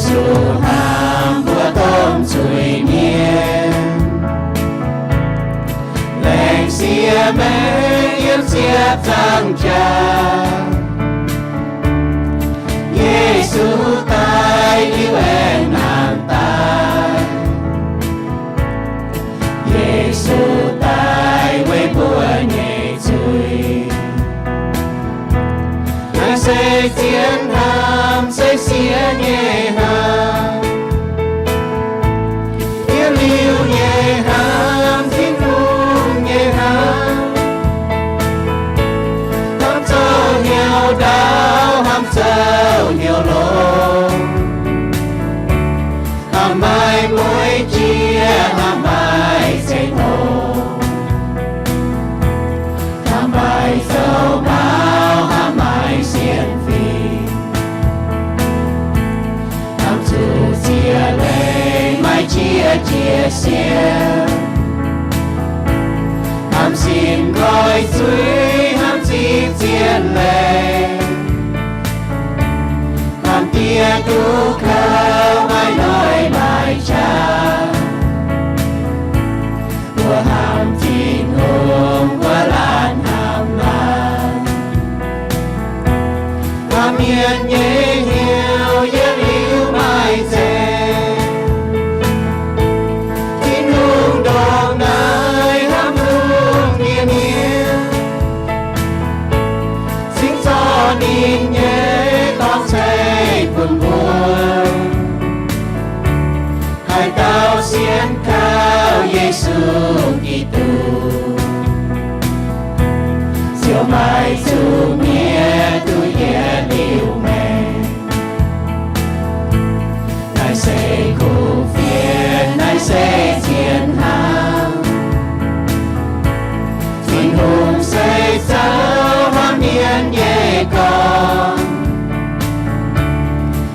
Zuqc hnamv mbuo domh zuiz-mienh, laengz sieqv maengh yiem ziepc zangh jaax. Yesu daaih liuz aengx nangh daaih. Yesu daaih weic mbuo nyei zuiz. Naaiv se zien hnamv, se sieqv nyei hnamv. Yiem liuz nyei hnamv, Tin-Hungh nyei hnamv. Hnamv zoux hnyouv ndaauv, hnamv zoux hnyouv longx. Hnamv maaih mueiz jiex, hnamv maaih ceng-hlo. Hnamv maaih zoux maux, hnamv maaih sienx fim. Hnamv zuqc ziex leih maaih jiex jiex sienx. Hnamv simv nqoi zuiz, hnamv zipv zien leih. Hnamv diex duqv kouv maaih noic maaih qaqv. Mbuo hnamv Tin-Hungh, mbuo laanh hnamv naaiv. Hnamv mienh nyei hnyouv yietc liuz maaih nzengc. Tin-Hungh ndongc naaiv hnamv lungh ndiev mienh, cingx zorqv ninh nyei dorng ceix bun mbuo. Haaix dauh sienx kaux Yesu Giduc, ziouc maaih zuqc mienh duqv yietc liuz maengc. Naaiv se kuv fienx, naaiv se zien hnamv. Tin-Hungh se zoux hnamv mienh nyei gorn.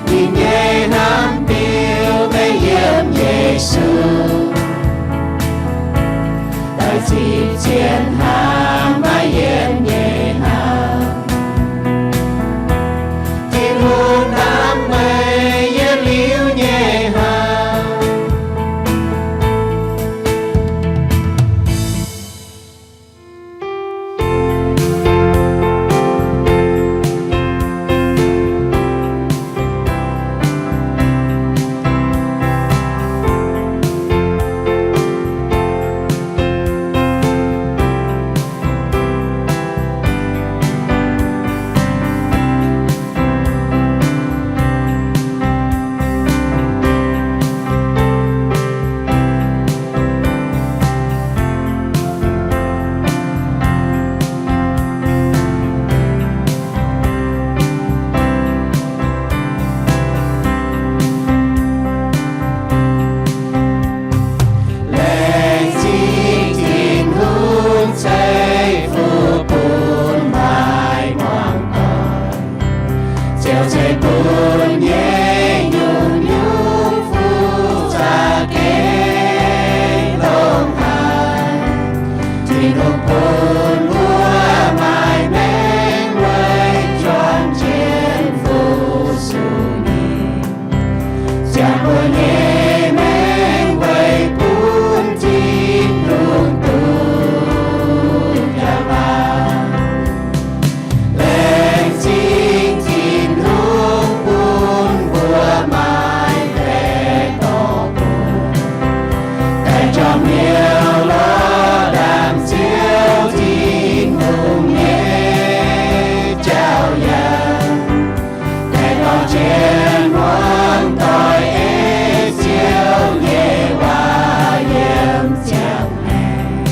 Ninh nyei hnamv biux mengh yiem Yesu, daaih zipv zien hnamv maaih yienc nyei hnamv. Tin-Hungh hnamv meih yietc liuz nyei hnamv. Laengz zingh Tin-Hungh ceix fuqv bun maaih muangx doic, ziouc ceix bun nyei nyungc-nyungc fuqv za'gengh ndongc haaix. Tin-Hungh bun mbuo maaih maengc weic juangc jienv fu-sux ninh. Ziangh mbuo nyei maengc weic bun Tin-Hungh duqv jangx laangc. Laengz zingh Tin-Hungh bun mbuo maaih baeqc dorh bun, daaih jorm hnyouv lorz ndaangc Ziouv Tin-Hungh nyei jauv-yaac, daaih dorh jienv muangx doic ei Ziouv nyei waac yiem ziangh maengc.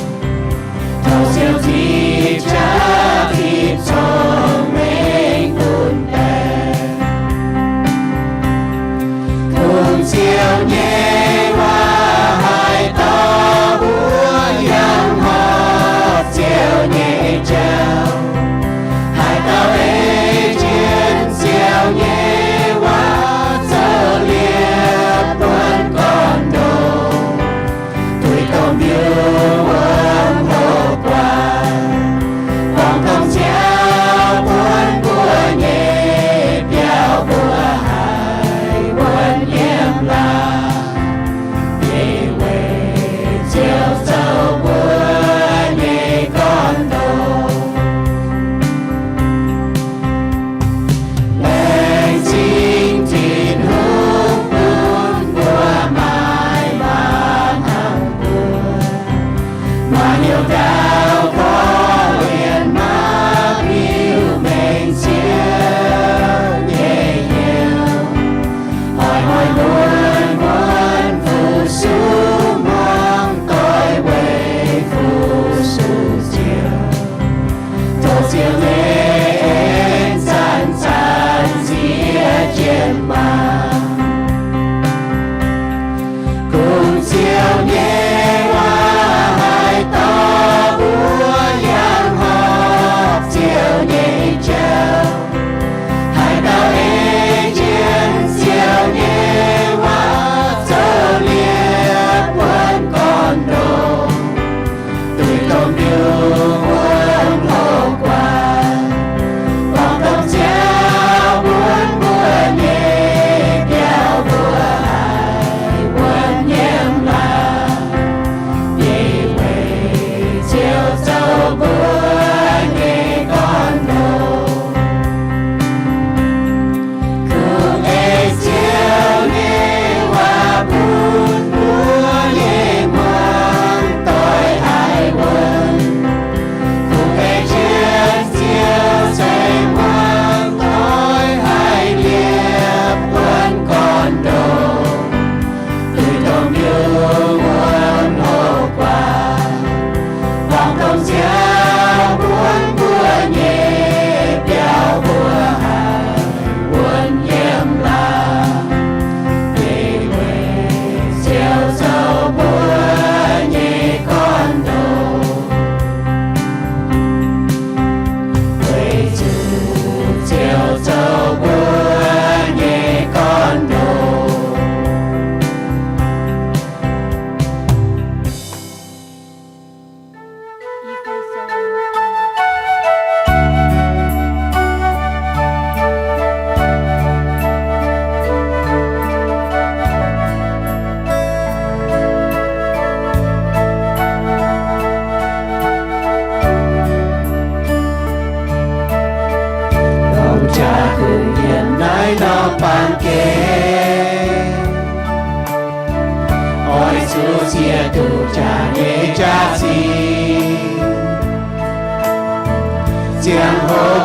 Tov Ziouv zipv qaqv zipv cong-mengh bun daaih. Kungx Ziouv nyei waac haaix dauh huotv yangh horpc Ziouv nyei jauv, haaix dauh ei jienv Ziouv nyei waac zoux liepc buonv gorn-ndoqv, tuix domh mbiuh wuom hlo guaax, borngz domh nziaaux buonv mbuo nyei biauv, mbuo haih wuonv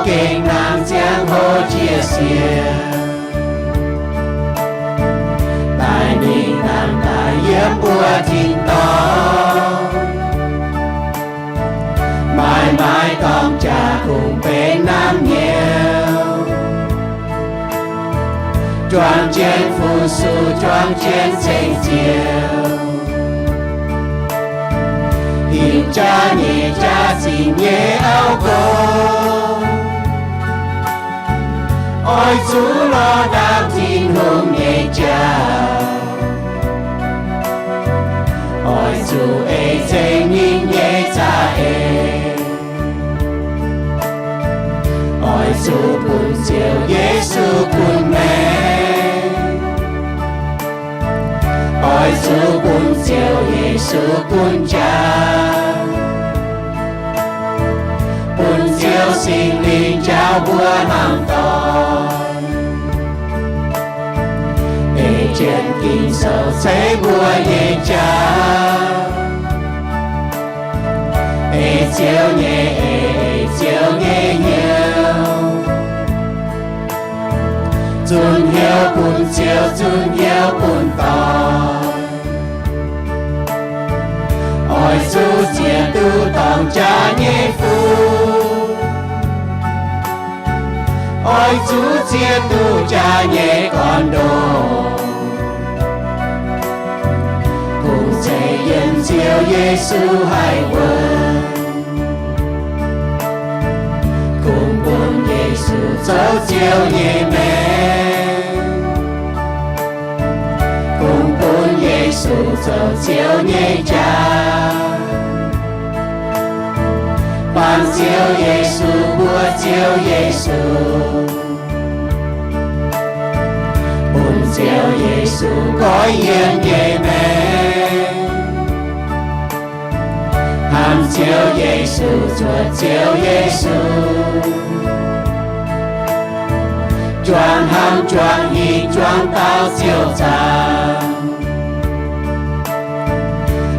Gengh hnamv ziangh hoc jiex sienx, daaih mingh hnamv daaih yiem mbuo tin-dorngh. Maaih maaih dorngx jaax kungx benx hnamv hnyouv, juang jienv fu-sux, juang jienv ceng-ziouv, hinc jaav nyeic jaav zinh nyei auv nqox. Oix zuqc lorz ndaangc Tin-Hungh nyei jauv, oix zuqc ei ceng ninh nyei za'eix. Oix zuqc bun Ziouv Yesu gunv maengc, oix zuqc bun Ziouv Yesu gunv jaax, bun Ziouv Singx Lingh njaaux mbuo hnangv doic. Ei jienv Ging-Sou ceix mbuo nyei jaax, ei Ziouv nyei eix, ei Ziouv nyei hnyouv, zunh hnyouv bun Ziouv, zunh hnyouv bun doic. Oix zuqc ziex duqv dorngc jaax nyei fuqv, oix zuqc ziex duqv jaax nyei gorn-ndoqv, kungx zeiz yiem Ziouv Yesu haih wuonv. Kungx bun Yesu zoux Ziouv nyei maengc, kungx bun Yesu zoux Ziouv nyei jaax. Baamh Ziouv Yesu, mbuo Ziouv Yesu, bun Ziouv Yesu goiv yiem nyei maengc, hnamv Ziouv Yesu, zuotc Ziouv Yesu, juangc hnamv, juangc hingh, juangc daaux Ziouv zaangc.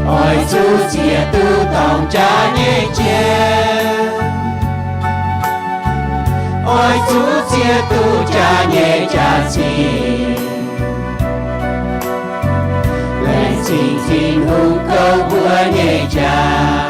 Oix zuqc ziex duqv dorngc jaax nyei jien, oix zuqc ziex duqv jaax nyei jaax-zinh, laengz zingh Tin-Hungh kouv mbuo nyei jaax.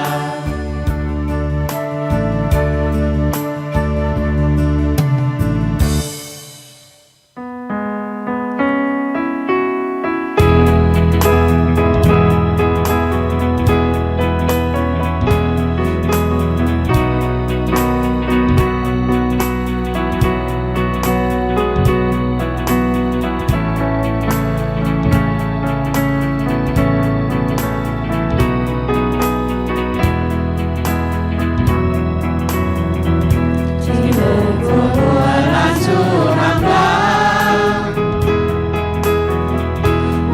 Tin-Hungh bun mbuo laanh zuqc hnamv laanh,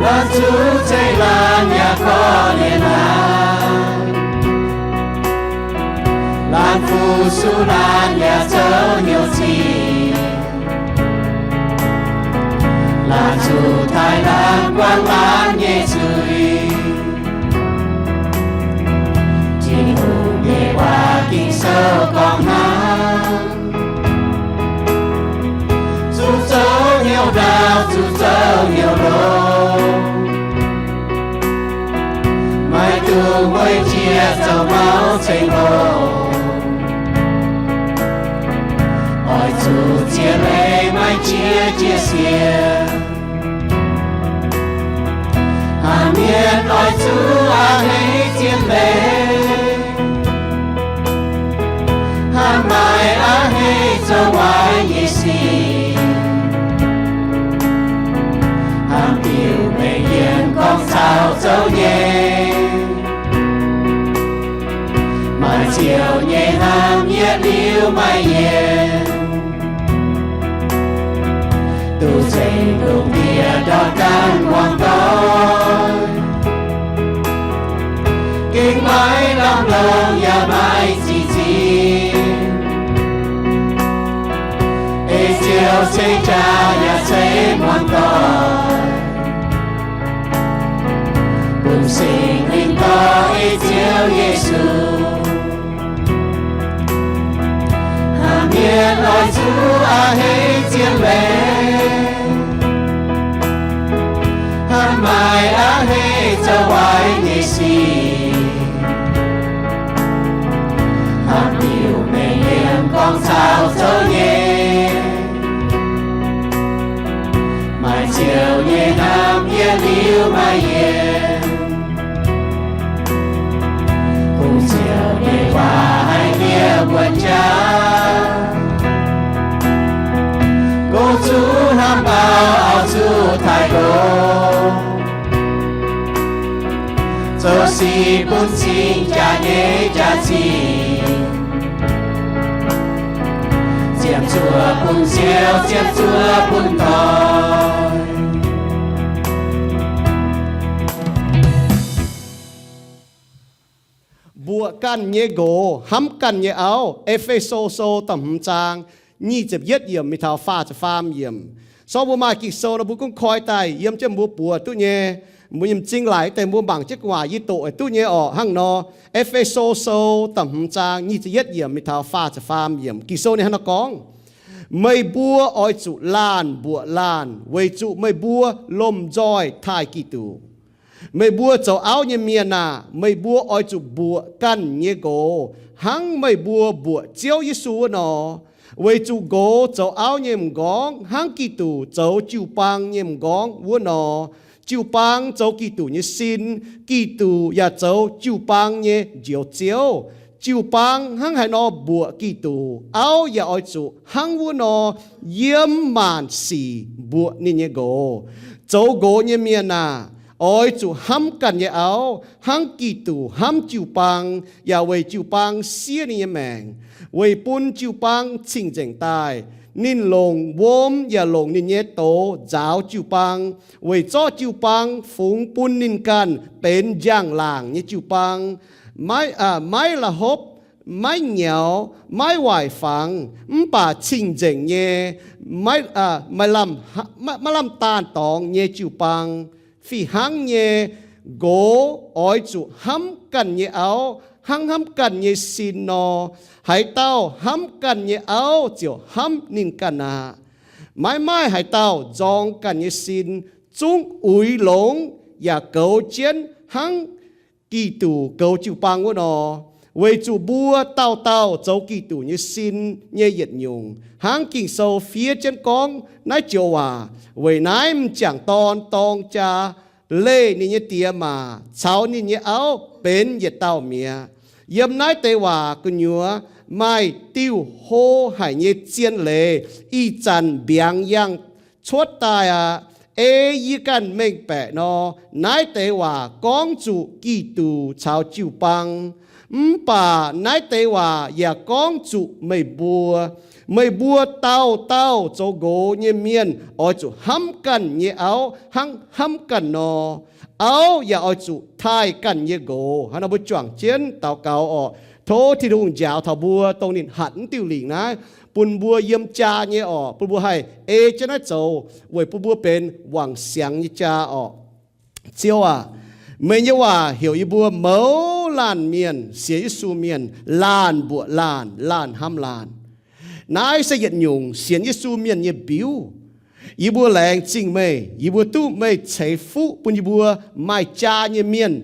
laanh zuqc zeiv laanh yaac korv-lienh laanh, laanh fu-sux laanh yaac zoux hnyouv zinh, laanh zuqc taaih laanh guangc laanh nyei zuiz. Tin-Hungh nyei waac Ging-Sou gorngv hnangv, zuqc zoux hnyouv ndaauv, zuqc zoux hnyouv longx, maiv dungx mueiz jiex zoux mauv ceng-hlo. Oix zuqc ziex leiz maiv jiex jiex sienx. Hnamv mienh oix zuqc a'hneiv zien leiz, hnamv maaiz a'hneiv zoux waaic nyei sic. Hnamv diuc mbenc yiem gorngv caux zoux nyei, maaih Ziouv nyei hnamv yietc liuz maiv yienc. Duqv zengc lungh ndiev ndortv ganh muangx doic, gengh maiv lamh longc yaac maiv zic zinh. Ei Ziouv ceix jaax yaac ceix muangx doic, bun Singx Lingh dorh ei Ziouv Yesu. Hnamv mienh Maaih a'hneiv zoux waaic nyei sic, hnamv liuz mengh yiem gorngv caux zoux nyei. Maaih ziouc nyei hnamv yiem liuz maaih yienc, kungx ziouc nyei waac haiz yie buonc jaax. Goux zuqc hnamv baaux, auv zuqc taaih goux, zoux sic bun cing jaax nyei jaax-zinh, ziepc zuoqv bun ziouv, ziepc zuoqv bun doic. Mbuoqc ganh nyei nqox, hnamv ganh nyei auv. E^fe^so Sou da'hmz zaang nyic ziepc yietv yiemc mingh taux faah ziepc faam yiemc. Sorng mbuo maaih Ging-Sou nor mbuo gunv koi daaih yiem jienv mbuo buoz duqv nyei. Mbuo nyei m'zing laic deix mbuo mangc jienv gu'nguaaic yie doqc duqv nyei orqc. Hnangv nor, E^fe^so Sou da'hmz zaang nyic ziepc yietv yiemc mingh taux faah ziepc faam yiemc, Ging-Sou ninh hnangv nor gorngv, meih mbuo oix zuqc laanh mbuoqc laanh weic zuqc meih mbuo lomh nzoih taaih Giduc. Meih mbuo zoux auv nyei mienh aah! Meih mbuo oix zuqc mbuoqc ganh nyei nqox hnangv meih mbuo mbuoqc Ziouv Yesu wuov nor. Weic zuqc nqox zoux auv nyei m'nqorngv hnangv Giduc zoux jiu-baang nyei m'nqorngv wuov nor, jiu-baang zoux Giduc nyei sin, Giduc yaac zoux jiu-baang nyei Njoux Ziouv. Jiu-baang hnangv haaix nor mbuoqc Giduc, auv yaac oix zuqc hnangv wuov nor yiem maanc sic mbuoqc ninh nyei nqox. Zoux nqox nyei mienh aah! Oix zuqc hnamv ganh nyei auv hnangv Giduc hnamv jiu-baang, yaac weic jiu-baang siev ninh nyei maengc, weic bun jiu-baang cing-nzengc daaih. Ninh longc wuom yaac longc ninh nyei douz nzaaux jiu-baang, weic zorqv jiu-baang fungx bun ninh ganh benx njang-laangc nyei jiu-baang, maiv, maiv la'hopv, maiv nyaux, maiv waaic fangx, mv baac cing-nzengc nyei, maiv, maiv lamh, maiv lamh daanh dorngx nyei jiu-baang. Fih hnangv nyei, nqox oix zuqc hnamv ganh nyei auv hnangv hnamv ganh nyei sin nor. Haaix dauh hnamv ganh nyei auv ziouc hnamv ninh ganh aqv. Maiv maaih haaix dauh nzorng ganh nyei sin, zungv uix longx yaac goux jienv hnangv Giduc goux jiu-baang wuov nor. Weic zuqc mbuo dauh dauh zoux Giduc nyei sin nyei yietc nyungc, hnangv Ging-Sou fiev jienv gorngv naaiv joux waac, weic naaiv m'jangc dorn dorng jaa, leih ninh nyei die maac caux ninh nyei auv benx yietc dauh mi'aqv. Yiem naaiv deix waac gu'nyuoz maaih diuh hlo haic nyei zien leiz ih zanc mbiaangx yangh cuotv daaih aqv. Ei yie ganh mengh baeqc nor, naaiv deix waac gorngv zuqc Giduc caux jiu-baang. Mv baac naaiv deix waac yaac gorngv zuqc meih mbuo. Meih mbuo dauh dauh zoux nqox nyei mienh oix zuqc hnamv ganh nyei auv hnangv hnamv ganh nor. Auv yaac oix zuqc taaih ganh nyei nqox. Hnangv nor mbuo juangc jienv daux gaux orqc. Tov Tin-Hungh njaaux taux mbuo, dongh ninh hatc mv diuh lingc naaiv bun mbuo yiem jaa nyei orqc, bun mbuo haih ei jienv naaiv zoux weic bun mbuo benx wangc siangx nyei jaa orqc. Ziouv aac, meih nyei waac heuc yie mbuo mouz laanh mienh, sienx Yesu mienh, laanh mbuoqc laanh, laanh hnamv laanh. Naaiv se yietc nyungc sienx Yesu mienh nyei mbiuv. Yie mbuo laengz zingh meih, yie mbuo duqv meih ceix fuqv bun yie mbuo maaih jaa nyei mienh.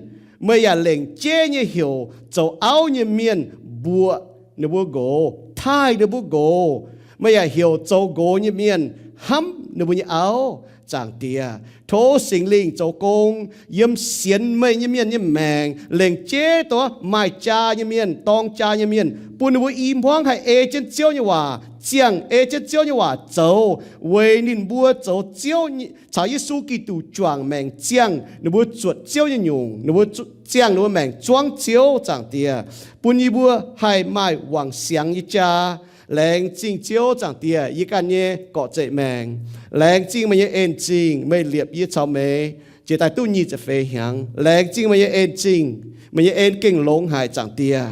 Meih yaac lengc jeiv nyei heuc zoux auv nyei mienh mbuoqc ninh mbuo nqox, taaih ninh mbuo nqox. Meih yaac heuc zoux nqox nyei mienh hnamv ninh mbuo nyei auv. Zaangc Diex, tov Singx Lingh zoux gong yiem sienx meih nyei mienh nyei maengc, lengc jeiv dongh maaih jaa nyei mienh, dorng jaa nyei mienh, bun ninh mbuo i hmuangv haih ei jienv Ziouv nyei waac, ziangh ei jienv Ziouv nyei waac zoux, weic ninh mbuo zoux Ziouv, caux Yesu Giduc juangc maengc ziangh ninh mbuo zuotc Ziouv nyei nyungc, ninh mbuo ziangh ninh mbuo maengc zuangv Ziouv. Zaangc Diex, bun yie mbuo haih maaih wangc siangx nyei jaa. Laengz zingh Ziouv. Zaangc Diex, yie ganh nyei gorqv-zeqc maengc, laengz zingh meih nyei en-zingh, meih liepc yie caux meih jiex daaih duqv nyic ziepc feix hnyangx. Laengz zingh meih nyei en-zingh, meih nyei en gengh longx haic. Zaangc Diex,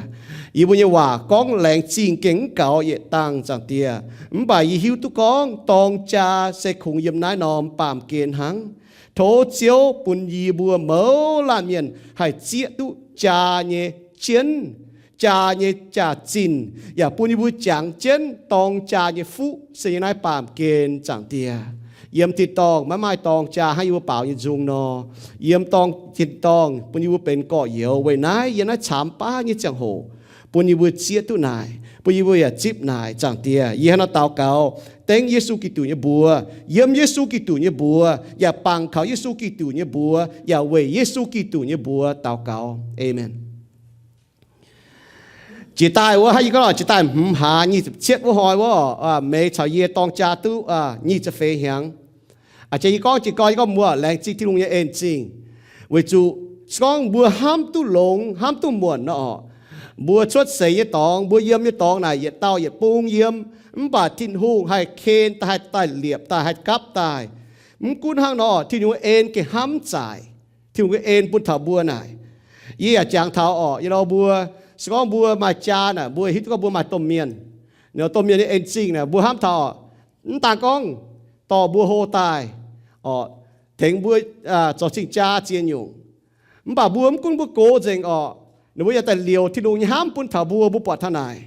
yie mbuo nyei waac gorngv laengz zingh gengh mv gaux yietc dangh. Zaangc Diex, mv baac yie hiuv duqv gorngv dorng jaa se kungx yiem naaiv norm baamh gen hnangv. Tov Ziouv bun yie mbuo mouz laanh mienh haih zieqv duqv jaa nyei jienv, jaa nyei jaax-zinh, yaac bun yie mbuo jangx jienv dorng jaa nyei fuqv se nyei naaiv baamh gen. Zaangc Diex, Yiem tin-dorngh maiv maaih dorng jaa hnangv yie mbuo baaux nyei nzung nor, yiem dorng, tin-dorngh bun yie mbuo benx gorx-youz. Weic naaiv yiem naaiv caamx baav nyei ziangh hoc, bun yie mbuo zieqv duqv naaic, bun yie mbuo yaac zipv naaic. Zaangc Diex, yie hnangv naaiv daux gaux dengv Yesu Giduc nyei mbuox, yiem Yesu Giduc nyei mbuox, yaac bangc kaux Yesu Giduc nyei mbuox, yaac weic Yesu Giduc nyei mbuox daux gaux. Aamen. Jiex daaih wuov, hnangv yie gorngv, jiex daaih hmz hlaax nyic ziepc cietv wuov hnoi wuov, meih caux yie dorng jaa duqv nyic ziepc feix hnyangx. Aa, yie gorngv jiez gorn, yie gorngv mbuo laengz zingh Tin-Hungh nyei en-zingh. Weic zuqc se gorngv mbuo hnamv duqv longx, hnamv duqv muonc nor orqc, mbuo cuotv seix nyei dorngx, mbuo yiem nyei dorngx naaic yietc dauh yietc bung yiem, mv baac Tin-Hungh haih ken daaih, haih daaih liepc daaih, haih gapv daaih. Mv gunv hnangv nor, Tin-Hungh en gengh hnamv zaaic. Tin-Hungh en bun taux mbuo naaic. Yie yaac jangx taux orqc, yie nor mbuo, se gorngv mbuo maaih jaa naaic, mbuo hiuv duqv gorngv mbuo maaih domh mienh. Domh mienh nyei en-zingh naaic, mbuo hnamv taux orqc, mv daan gorngv dorh mbuo hlo daaih orqc, tengx mbuo zoux cing-jaa ziex nyungc. Mv baac mbuo mv gunv mbuo gox nzengc orqc, ninh mbuo yaac daaih liouc Tin-Hungh nyei hnamv bun taux mbuo, mbuo buatc taux naaic.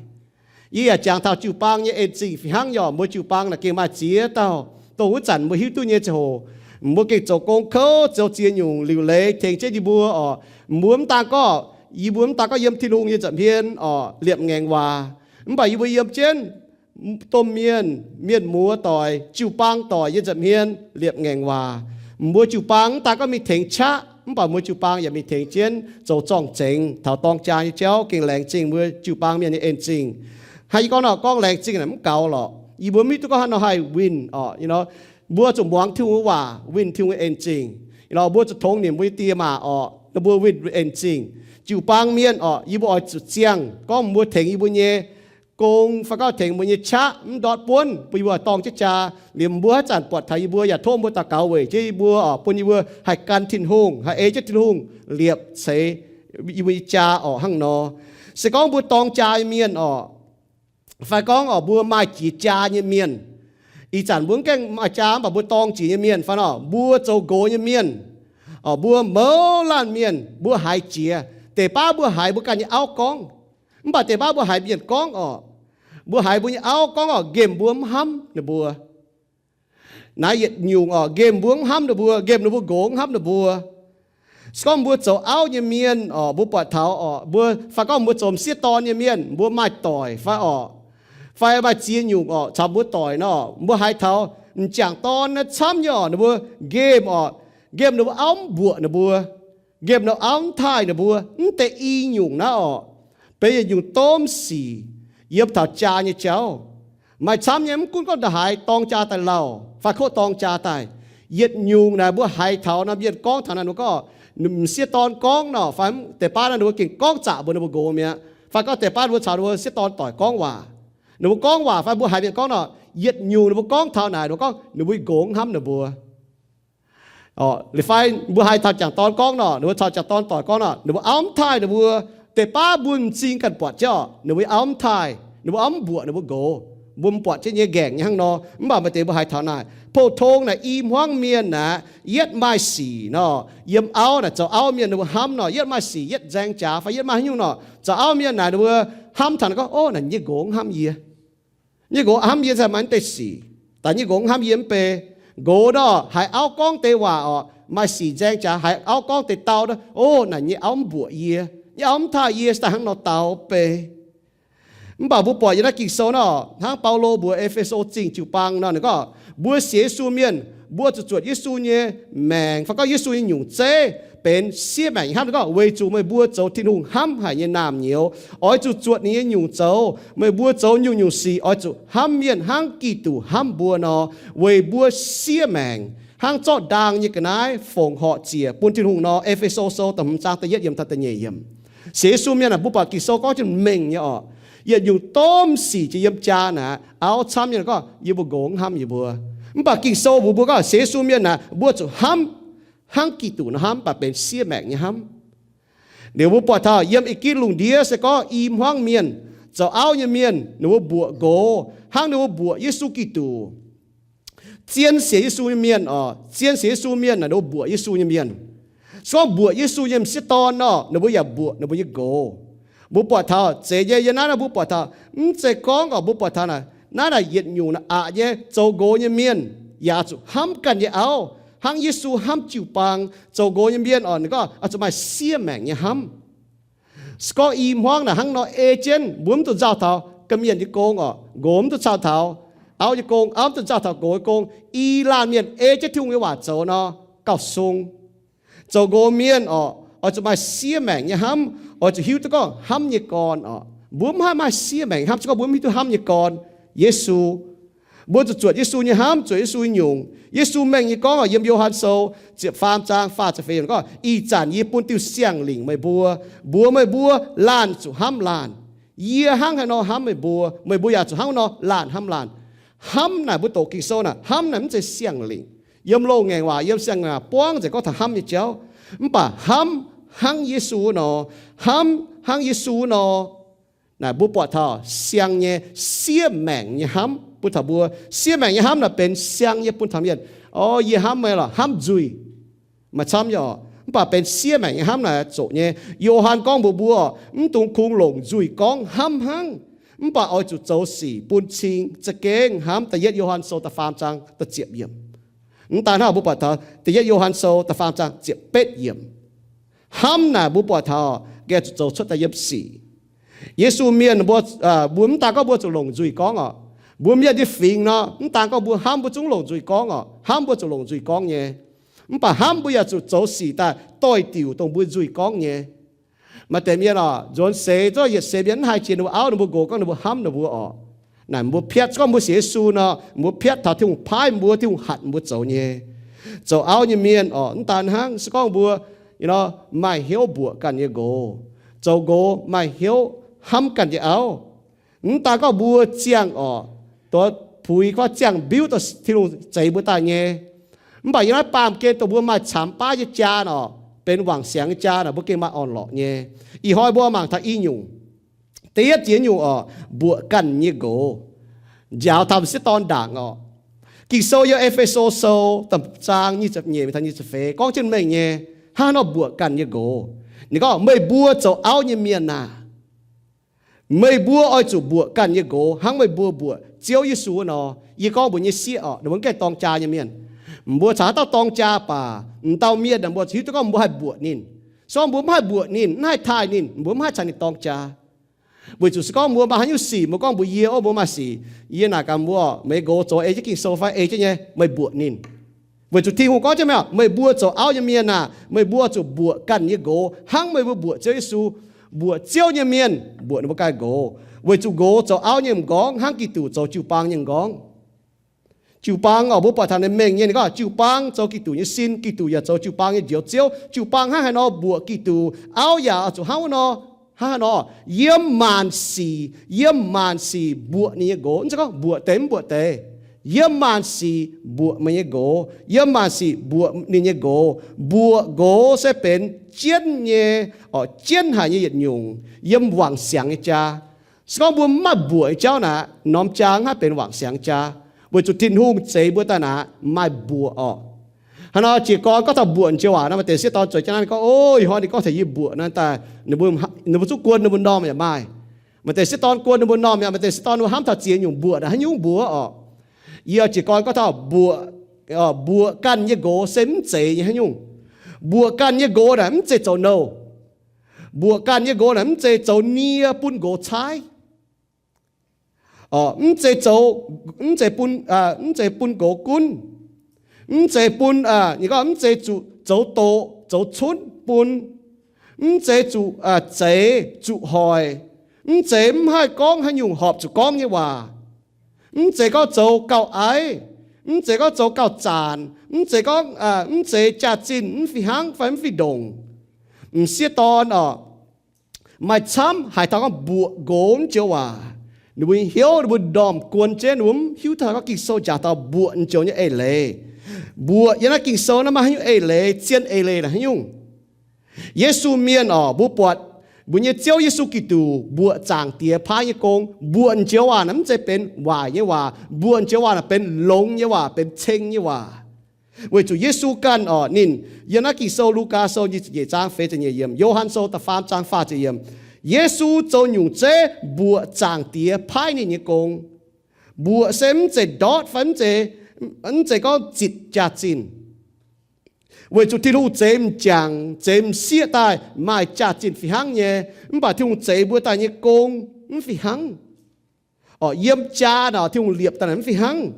Yie yaac jangx taux jiu-baang nyei en-zingh fih hnangv. Yaac mbuo jiu-baang naaic gengh maaih ziex dauh, dongh wuov zanc mbuo hiuv duqv nyei ziangh hoc, mbuo gengh zoux gong kouv, zoux ziex nyungc liuc leiz tengx jienv yie mbuo orqc. Mbuo mv daan gorngv, yie mbuo mv daan gorngv yiem Tin-Hungh nyei nza'hmien orqc liepc ngaengc waac, mv baac yie mbuo yiem jienv domh mienh, mienh muoz doic, jiu-baang doic nyei nza'hmien liepc ngaengc waac. Mbuo jiu-baang mv daan gorngv mingh tengx qaqv, mv baac mbuo jiu-baang yaac mingh tengx jienv zoux zorng-zengx taux dorng jaa nyei jauv. Gengh laengz zingh mbuo jiu-baang mienh nyei en-zingh. Hnangv yie gorngv nor, gorngv laengz zingh naaic mv gaux lorqc. Yie mbuo mv hiuv duqv gorngv haaix nor haih winh orqc. Yie nor mbuo zuqc muangx Tin-Hungh nyei waac, winh Tin-Hungh nyei en-zingh. Yie nor mbuo zuqc tongx nimc mbuo nyei die maac orqc, nor mbuo winh en-zingh. Jiu-baang mienh orqc, yie mbuo oix zuqc ziangh gorngv mbuo tengx yie mbuo nyei gong fai gorngv tengx mbuo nyei qaqv mv ndortv buonv, bun yie mbuo dorng jienv jaa. Liemh mbuo haaix zanc buatc taux yie mbuo yaac tov mbuo daux gaux weic jienv yie mbuo orqc, bun yie mbuo haih gan Tin-Hungh, haih ei jienv Tin-Hungh liepc ceix yie mbuo nyei jaa orqc. Hnangv nor, se gorngv mbuo dorng jaa nyei mienh orqc, fai gorngv orqc mbuo maaih jiex jaa nyei mienh, ih zanc mbuo mv gaengh maaih jaa mv baac mbuo dorng jiex nyei mienh fai nor, mbuo zoux nqox nyei mienh orqc, mbuo mouz laanh mienh, mbuo haiz jiex. Deix baav mbuo haiz mbuo ganh nyei auv gorngv, mv baac deix baav mbuo haiz mienh gorngv orqc, mbuo haiz mbuo nyei auv gorngv orqc, nqemh mbuo mv hnamv ninh mbuo. Naaiv yietc nyungc orqc, nqemh mbuo mv hnamv ninh mbuo, nqemh ninh mbuo nqox mv hnamv ninh mbuo. Se gorngv mbuo zoux auv nyei mienh orqc, mbuo buatc taux orqc, mbuo fai gorngv mbuo zoux m'sieqv dorn nyei mienh, mbuo maaih doic fai orqc, fai maaih ziex nyungc orqc caux mbuo doic nor, mbuo haiz taux m'jangc dorn naaiv camv nyei orqc, ninh mbuo nqemh orqc, nqemh ninh mbuo auv mv mbuoqc ninh mbuo, nqemh ninh mbuo auv mv taaih ninh mbuo. Mv deix i nyungc naaiv orqc, benx yietc nyungc domh sic yiem taux jaa nyei jauv. Maaih camv nyei, mv gunv gorngv ndongc haaix dorng jaa daaih lauh fai kov dorng jaa daaih, yietc nyungc naaic mbuo haiz taux naaiv mienh gorngv taux naaiv, ninh mbuo gorngv, m'sieqv dorn gorngv nor, fai deix baav naaiv ninh mbuo gengh gorngv zaqc mbuox ninh mbuo nqox mi'aqv, fai gorngv deix baav ninh mbuo caux ninh mbuo m'sieqv dorn doic gorngv waac. Ninh mbuo gorngv waac fai mbuo haiz mienh gorngv nor, yietc nyungc ninh mbuo gorngv taux naaic, ninh mbuo gorngv ninh mbuo nqox mv hnamv ninh mbuo. Fai mbuo haiz taux m'jangc dorn gorngv nor, ninh mbuo caux m'jangc dorn doic gorngv nor, ninh mbuo auv mv taaih ninh mbuo. Deix baav mbuo m'zing ganh buatc jienv orqc, ninh mbuo auv mv taaih, ninh mbuo auv mv mbuoqc ninh mbuo nqox. Mbuo mv buatc jienv nyei nqaengc nyei hnangv nor, mv baac maaih deix mbuo haiz taux naaic. Pou-tong naaic i hmuangv mienh naaic, yietv maaih sic nor, yiem auv naaic zoux auv mienh ninh mbuo hnamv nor, yietv maaih sic, yietv nzaeng jaax fai yietv maaih haaix nyungc nor, zoux auv mienh naaic ninh mbuo hnamv taux naaic gorngv, ov, naaic nyei nqox mv hnamv yie. Nyei nqox hnamv yie se maaih deix sic, daaih nyei nqox mv hnamv yie mv bei. Nqox nor, haiz auv gorngv deix waac orqc, maaih sic nzaeng jaax, haiz auv gorngv deix dau nor, ov, naaic nyei auv mv mbuoqc yie, nyei auv mv taaih yie, se daaih hnangv nor dau bei. Mv baac mbuo buatc yiem naaiv Ging-Sou nor, hnangv Baulo mbuox E^fe^so Zingh jiu-baang nor, ninh gorngv, mbuo sienx Yesu mienh, mbuo zuqc zuotc Yesu nyei maengc, fai gorngv Yesu nyei nyungc zeiv benx siev maengc nyei hnamv. Ninh gorngv, weic zuqc meih mbuo zoux Tin-Hungh hnamv haic nyei naamh nyouz, oix zuqc zuotc ninh nyei nyungc zoux. Meih mbuo zoux nyungc-nyungc sic oix zuqc hnamv mienh hnangv Giduc hnamv mbuo nor, weic mbuo siev maengc hnangv zorqv ndaang nyei ga'naaiv fongc horc ziec bun Tin-Hungh nor. E^fe^so Sou da'hmz zaang da'yietv yiem da'nyeic yiemc. Sienx Yesu mienh aah, mbuo buatc Ging-Sou gorngv jienv mengh nyei orqc. Yietc nyungc domh sic jiex yiem jaa naaic, auv camv nyei gorngv, yie mbuo nqox mv hnamv yie mbuo. Mv baac Ging-Sou mbuox mbuo gorngv sienx Yesu mienh naaic, mbuo zuqc hnamv hnangv Giduc nor hnamv, mv baac benx siev maengc nyei hnamv. Liuz mbuo buatc taux yiem i gitv lungh ndiev se gorngv i hmuangv mienh, zoux auv nyei mienh, ninh mbuo mbuoqc nqox hnangv ninh mbuo mbuoqc Yesu Giduc. Zien sienx Yesu nyei mienh orqc, zien sienx Yesu mienh naaic ninh mbuo mbuoqc Yesu nyei mienh. Se gorngv mbuoqc Yesu nyei m'sieqv dorn nor, ninh mbuo yaac mbuoqc ninh mbuo nyei nqox. Mbuo buatc taux zeiz nyei, yiem naaiv naaiv mbuo buatc taux, mv zeiz gorngv orqc, mbuo buatc taux naaic, naaiv naaic yietc nyungc naaic aqc nyei zoux nqox nyei mienh, yaac zuqc hnamv ganh nyei auv, hnangv Yesu hnamv jiu-baang. Zoux nqox nyei mienh oc, ninh gorngv oix zuqc maaih siev maengc nyei hnamv. Se gorngv i hmuangv naaic hnangv nor ei jienv, mbuo mv dungx nzauh taux ga'mienh nyei gong oc, nqox mv dungx nzauh taux auv nyei gong, auv mv dungx nzauh taux nqox nyei gong. I laanh mienh ei jienv Tin-Hungh nyei waac zoux nor gauh sung. Zoux nqox mienh oc, oix zuqc maaih siev maengc nyei hnamv, oix zuqc hiuv duqv gorngv hnamv nyei gorn oc. Mbuo mv haih maaih siev maengc hnamv se gorngv mbuo mv hiuv duqv hnamv nyei gorn, Yesu. Mbuo zuqc zuotc Yesu nyei hnamv, zuotc Yesu nyei nyungc. Yesu mengh nyei gorngv oc, yiem Yo^han Sou ziepc faam zaang faah ziepc feix yiemc gorngv, Ih zanc yie bun diuh siang-lingc meih mbuo, mbuox meih mbuo laanh zuqc hnamv laanh. Yie hnangv haaix nor hnamv meih mbuo, meih mbuo yaac zuqc hnangv nor laanh hnamv laanh. Hnamv naaic mbuo doqc Ging-Sou naaic, hnamv naaic mv zeiz siang-lingc. Yiem loz-ngaengc waac, yiem siang-ngaengc waac buangv nzengc gorngv taux hnamv nyei jauv. Mv baac hnamv hnangv Yesu nor, hnamv hnangv Yesu nor, naaic mbuo buatc taux siang nyei siev maengc nyei hnamv bun taux mbuo. Siev maengc nyei hnamv naaic benx siang nyei bun taux mienh. O, yie hnamv meih lorqc, hnamv nzuih. Maaih camv nyei oc, mv baac benx siev maengc nyei hnamv naaic zoqc nyei. Yo^han gorngv mbuox mbuo, mv dungx kungx longc nzuih gorngv hnamv hnangv, mv baac oix zuqc zoux sic bun cing za'gengh hnamv. Da'yietv Yo^han Sou da'faam zaang da'ziepc yiemc. Mv daan hnangv, mbuo buatc taux da'yietv Yo^han Sou da'faam zaang ziepc betv yiemc. Hnamv naaic mbuo buatc taux gengh zuqc zoux cuotv daaih yiem sic. Yesu mienh mbuo, mbuo mv daan gorngv mbuo zuqc longc nzuih gorngv oc. Mbuo mienh nyei fingx nor, mv daan gorngv mbuo hnamv mbuo zungv longc nzuih gorngv oc. Hnamv mbuo zuqc longc nzuih gorngv nyei. Mv baac hnamv mbuo yaac zuqc zoux sic daaih doix-diuc dongh mbuo nzuih gorngv nyei. Maaih deix mienh oc, nzuonx seix zorqv yietc seix mienh mv haih jiex ninh mbuo auv, ninh mbuo nqox gorngv ninh mbuo hnamv ninh mbuo oc. Naaic mbuo piatv, se gorngv mbuo sienx Yesu nor, mbuo piatv taux Tin-Hungh paaiv mbuo, Tin-Hungh hatc mbuo zoux nyei. Zoux auv nyei mienh oc, mv daan hnangv, se gorngv mbuo maaih hnyouv mbuoqc ganh nyei nqox, zoux nqox maaih hnyouv hnamv ganh nyei auv. Mv daan gorngv mbuo ziangh oc, dongh puix gorngv ziangh mbiuv dongh Tin-Hungh zeix mbuo daaih nyei. Mv baac yiem naaiv baamh gen dongh mbuo maaih camx baav nyei jaa oc, benx wangc siangx nyei jaa naaic, mbuo gengh maaih orn-lorqc nyei. Ih hnoi mbuo mangc taux i nyungc. Da'yietv jiex nyungc oc, mbuoqc ganh nyei nqox. Njaaux taux m'sieqv dorn ndaangc oc. Ging-Sou yiem E^fe^so Sou da'zaang nyic ziepc nyeic taux nyic ziepc feix gorngv jienv mengh nyei, hnangv haaix nor mbuoqc ganh nyei nqox. Ninh gorngv, meih mbuo zoux auv nyei mienh aah! Meih mbuo oix zuqc mbuoqc ganh nyei nqox hnangv meih mbuo mbuoqc Ziouv Yesu wuov nor. Yie gorngv mbuox nyei sieqv oc, ninh mbuo mv gaengh dorng jaa nyei mienh. Mbuo caux haaix dauh dorng jaa baac, m'dauh mienh naaic mbuo hiuv duqv gorngv mbuo haih mbuoqc ninh. Se gorngv mbuo mv haih mbuoqc ninh, mv haih taaih ninh, mbuo mv haih caux ninh dorng jaa. Weic zuqc se gorngv mbuo maaih haaix nyungc sic, mbuo gorngv mbuox yie, Ov, mbuo maaih sic, yie naaic gaax mbuo, meih nqox zoux ei jienv Ging-Sou fai ei jienv nyei, meih mbuoqc ninh. Weic zuqc Tin-Hungh gorngv jienv meih, meih mbuo zoux auv nyei mienh aah! Meih mbuo zuqc mbuoqc ganh nyei nqox hnangv meih mbuo mbuoqc Ziouv Yesu. Mbuoqc Ziouv nyei mienh mbuoqc ninh mbuo ganh nqox, weic zuqc nqox zoux auv nyei m'nqorngv hnangv Giduc zoux jiu-baang nyei m'nqorngv. Jiu-baang oc, mbuo buatc taux ninh mengh nyei, ninh gorngv jiu-baang zoux Giduc nyei sin, Giduc yaac zoux jiu-baang nyei Njoux Ziouv. Jiu-baang hnangv haaix nor mbuoqc Giduc, auv yaac oix zuqc hnangv wuov nor. Hnangv haaix nor? Yiem maanc sic, yiem maanc sic mbuoqc ninh nyei nqox. Mv zeiz gorngv mbuoqc deix mv mbuoqc deix. Yiem maanc sic mbuoqc meih nyei nqox. Yiem maanc sic mbuoqc ninh nyei nqox. Mbuoqc nqox se benx jienv nyei, oc, jienv haic nyei yietc nyungc yiem wangc siangx nyei jaa. Se gorngv mbuo mv maaih mbuoqc nyei jauv naaic, norm jaa mv haih benx wangc siangx jaa, weic zuqc Tin-Hungh zeix mbuo daaih naaic maaih mbuoqc orqc. Hnangv nor jiez gorn gorngv taux mbuoqc joux waac nor, maaih deix sieqv dorn zueiz jienv naaiv gorngv, Ov, ih hnoi ninh gorngv taux yie mbuoqc naaiv daaih, ninh mbuo zungv guon ninh mbuo m'normh yaac maaih. Maaih deix sieqv dorn guon ninh mbuo m'normh yaac maaih deix sieqv dorn ninh mbuo hnamv taux ziex nyungc mbuoqc naaic haaix nyungc mbuoqc orqc. Yie jiez gorn gorngv taux mbuoqc, mbuoqc ganh nyei nqox se mv zeiz nyei haaix nyungc. Mbuoqc ganh nyei nqox naaic mv zeiz zoux nouh. Mbuoqc ganh nyei nqox naaic mv zeiz zoux nie bun nqox caaiv. Mv zeiz zoux, mv zeiz bun, mv zeiz bun nqox gunv. Mv zeiz bun, ninh gorngv mv zeiz zuqc zoux doqc, zoux cunv bun. Mv zeiz zuqc zeix, zuqc hoic. Mv zeiz mv haih gorngv haaix nyungc horpc zuqc gorngv nyei waac. Mv zeiz gorngv zoux gauh aiv. Mv zeiz gorngv zoux gauh zaanc. Mv zeiz gorngv, mv zeiz jaax-zinh mv fih hnangv fai mv fih ndongc. M'sieqv dorn orqc, maaih camv haaix dauh gorngv mbuoqc nqox joux waac, ninh mbuo hnyouv ninh mbuo m'normh guon jienv, ninh mbuo mv hiuv taux gorngv Ging-Sou jangx taux mbuoqc joux nyei eix leiz. Mbuoqc yiem naaiv Ging-Sou naaiv maaih haaix nyungc eix leiz, zien eix leiz naaic haaix nyungc? Yesu mienh orqc, mbuo buatc mbuo nyei Ziouv Yesu Giduc mbuoqc Zaangc Diex paaiv nyei gong. Mbuoqc joux waac naaic mv zeiz benx waaic nyei waac. Mbuoqc joux waac naaic benx longx nyei waac, benx ceng nyei waac. Weic zuqc Yesu ganh orqc, ninh yiem naaiv Ging-Sou, Lugaa Sou nyic ziepc nyeic zaang feix ziepc nyeic yiemc, Yo^han Sou da'faam zaang faah ziepc yiemc, Yesu zoux nyungc zeiv mbuoqc Zaangc Diex paaiv ninh nyei gong. Mbuoqc se mv zeiz ndortv fai mv zeiz, mv zeiz gorngv zitc jaax-zinh. Weic zuqc Tin-Hungh zeix m'jangc, zeix m'sieqv daaih maaih jaax-zinh fih hnangv nyei, mv baac Tin-Hungh zeix mbuo daaih nyei gong mv fih hnangv. Orqc, yiem jaa naaic Tin-Hungh liepc daaih naaic mv fih hnangv.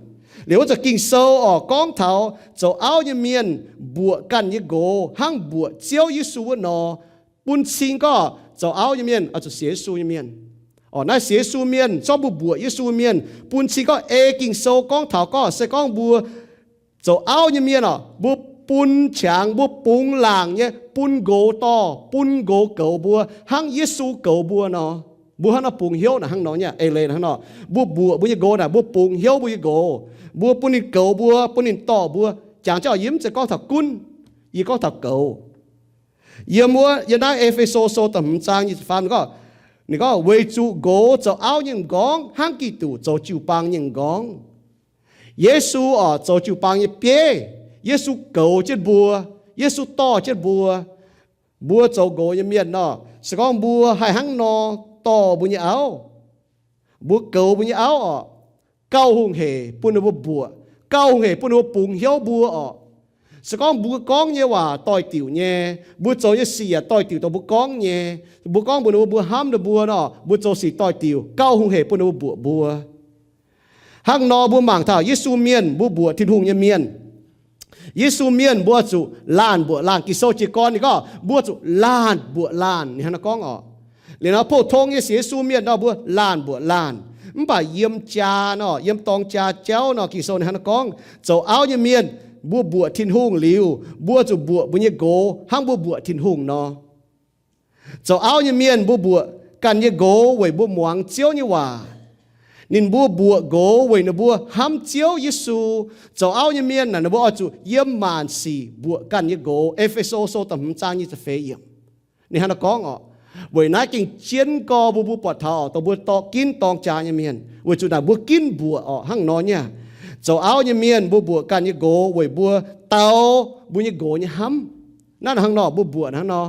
Liuz wuov zanc Ging-Sou orqc gorngv taux zoux auv nyei mienh mbuoqc ganh nyei nqox hnangv mbuoqc Ziouv Yesu wuov nor, bun cing gorngv zoux auv nyei mienh oix zuqc sienx Yesu nyei mienh. Orqc, naaiv sienx Yesu mienh, zorqv mbuo mbuoqc Yesu mienh, bun cing gorngv ei Ging-Sou gorngv taux gorngv se gorngv mbuo zoux auv nyei mienh orqc, mbuo bun qangx, mbuo bungx laangc nyei bun nqox dorh, bun nqox goux mbuo hnangv Yesu goux mbuo nor. Mbuo hnangv nor bungx hnyouv naaic hnangv nor nyei, eix leiz hnangv nor. Mbuo mbuoqc mbuo nyei nqox naaic, mbuo bungx hnyouv mbuo nyei nqox. Mbuo bun ninh goux mbuo, bun ninh dorh mbuo. Jangx jienv yie mv zeiz gorngv taux gunv, yie gorngv taux goux. Yiem wuov, yiem naaiv E^fe^so Sou da'hmz zaang nyic ziepc faam ninh gorngv, ninh gorngv, weic zuqc nqox zoux auv nyei m'nqorngv hnangv Giduc zoux jiu-baang nyei m'nqorngv. Yesu orqc zoux jiu-baang nyei bieiv. Yesu goux jienv mbuo. Yesu dorh jienv mbuo. Mbuo zoux nqox nyei mienh nor, se gorngv mbuo haih hnangv nor dorh mbuo nyei auv, mbuo goux mbuo nyei auv orqc, gauh hungh hec bun ninh mbuo mbuoqc, gauh hungh hec bun ninh mbuo bungx hnyouv mbuo orqc. Se gorngv mbuo gorngv nyei waac doix-diuc nyei, mbuo zoux nyei sic yaac doix-diuc dongh mbuo gorngv nyei, mbuo gorngv mbuox ninh mbuo, mbuo hnamv ninh mbuo nor, mbuo zoux sic doix-diuc, gauh hungh hec bun ninh mbuo mbuoqc mbuo. Hnangv nor mbuo mangc taux Yesu mienh, mbuo mbuoqc Tin-Hungh nyei mienh. Yesu mienh mbuo zuqc laanh mbuoqc laanh. Ging-Sou jiez gorn ninh gorngv mbuo zuqc laanh mbuoqc laanh, ninh hnangv nor gorngv orqc. Liuz nor pou-tong nyei sienx Yesu mienh nor mbuo laanh mbuoqc laanh. Mv baac yiem jaa nor, yiem dorng jaa jauv nor, Ging-Sou ninh hnangv nor gorngv, zoux auv nyei mienh, mbuo mbuoqc Tin-Hungh liuz, mbuo zuqc mbuoqc mbuo nyei nqox hnangv mbuo mbuoqc Tin-Hungh nor. Zoux auv nyei mienh mbuo mbuoqc ganh nyei nqox weic mbuo muangx Ziouv nyei waac. Ninh mbuo mbuoqc nqox weic ninh mbuo hnamv Ziouv Yesu. Zoux auv nyei mienh naaic ninh mbuo oix zuqc yiem maanc sic mbuoqc ganh nyei nqox. E^fe^so Sou da'hmz zaang nyic ziepc feix yiemc. Ninh hnangv naaiv gorngv orqc, weic naaiv gengh jienv gorx mbuo, mbuo buatc taux orqc, dongh mbuo dorh ginv dorng jaax nyei mienh, weic zuqc naaic mbuo ginv mbuoqc orqc, hnangv nor nyei. Zoux auv nyei mienh mbuo mbuoqc ganh nyei nqox weic mbuo dau mbuo nyei nqox nyei hnamv. Naaiv hnangv nor mbuo mbuoqc hnangv nor.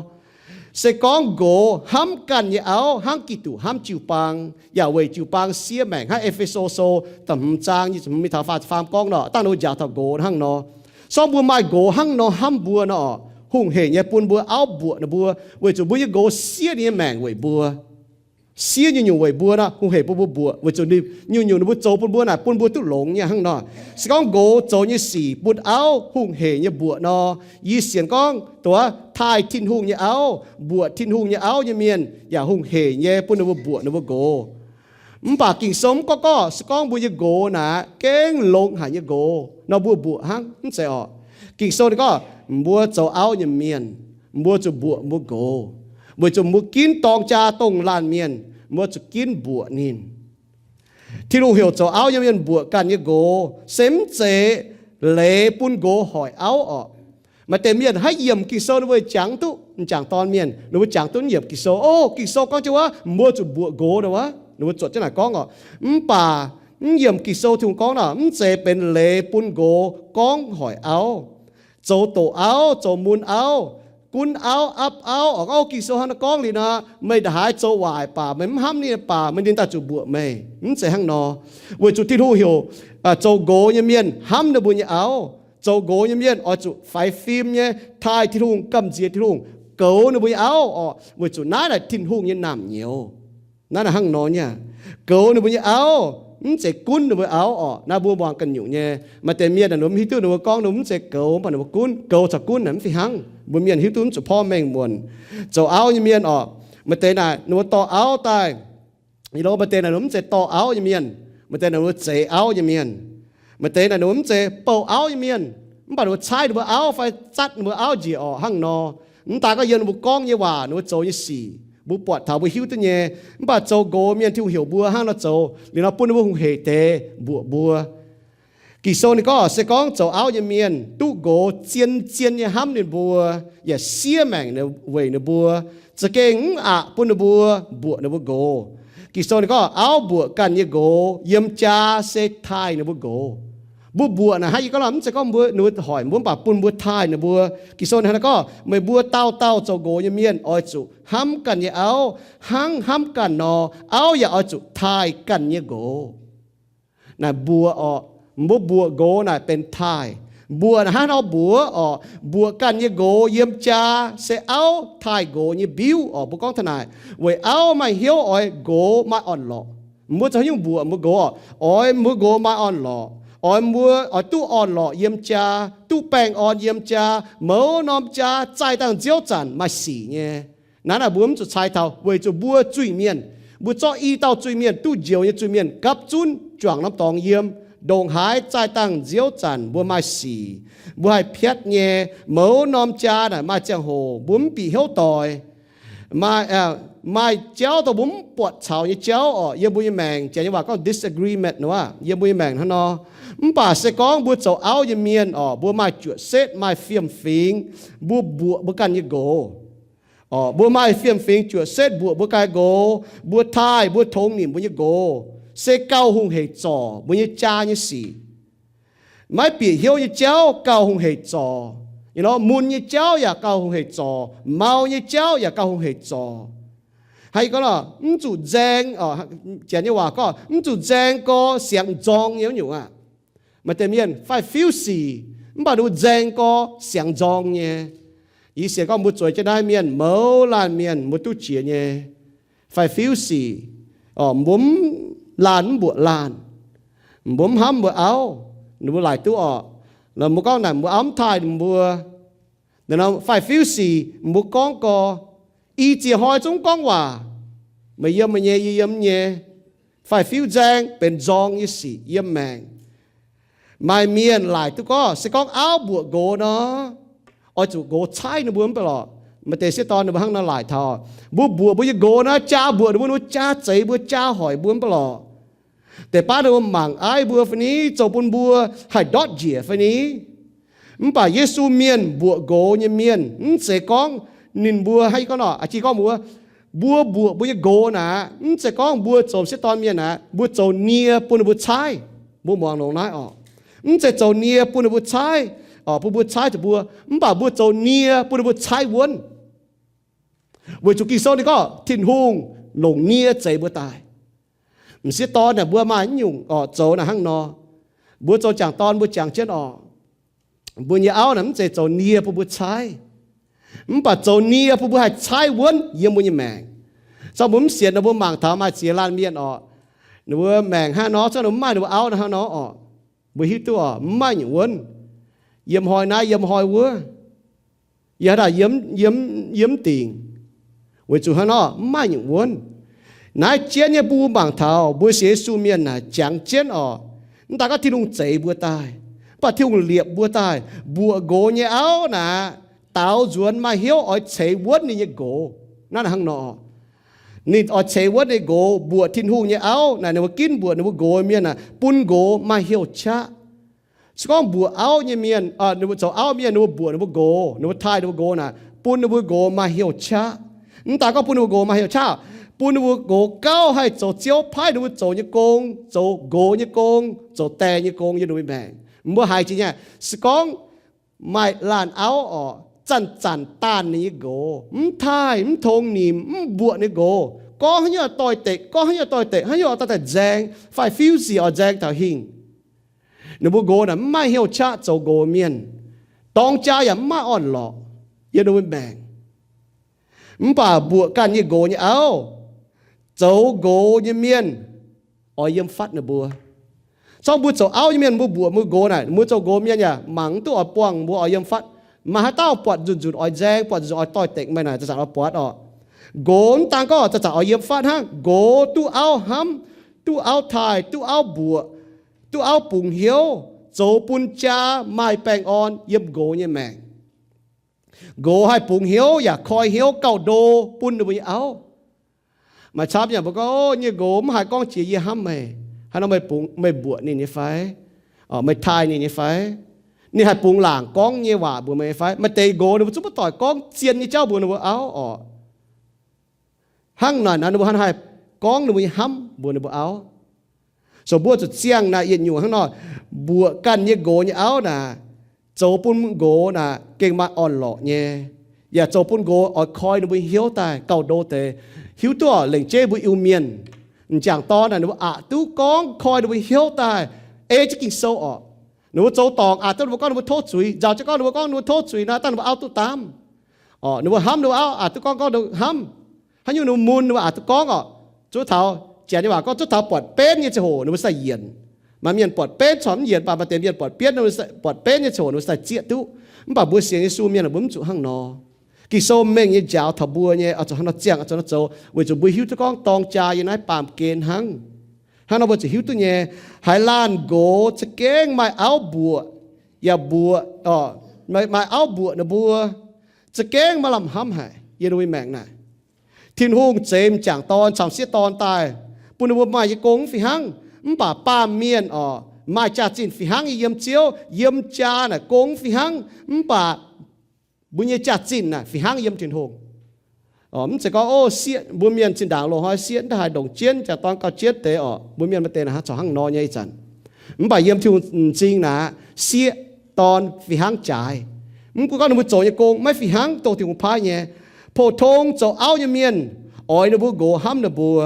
Se gorngv nqox hnamv ganh nyei auv hnangv Giduc hnamv jiu-baang, yaac weic jiu-baang siev maengc, hnangv E^fe^so Sou da'hmz zaang nyic ziepc hmz mingh taux faah ziepc faam gorngv nor, dangh ninh mbuo njaaux taux nqox hnangv nor. Se gorngv mbuo maaih nqox hnangv nor hnamv mbuo nor, hungh hec nyei bun mbuo auv mbuoqc ninh mbuo, weic zuqc mbuo nyei nqox siev ninh nyei maengc weic mbuo. Siev nyungc-nyungc weic mbuo nor, hungh hec bun mbuo mbuoqc, weic zuqc ninh nyungc-nyungc ninh mbuo zoux bun mbuo naaic bun mbuo duqv longx nyei hnangv nor. Se gorngv nqox zoux nyei sic bun auv hungh hec nyei mbuoqc nor, yie sienx gorngv dongh wuov taaih Tin-Hungh nyei auv, mbuoqc Tin-Hungh nyei auv nyei mienh yaac hungh hec nyei bun ninh mbuo mbuoqc ninh mbuo nqox. Mv baac Ging-Sou mv gorngv gorngv se gorngv mbuo nyei nqox naaic gengh longx haic nyei nqox nor, mbuo mbuoqc hnangv mv zeiz orqc. Ging-Sou ninh gorngv mbuo zoux auv nyei mienh, mbuo zuqc mbuoqc mbuo nqox, weic zuqc mbuo ginv dorng jaa dongh laanh mienh, mbuo zuqc ginv mbuoqc ninh. Tin-Hungh heuc zoux auv nyei mienh mbuoqc ganh nyei nqox se mv zeiz leiz bun nqox hoic auv orqc. Maaih deix mienh haiv yiemc Ging-Sou ninh mbuo jangx duqv, m'jangc dorn mienh ninh mbuo jangx duqv mv yiemc Ging-Sou. O, Ging-Sou gorngv jienv wuov mbuo zuqc mbuoqc nqox nor wuov, ninh mbuo zuotc jienv naaic gorngv orqc. Mv baac mv yiemc Ging-Sou Tin-Hungh gorngv nor, mv zeiz benx leiz bun nqox gorngv hoic auv, zoux doqc auv, zoux mun auv, gunv auv, apv auv orqc. Ging-Sou hnangv naaiv gorngv liuz nor, meih ndaaih haaix zoux waaic baac, meih mv hnamv ninh baac, meih ninh daaih zuqc mbuoqc meih. Mv zeiz hnangv nor. Weic zuqc Tin-Hungh heuc zoux nqox nyei mienh hnamv ninh mbuo nyei auv. Zoux nqox nyei mienh oix zuqc faix fim nyei taaih Tin-Hungh, gamh nziex Tin-Hungh, goux ninh mbuo nyei auv orqc, weic zuqc naaiv naaic Tin-Hungh nyei naamh nyouz. Naaiv naaic hnangv nor nyei, goux ninh mbuo nyei auv, mv zeiz gunv ninh mbuo auv orqc. Naaiv mbuo muangx ganh nyungc nyei. Maaih deix mienh naaic ninh mbuo mv hiuv duqv ninh mbuo gorngv ninh mbuo mv zeiz goux, mv baac ninh mbuo gunv. Goux caux gunv naaic mv fih hnangv. Mbuo mienh hiuv duqv mv zuqc porv mengh muonc. Zoux auv nyei mienh orqc, maaih deix naaic ninh mbuo dorh auv daaih, yie lo maaih deix naaic ninh mbuo mv zeiz dorh auv nyei mienh. Maaih deix naaic ninh mbuo zeix auv nyei mienh. Maaih deix naaic ninh mbuo mv zeiz bouh auv nyei mienh, mv baac ninh mbuo caaiv ninh mbuo auv fai zatv ninh mbuo auv njiec orqc hnangv nor. Mv daaih gorngv yiem ninh mbuo gorngv nyei waac, ninh mbuo zoux nyei sic, mbuo buatc taux mbuo hiuv duqv nyei. Mv baac zoux nqox mienh Tin-Hungh heuc mbuo hnangv nor zoux liuz nor bun ninh mbuo hungh hec deix mbuoqc mbuo. Ging-Sou ninh gorngv se gorngv zoux auv nyei mienh duqv nqox zien-zien nyei hnamv ninh mbuo, yaac siev maengc weic ninh mbuo, za'gengh mv aqc bun ninh mbuo mbuoqc ninh mbuo nqox. Ging-Sou ninh gorngv auv mbuoqc ganh nyei nqox yiem jaa se taaih ninh mbuo nqox. Mbuo mbuoqc naaic hnangv yie gorngv nor, mv zeiz gorngv mbuo, ninh mbuo hoic mbuo, mv baac bun mbuo taaih ninh mbuo. Ging-Sou ninh hnangv naaiv gorngv, meih mbuo dauh dauh zoux nqox nyei mienh oix zuqc hnamv ganh nyei auv hnangv hnamv ganh nor, auv yaac oix zuqc taaih ganh nyei nqox. Naaic mbuoqc orqc, Mbuo mbuoqc nqox naaic benx taaih. Mbuoqc naaic hnangv nor mbuoqc orqc, mbuoqc ganh nyei nqox yiem jaa se auv taaih nqox nyei mbiuv orqc. Mbuo gorngv taux naaic, weic auv maaih hnyouv oix nqox maaih orn-lorqc. Mbuo zoux haaix nyungc mbuoqc mbuo nqox orqc? Oix mbuo nqox maaih orn-lorqc, oix mbuo oix duqv orn-lorqc yiem jaa, duqv baengh orn yiem jaa, mouz norm jaa zaih dangh nziouv zanc maaih sic nyei. Naaiv naaic mbuo mv zuqc cai taux weic zuqc mbuo zuiz-mienh, mbuo zorqv i dauh zuiz-mienh, duqv njoux nyei zuiz-mienh gapv zunv juangc norm dorngx yiem, ndongc haaix zaih dangh nziouv zanc mbuo maaih sic, mbuo haih piatv nyei. Mouz norm jaa naaic maaih ziangh hoc mbuo mv bieqc hnyouv doix. Maaih, maaih jauv dongh mbuo mv buatc caux nyei jauv orqc, yiem mbuo nyei maengc, janx nyei waac gorngv disagreement nor, yiem mbuo nyei maengc hnangv nor. Mv baac se gorngv mbuo zoux auv nyei mienh orqc, mbuo maaih juoqc setv, maaih fiem-fingx, mbuo mbuoqc mbuo ganh nyei nqox. Orqc, mbuo maaih fiem-fingx juoqc setv mbuoqc mbuo ganh nqox, mbuo taaih, mbuo tongx nimc mbuo nyei nqox, se gauh hungh heic zorc mbuo nyei jaa nyei sic. Maiv bieqc hnyouv nyei jauv gauh hungh heic zorc. Ih nor mun nyei jauv yaac gauh hungh heic zorc, mau nyei jauv yaac gauh hungh heic zorc. Haaix gorngv lorqc, mv zuqc nzaeng, janx nyei waac gorngv mv zuqc nzaeng gorx siangx nzorng nyei wuov nyungc aqv. Maaih deix mienh faix-fiuv sic, mv baac ninh mbuo nzaeng gorx siangx nzorng nyei. Yie sienx gorngv mbuo zueiz jienv naaiv mienh, mouz laanh mienh mbuo duqv jiex nyei. Faix-fiuv sic, mbuo mv laanh mv mbuoqc laanh, mbuo mv hnamv mbuo auv, ninh mbuo laaic duqv orqc. Mbuo gorngv naaic mbuo auv mv taaih ninh mbuo. Faix-fiuv sic mbuo gorngv gorx, i ziex hnoi zungv gorngv waac, meih yiem meih nyei, yie yiem nyei. Faix-fiuv nzaeng benx nzorng nyei sic yiem maengc. Maaih mienh laaic duqv gorngv, se gorngv auv mbuoqc nqox nor, oix zuqc nqox caaiv ninh mbuo mv baac lorqc. Maaih deix sieqv dorn ninh mbuo hnangv nor laaic taux, mbuo mbuoqc mbuo nyei nqox nor, jaa mbuoqc ninh mbuo, ninh mbuo jaa zeix mbuo, jaa hoic mbuo mv baac lorqc. Deix baav ninh mbuo mangc aiv mbuo fai ni, zoux bun mbuo haih ndortv njiec fai ni. Mv baac Yesu mienh mbuoqc nqox nyei mienh, mv zeiz gorngv ninh mbuo hnangv gorngv nor, aa, jiex gorngv mbuo, mbuo mbuoqc mbuo nyei nqox naaic, mv zeiz gorngv mbuo zoux sieqv dorn mienh naaic, mbuo zoux nie bun ninh mbuo caaiv. Mbuo muangx longx naaiv orqc. Mv zeiz zoux nie bun ninh mbuo caaiv, bun mbuo caaiv zuqc mbuo, mv baac mbuo zoux nie bun ninh mbuo caaiv wuonv. Weic zuqc Ging-Sou ninh gorngv Tin-Hungh longc nie zeix mbuo daaih. M'sieqv dorn naaic mbuo maaih nyungc orqc zoux naaic hnangv nor. Mbuo zoux jangc dorn mbuo jangx jienv orqc, mbuo nyei auv naaic mv zeiz zoux nie bun mbuo caaiv, mv baac zoux nie bun mbuo haih caaiv wuonv yiem mbuo nyei maengc. Zorqv mbuo mv sienx nor, mbuo mangc taux maaih ziex laanh mienh orqc, ninh mbuo maengc hnangv nor, zorqv ninh mbuo maaih ninh mbuo auv hnangv nor orqc, mbuo hiuv duqv orqc, mv maaih nyungc wuonv. Yiem hnoi naaiv, yiem hnoi wuov, yiem, yiem dingc. Weic zuqc hnangv nor mv maaih nyungc wuonv. Naaiv jienv nyei mbuo mangc taux mbuo sienx Yesu mienh naaic jangx jienv orqc, mv daaih gorngv Tin-Hungh zeix mbuo daaih, mv baac Tin-Hungh liepc mbuo daaih mbuoqc nqox nyei auv naaic, daaux nzuonx maaih hnyouv oix ceix wuonv ninh nyei nqox. Naaiv hnangv nor, ninh oix ceix wuonv ninh nqox. Mbuoqc Tin-Hungh nyei auv naaic, ninh mbuo ginv mbuoqc ninh mbuo nqox mienh naaic, bun nqox maaih hnyouv qaqv. Se gorngv mbuoqc auv nyei mienh, ninh mbuo zoux auv mienh, ninh mbuo mbuoqc ninh mbuo nqox, ninh mbuo taaih ninh mbuo nqox naaic, bun ninh mbuo nqox maaih hnyouv qaqv. Mv daaih gorngv bun ninh mbuo nqox maaih hnyouv qaqv, bun ninh mbuo nqox gauh haih zoux Ziouv paaiv ninh mbuo zoux nyei gong, zoux nqox nyei gong, zoux die nyei gong yiem ninh mbuo maengc. Mbuo haiz jiex nyei, se gorngv maaih laanh auv orqc, zanc-zanc daanh ninh nyei nqox, mv taaih, mv tongx nimc, mv mbuoqc ninh nqox, gorngv haaix nyungc doix-dekc, gorngv haaix nyungc doix-dekc, haaix nyungc oix daaih nzaeng, faix-fiuv sic oix nzaeng taux hingh. Ninh mbuo nqox naaic mv maaih hnyouv qaqv zoux nqox mienh, dorng jaa yaac mv maaih orn-lorqc yiem ninh mbuo maengc. Mv baac mbuoqc ganh nyei nqox nyei auv, zoux nqox nyei mienh oix yiem fatv ninh mbuo. Zorqv mbuo zoux auv nyei mienh, mbuo mbuoqc mbuo nqox naaic, mbuo zoux nqox mienh yaac mangc mv duqv oix buangh mbuo oix yiem fatv. Maaih haaix dauh buatc nzunc-nzunc oix nzaeng, buatc nzunc-nzunc oix doix-dekc meih naaic, zanc-zanc oix buatc orqc. Nqox mv daan gorngv zanc-zanc oix yiem fatv hnangv. Nqox duqv auv hnamv, duqv auv taaih, duqv auv mbuoqc, duqv auv bungx hnyouv, zoux bun jaa maaih baengh orn yiem nqox nyei maengc. Nqox haih bungx hnyouv yaac koi hnyouv gauh ndo bun ninh mbuo nyei auv. Maaih camv yaac mbuo gorngv, O, nyei nqox mv haiz gorngv jiex yie hnamv meih. Haaix nor meih bungx, meih mbuoqc ninh nyei fai? Meih taaih ninh nyei fai? Ninh haih bungx laangc gorngv nyei waac mbuox meih nyei fai? Maaih deix nqox ninh mbuo zungv maiv doic gorngv zien nyei jauv mbuox ninh mbuo auv orqc. Hnangv naaic nor ninh mbuo haih gorngv ninh mbuo nyei hnamv mbuox ninh mbuo auv. So mbuo zuqc ziangh naaic yietc nyungc hnangv nor, mbuoqc ganh nyei nqox nyei auv naaic, zoux bun nqox naaic gengh maaih orn-lorqc nyei, yaac zoux bun nqox oix koi ninh mbuo hnyouv daaih gauh ndo deix. Hiuv duqv lengc jeiv mbuo Iu-Mienh, m'jangc dorn naaic ninh mbuo aqc duqv gorngv koi ninh mbuo hnyouv daaih, ei jienv Ging-Sou orqc. Ninh mbuo zoux dorngc aqc duqv ninh mbuo gorngv ninh mbuo tov zuiz, nzauh jienv gorngv ninh mbuo gorngv ninh mbuo tov zuiz nor, daaih ninh mbuo auv duqv daamv. Orqc, ninh mbuo hnamv ninh mbuo auv aqc duqv gorngv gorngv ninh mbuo hnamv. Haaix nyungc ninh mbuo mun ninh mbuo aqc duqv gorngv orqc. Zuov taux janx nyei waac gorngv zuov taux buatc benv nyei ziangh hoc ninh mbuo se daaih yienc. Maaih mienh buatc benv corc mv yienc, mv baac maaih deix mienh buatc benv, buatc benv nyei ziangh hoc ninh mbuo se daaih zieqv duqv. Mv baac mbuo sienx Yesu mienh mbuo mv zuqc hnangv nor. Ging-Sou mengh nyei njaaux taux mbuo nyei, oix zuqc hnangv nor ziangh, oix zuqc hnangv nor zoux, weic zuqc mbuo hiuv duqv gorngv dorng jaa yiem naaiv baamh gen hnangv. Hnangv nor mbuo zuqc hiuv duqv nyei, haaix laanh nqox za'gengh maaih auv mbuoqc, yaac mbuoqc, maaih auv mbuoqc ninh mbuo, za'gengh maaih lamh hnamv haic yiem ninh mbuo maengc naaic. Tin-Hungh zeix m'jangc dorn caux m'sieqv dorn daaih, bun ninh mbuo maaih nyei gong fih hnangv. Mv baac baamh mienh orqc, maaih jaax-zinh fih hnangv nyei yiem Ziouv, yiem jaa naaic gong fih hnangv, mv baac mbuo nyei jaax-zinh naaic fih hnangv yiem Tin-Hungh. Mv zeiz gorngv, o, sieqv, mbuo mienh zinh ndaangc loz-hnoi sieqv ndaaih haih ndongc jienv, m'jangc dorn gauh jienv deix orqc. Mbuo mienh maaih deix naaic corc hnangv nor nyei ih zanc. Mv baac yiem Tin-Hungh m'zing naaic, sieqv dorn fih hnangv jaaix. Mv gunv gorngv ninh mbuo zoux nyei gong maiv fih hnangv dongh Tin-Hungh paaiv nyei. Pou-tong zoux auv nyei mienh oix ninh mbuo nqox hnamv ninh mbuo.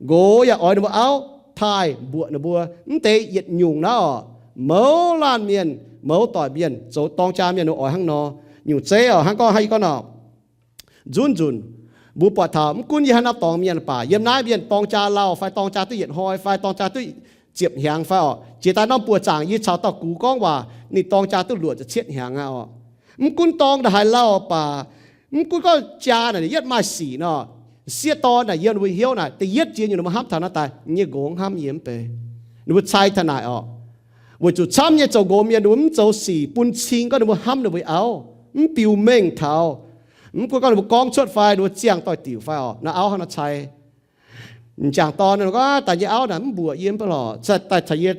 Nqox yaac oix ninh mbuo auv taaih mbuoqc ninh mbuo. Mv deix yietc nyungc naaiv orqc, mouz laanh mienh, mouz doic mienh, zoux dorng jaa mienh ninh mbuo oix hnangv nor. Nyungc zeiv orqc, hnangv gorngv hnangv yie gorngv nor, nzunc nzunc mbuo buatc taux mv gunv yie hnangv naaiv dorngx mienh baac yiem naaiv mienh dorng jaa lauh fai dorng jaa duqv yietc hnoi fai dorng jaa duqv ziepc hnyangx fai orqc, jiex daaih norm buoqc zaangc yie caux dauh gux gorngv waac ninh dorng jaa duqv luoqc ziepc cietv hnyangx aqv orqc. Mv gunv dorng ndaaih haaix lauh baac, mv gunv gorngv jaa naaic yietv maaih sic nor, sieqv dorn naaic yiem ninh mbuo hnyouv naaic da'yietv ziex nyungc ninh mbuo hnamv taux naaiv daaih, nyei nqox hnamv yie mv bei. Ninh mbuo cai taux naaic orqc. Weic zuqc camv nyei zoux nqox mienh ninh mbuo mv zoux sic bun cing gorngv ninh mbuo hnamv ninh mbuo auv, mv biux mengh taux. Mv gunv gorngv ninh mbuo gorngv cuotv fai ninh mbuo ziangh doix-diuc fai orqc, naaiv auv hnangv nor cai. M'jangc dorn gorngv, daaih nyei auv naaic mv mbuoqc yie mv bei lorqc, daaih caux yie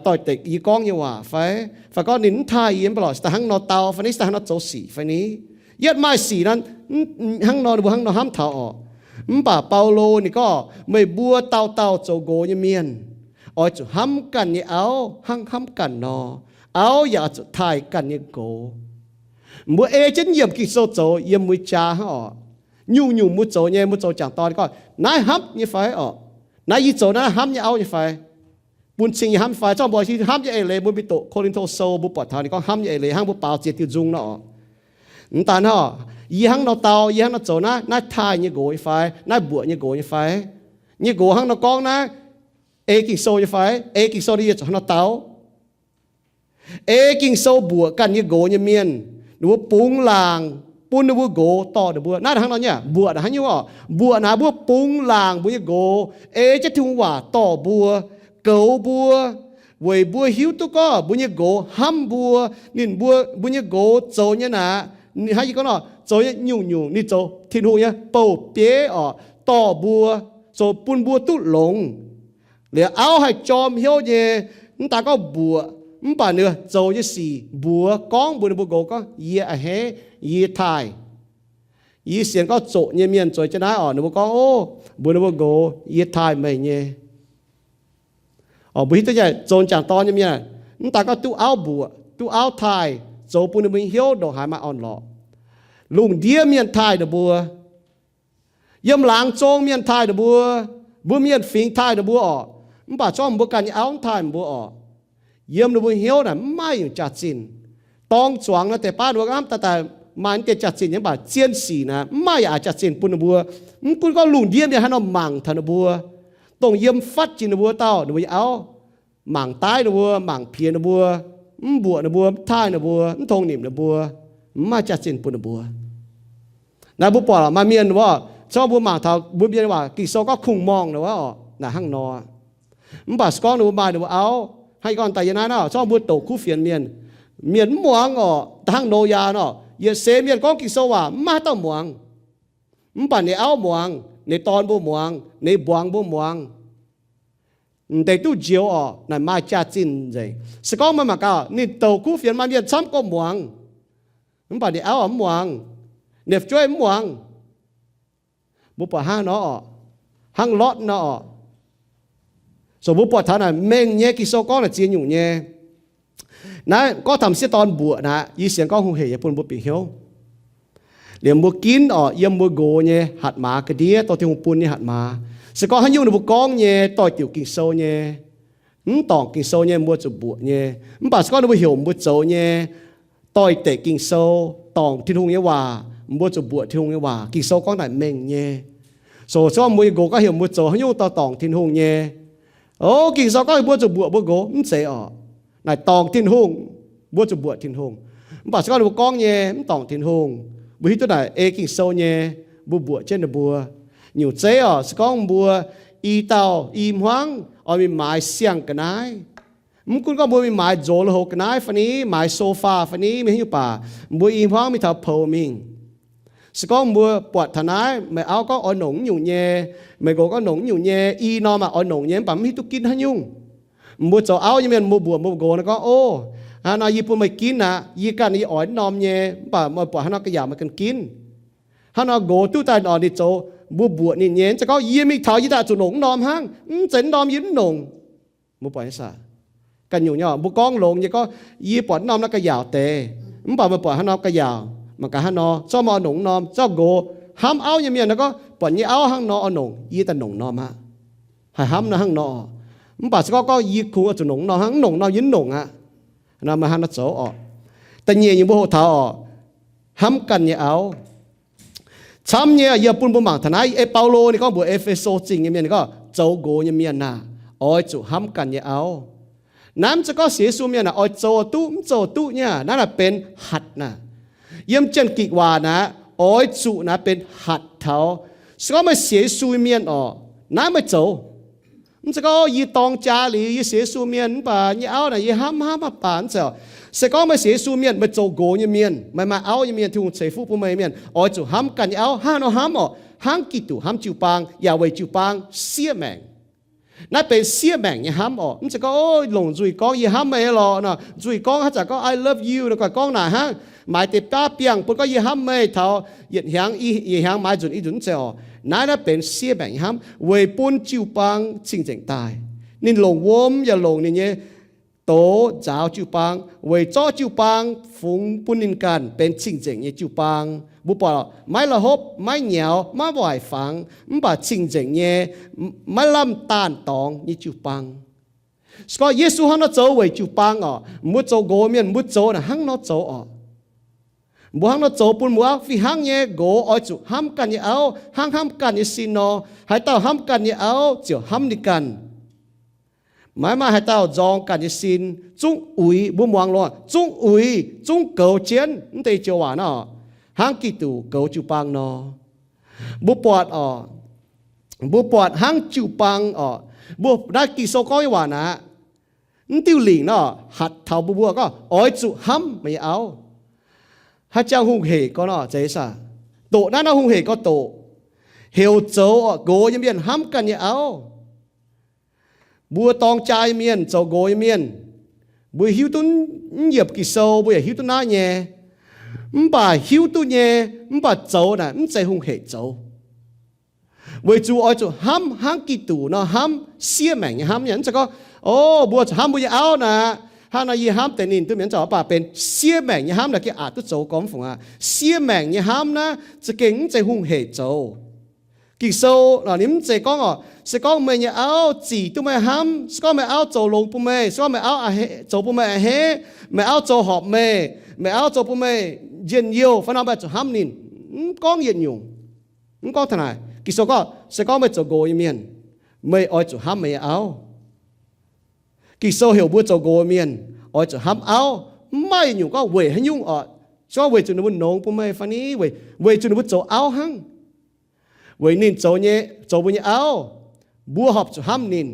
doix-dekc yie gorngv nyei waac fai, fai gorngv ninh mv taaih yie mv bei lorqc, se daaih hnangv nor dau fai ni, se daaih hnangv nor zoux sic fai ni. Yietv maaih sic nor, hnangv nor ninh mbuo hnangv nor hnamv taux orqc. Mv baac Baulo ninh gorngv, meih mbuo dauh dauh zoux nqox nyei mienh oix zuqc hnamv ganh nyei auv hnangv hnamv ganh nor, auv yaac oix zuqc taaih ganh nyei nqox. Mbuo ei jienv yiem Ging-Sou zoux yiem mbuo jaa hnangv orqc. Nyungc-nyungc mbuo zoux nyei, mbuo zoux m'jangc dorn gorngv, naaiv hnamv nyei fai orqc? Naaiv yie zoux naaiv hnamv nyei auv nyei fai? Bun cing nyei hnamv nyei fai? Zorqv mbuo hnamv nyei eix leiz mbuo mingh doqc Ko^lin^to Sou, mbuo buatc taux ninh gorngv hnamv nyei eix leiz hnangv mbuo baaux ziex diuh nzung nor orqc. Mv daan hnangv, yie hnangv nor dau, yie hnangv nor zoux naaiv, naaiv taaih nyei nqox nyei fai, naaiv mbuoqc nyei nqox nyei fai? Nyei nqox hnangv nor gorngv naaiv, ei Ging-Sou nyei fai? Ei Ging-Sou nor yie zuqc hnangv nor dau. Ei Ging-Sou mbuoqc ganh nyei nqox nyei mienh, ninh mbuo bungx laangc bun ninh mbuo nqox dorh ninh mbuo. Naaiv hnangv nor nyei aqv. Mbuoqc naaic hnangv nyungc orqc. Mbuoqc naaic mbuo bungx laangc mbuo nyei nqox, ei jienv Tin-Hungh waac dorh mbuo, goux mbuo, weic mbuo hiuv duqv gorngv mbuo nyei nqox hnamv mbuo. Ninh mbuo, mbuo nyei nqox zoux nyei naaic, hnangv yie gorngv nor, zoux nyei nyungc-nyungc ninh zoux Tin-Hungh nyei bouh bieiv orqc, dorh mbuo, zoux bun mbuo duqv longx. Liuz auv haih jorm hnyouv nyei, mv daan gorngv mbuoqc, mv baac ninh zoux nyei sic mbuox gorngv mbuox ninh mbuo nqox gorngv, yie a'hneiv, yie taaih. Yie sienx gorngv zoqc nyei mienh zoux jienv naaiv orqc, ninh mbuo gorngv, o, mbuox ninh mbuo nqox, yie taaih meih nyei. Orqc, mbuo hiuv duqv nyei, zoux m'jangc dorn nyei mienh, mv daan gorngv duqv auv mbuoqc, duqv auv taaih, zoux bun ninh mbuo nyei hnyouv ndongc haaix maaih orn-lorqc. Lungh ndiev mienh taaih ninh mbuo, yiem laangz zong mienh taaih ninh mbuo, mbuo mienh fingx taaih ninh mbuo orqc. Mv baac zorqv mbuo ganh nyei auv mv taaih mbuo orqc. Yiem ninh mbuo hnyouv naaic mv maaih nyungc jaax-zinh. Dorng zuangx nor deix baav ninh mbuo hnamv daaih daaih maaih naaiv deix jaax-zinh nyei, mv baac zien sic naaic mv maaih yaac jaax-zinh bun ninh mbuo. Mv gunv gorngv lungh ndiev mienh haaix nor mangc taux ninh mbuo, dongh yiem fatv jiex ninh mbuo dauh, ninh mbuo nyei auv, mangc daaih ninh mbuo, mangc piex ninh mbuo, mv mbuoqc ninh mbuo, mv taaih ninh mbuo, mv tong nimc ninh mbuo, mv maaih jaax-zinh bun ninh mbuo. Naaiv mbuo buatc maaih mienh wuov, zorqv mbuo mangc taux mbuo mienh waac Ging-Sou gorngv kungx-morngh nor wuov orqc, naaic hnangv nor. Mv baac se gorngv ninh mbuo maaih ninh mbuo auv, hnangv yie gorngv daaih yie naaiv nor, zorqv mbuo doqc kuv fienx mienh, mienh mv muangx orqc, da'hnangv Noyaa nor, yietc seix mienh gorngv Ging-Sou waac mv maaih haaix dauh muangx. Mv baac ninh auv muangx, ninh dorn mbuo muangx, ninh mbuangz mbuo muangx. M'deix duqv njoux orqc, naaic maaih jaax-zinh nzengc. Se gorngv meih mangc gaax, ninh doqc kuv fienx maaih mienh camv gorqv muangx, mv baac ninh auv mv muangx, ninh fu'jueiv mv muangx. Mbuo buatc hnangv nor orqc, hnangv Lotv nor orqc. So mbuo buatc taux naaic mengh nyei Ging-Sou gorngv naaic ziex nyungc nyei. Naaiv gorngv taux m'sieqv dorn mbuoqc naaic, yie sienx gorngv hungh hec nyei bun mbuo bieqc hnyouv. Liemh mbuo ginv orqc, yiem mbuo nqox nyei hatc maaz ga'ndiev, dorh Tin-Hungh bun nyei hatc maaz. Se gorngv haaix nyungc ninh mbuo gorngv nyei doix-diuc Ging-Sou nyei, Mv dorngc Ging-Sou nyei mbuo zuqc mbuoqc nyei. Mv baac se gorngv ninh mbuo heuc mbuo zoux nyei, doix-dekc Ging-Sou, dorngc Tin-Hungh nyei waac, mbuo zuqc mbuoqc Tin-Hungh nyei waac. Ging-Sou gorngv naaic mengh nyei. So se gorngv mbuo nyei nqox gorngv heuc mbuo zoux haaix nyungc dorh dorngc Tin-Hungh nyei, o, Ging-Sou gorngv mbuo zuqc mbuoqc mbuo nqox, mv zeiz orqc. Naaic dorngc Tin-Hungh, mbuo zuqc mbuoqc Tin-Hungh. Mv baac se gorngv ninh mbuo gorngv nyei mv dorngc Tin-Hungh, mbuo hiuv duqv naaic ei Ging-Sou nyei, mbuo mbuoqc jienv ninh mbuo. Nyungc zeiv orqc, se gorngv mbuo i dauh i hmuangv oix mingh maaiz siang-ga'naaiv, mv gunv gorngv mbuo mingh maaiz nzox lui-houx ga'naaiv fai ni, maaiz sofa fai ni, mingh haaix nyungc baac mbuo i hmuangv mingh taux poux mingh. Se gorngv mbuo buatc taux naaiv, meih auv gorngv oix nongc naaiv nyungc nyei, meih nqox gorngv nongc naaiv nyungc nyei, i norm aac oix nongc nyei, mv baac mv hiuv duqv ginv haaix nyungc. Mbuo zoux auv nyei mienh, mbuo mbuoqc mbuo nqox nor gorngv, o, hnangv nor yie bun meih ginv aqv, yie ganh yie oix naaiv norm nyei, mv baac meih buatc haaix norm ga'yaauc meih ganh ginv. Hnangv nor nqox duqv daaih orqc, ninh zoux, mbuo mbuoqc ninh nyei, mv zeiz gorngv yie mingh taux yie daaih zuqc nongc wuov norm hnangv, mv zeiz wuov norm yie mv nongc. Mbuo buatc nyei saah? Ganh nyungc nyei, mbuo gorngv longx nyei gorngv, yie buatc wuov norm naaiv ga'yaauc deix, mv baac meih buatc haaix norm ga'yaauc mangc gaax hnangv nor, zorqv meih oix nongc wuov norm. Zorqv nqox hnamv auv nyei mienh nor gorngv, buatc nyei auv hnangv nor oix nongc, yie daaih nongc norm aqv. Haih hnamv nor hnangv nor. Mv baac se gorngv gorngv yie kungx oix zuqc nongc norm hnangv, mv nongc norm yie mv nongc aqv. Nor meih hnangv nor zoux orqc. Da'nyeic nyungc mbuo hoqc taux orqc, hnamv ganh nyei auv. Camv nyei, yie bun mbuo mangc taux naaiv, ei Baulo ninh gorngv mbuox E^fe^so Zingh nyei mienh, ninh gorngv zoux nqox nyei mienh aah, oix zuqc hnamv ganh nyei auv. Naaiv mv zeiz gorngv sienx Yesu mienh aah, oix zoux duqv mv zoux duqv nyei, naaiv naaic benx hatc naaic. Yiem Janx-Gikc waac naaic, oix zuqc naaiv benx hatc taux. Se gorngv meih sienx Yesu mienh orqc, naaiv meih zoux. Mv zeiz gorngv yie dorng jaa liuz yie sienx Yesu mienh mv baac nyei auv naaic yie hnamv hnamv mv baac mv zeiz orqc. Se gorngv meih sienx Yesu mienh, meih zoux nqox nyei mienh, meih maaih auv nyei mienh, Tin-Hungh ceix fuqv bun meih nyei mienh, oix zuqc hnamv ganh nyei auv hnangv nor hnamv orqc, hnangv Giduc hnamv jiu-baang yaac weic jiu-baang siev maengc. Naaiv benx siev maengc nyei hnamv orqc. Mv zeiz gorngv, o, longc nzuih gorngv yie hnamv meih lorqc nor, nzuih gorngv haaix zanc gorngv I love you nor, gorngv naaic hnangv, maaiz deix biaav biangh bun gorngv yie hnamv meih taux yietc hnyangx, yietc hnyangx maaiz nzunc i nzunc, mv zeiz orqc. Naaiv naaiv benx siev maengc nyei hnamv weic bun jiu-baang cing-nzengc daaih. Ninh longc wuom yaac longc ninh nyei doz nzaaux jiu-baang weic zorqv jiu-baang fungx bun ninh ganh benx cing-nzengc nyei jiu-baang. Mbuo buatc maiv la'hopv, maiv nyaux, maiv waaic fangx, mv baac cing-nzengc nyei, maiv lamh daanh dorngx nyei jiu-baang. Se gorngv Yesu hnangv nor zoux weic jiu-baang orqc, mbuo zoux nqox mienh mbuo zoux naaic hnangv nor zoux orqc. Mbuo hnangv nor zoux bun mbuo fih hnangv nyei. Nqox oix zuqc hnamv ganh nyei auv hnangv hnamv ganh nyei sin nor. Haaix dauh hnamv ganh nyei auv ziouc hnamv ninh ganh. Maiv maaih haaix dauh nzorng ganh nyei sin zungv uix, mbuo muangx longx, zungv uix, zungv goux jienv mv deix joux waac nor, hnangv Giduc goux jiu-baang nor. Mbuo buatc orqc, mbuo buatc hnangv jiu-baang orqc, mbuo naaiv Ging-Sou gorngv nyei waac naaic, mv diuh lingc nor hatc taux mbuo, mbuo gorngv oix zuqc hnamv meih nyei auv. Haaix jangx hungh hec gorx nor, zeiz saah? Doqc naaiv nor hungh hec gorx doqc, heuc zoux orqc nqox nyei mienh hnamv ganh nyei auv. Mbuo dorng jaa nyei mienh, zoux nqox nyei mienh, mbuo hiuv duqv, mv yiemc Ging-Sou mbuo yaac hiuv duqv naaiv nyei. Mv baac hiuv duqv nyei, mv baac zoux naaic mv zeiz hungh hec zoux. Weic zuqc oix zuqc hnamv hnangv Giduc nor hnamv, siev maengc nyei hnamv nyei. Mv zeiz gorngv, o, mbuo zuqc hnamv mbuo nyei auv naaic, hnangv nor yie hnamv deix ninh duqv mienh zoux, mv baac benx siev maengc nyei hnamv naaic gengh aqc duqv zoux gormx fungc aqv. Siev maengc nyei hnamv naaiv za'gengh mv zeiz hungh hec zoux. Ging-Sou ninh mv zeiz gorngv orqc, se gorngv meih nyei auv zic duqv meih hnamv, se gorngv meih auv zoux longx bun meih, se gorngv meih auv zoux bun meih a'hneiv, meih auv zoux horpc meih, meih auv zoux bun meih njien-youh fai nor, meih zuqc hnamv ninh. Mv gorngv yietc nyungc. Mv gorngv taux naaic. Ging-Sou gorngv se gorngv meih zoux nqox nyei mienh, meih oix zuqc hnamv meih nyei auv. Ging-Sou heuc mbuo zoux nqox mienh oix zuqc hnamv auv. Mv maaih yietc nyungc gorngv weic haaix nyungc orqc, se gorngv weic zuqc ninh mbuo nongx bun meih fai ni, weic zuqc ninh mbuo zoux auv hnangv. Weic ninh zoux nyei, zoux mbuo nyei auv, mbuo horpc zuqc hnamv ninh.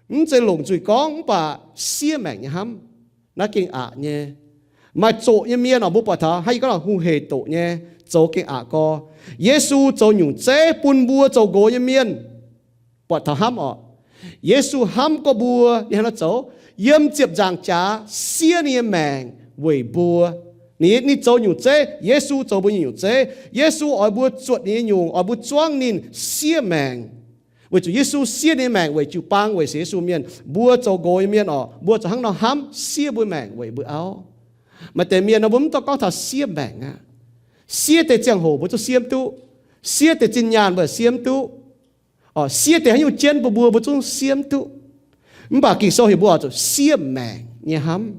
Mv zeiz longc nzuih gorngv, mv baac siev maengc nyei hnamv. Naaiv gengh aqc nyei. Maaih zoqc nyei mienh orqc, mbuo buatc taux hnangv yie gorngv hungh hec doqc nyei, zoux gengh aqc gorx. Yesu zoux nyungc zeiv bun mbuo zoux nqox nyei mienh buatc taux hnamv orqc. Yesu hnamv gorx mbuo, ninh hnangv naaiv zoux, yiem ziepc nzaangc jaax siev ninh nyei maengc weic mbuo. Ninh, ninh zoux nyungc zeiv, Yesu zoux mbuo nyei nyungc zeiv. Yesu oix mbuo zuotc ninh nyei nyungc, oix mbuo zuangv ninh, siev maengc. Weic zuqc Yesu siev ninh nyei maengc weic jiu-baang, weic sienx Yesu mienh. Mbuo zoux nqox nyei mienh orqc, mbuo zuqc hnangv nor hnamv, siev mbuo maengc weic mbuo auv. Maaih deix mienh nor mbuo mv dungx gorngv taux siev maengc aqv. Siev deix ziangh hoc mbuo zungv siev mv duqv. Siev deix zinh nyaanh mbuo siev mv duqv. Orqc, siev deix haaix nyungc jienv mbuo, mbuo, mbuo zungv siev mv duqv. Mv baac Ging-Sou heuc mbuo oix zuqc siev maengc nyei hnamv.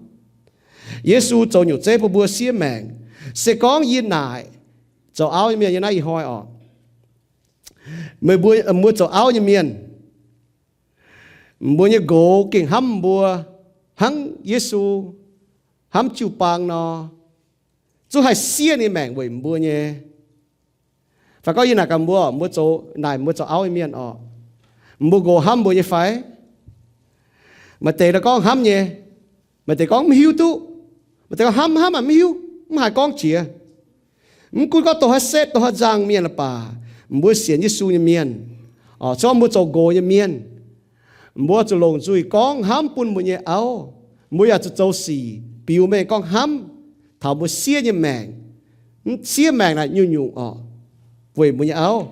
Yesu zoux nyungc zeiv bun mbuo siev maengc. Se gorngv yie naaic zoux auv nyei mienh nyei naaiv ih hnoi oc, meih mbuo, mbuo zoux auv nyei mienh, mbuo nyei nqox gengh hnamv mbuo hnangv Yesu hnamv jiu-baang nor, zungv haih siev ninh maengc weic mbuo nyei. Fai gorngv yie naaic gaax mbuo, mbuo zoux, naaic mbuo zoux auv nyei mienh oc, mbuo nqox hnamv mbuo nyei fai? Maaih deix gorngv hnamv nyei, maaih deix gorngv mv hiuv duqv, maaih deix gorngv hnamv hnamv mv hiuv, mv haih gorngv jiex. Mv gunv gorngv dongh haaix setv dongh haaix nzangc mienh la'baac, mbuo sienx Yesu nyei mienh, oc, se gorngv mbuo zoux nqox nyei mienh, mbuo zuqc longc nzuih gorngv hnamv bun mbuo nyei auv. Mbuo yaac zuqc zoux sic biux mengh gorngv hnamv taux mbuo siev nyei maengc. Siev maengc naaic nyungc-nyungc oc, weic mbuo nyei auv.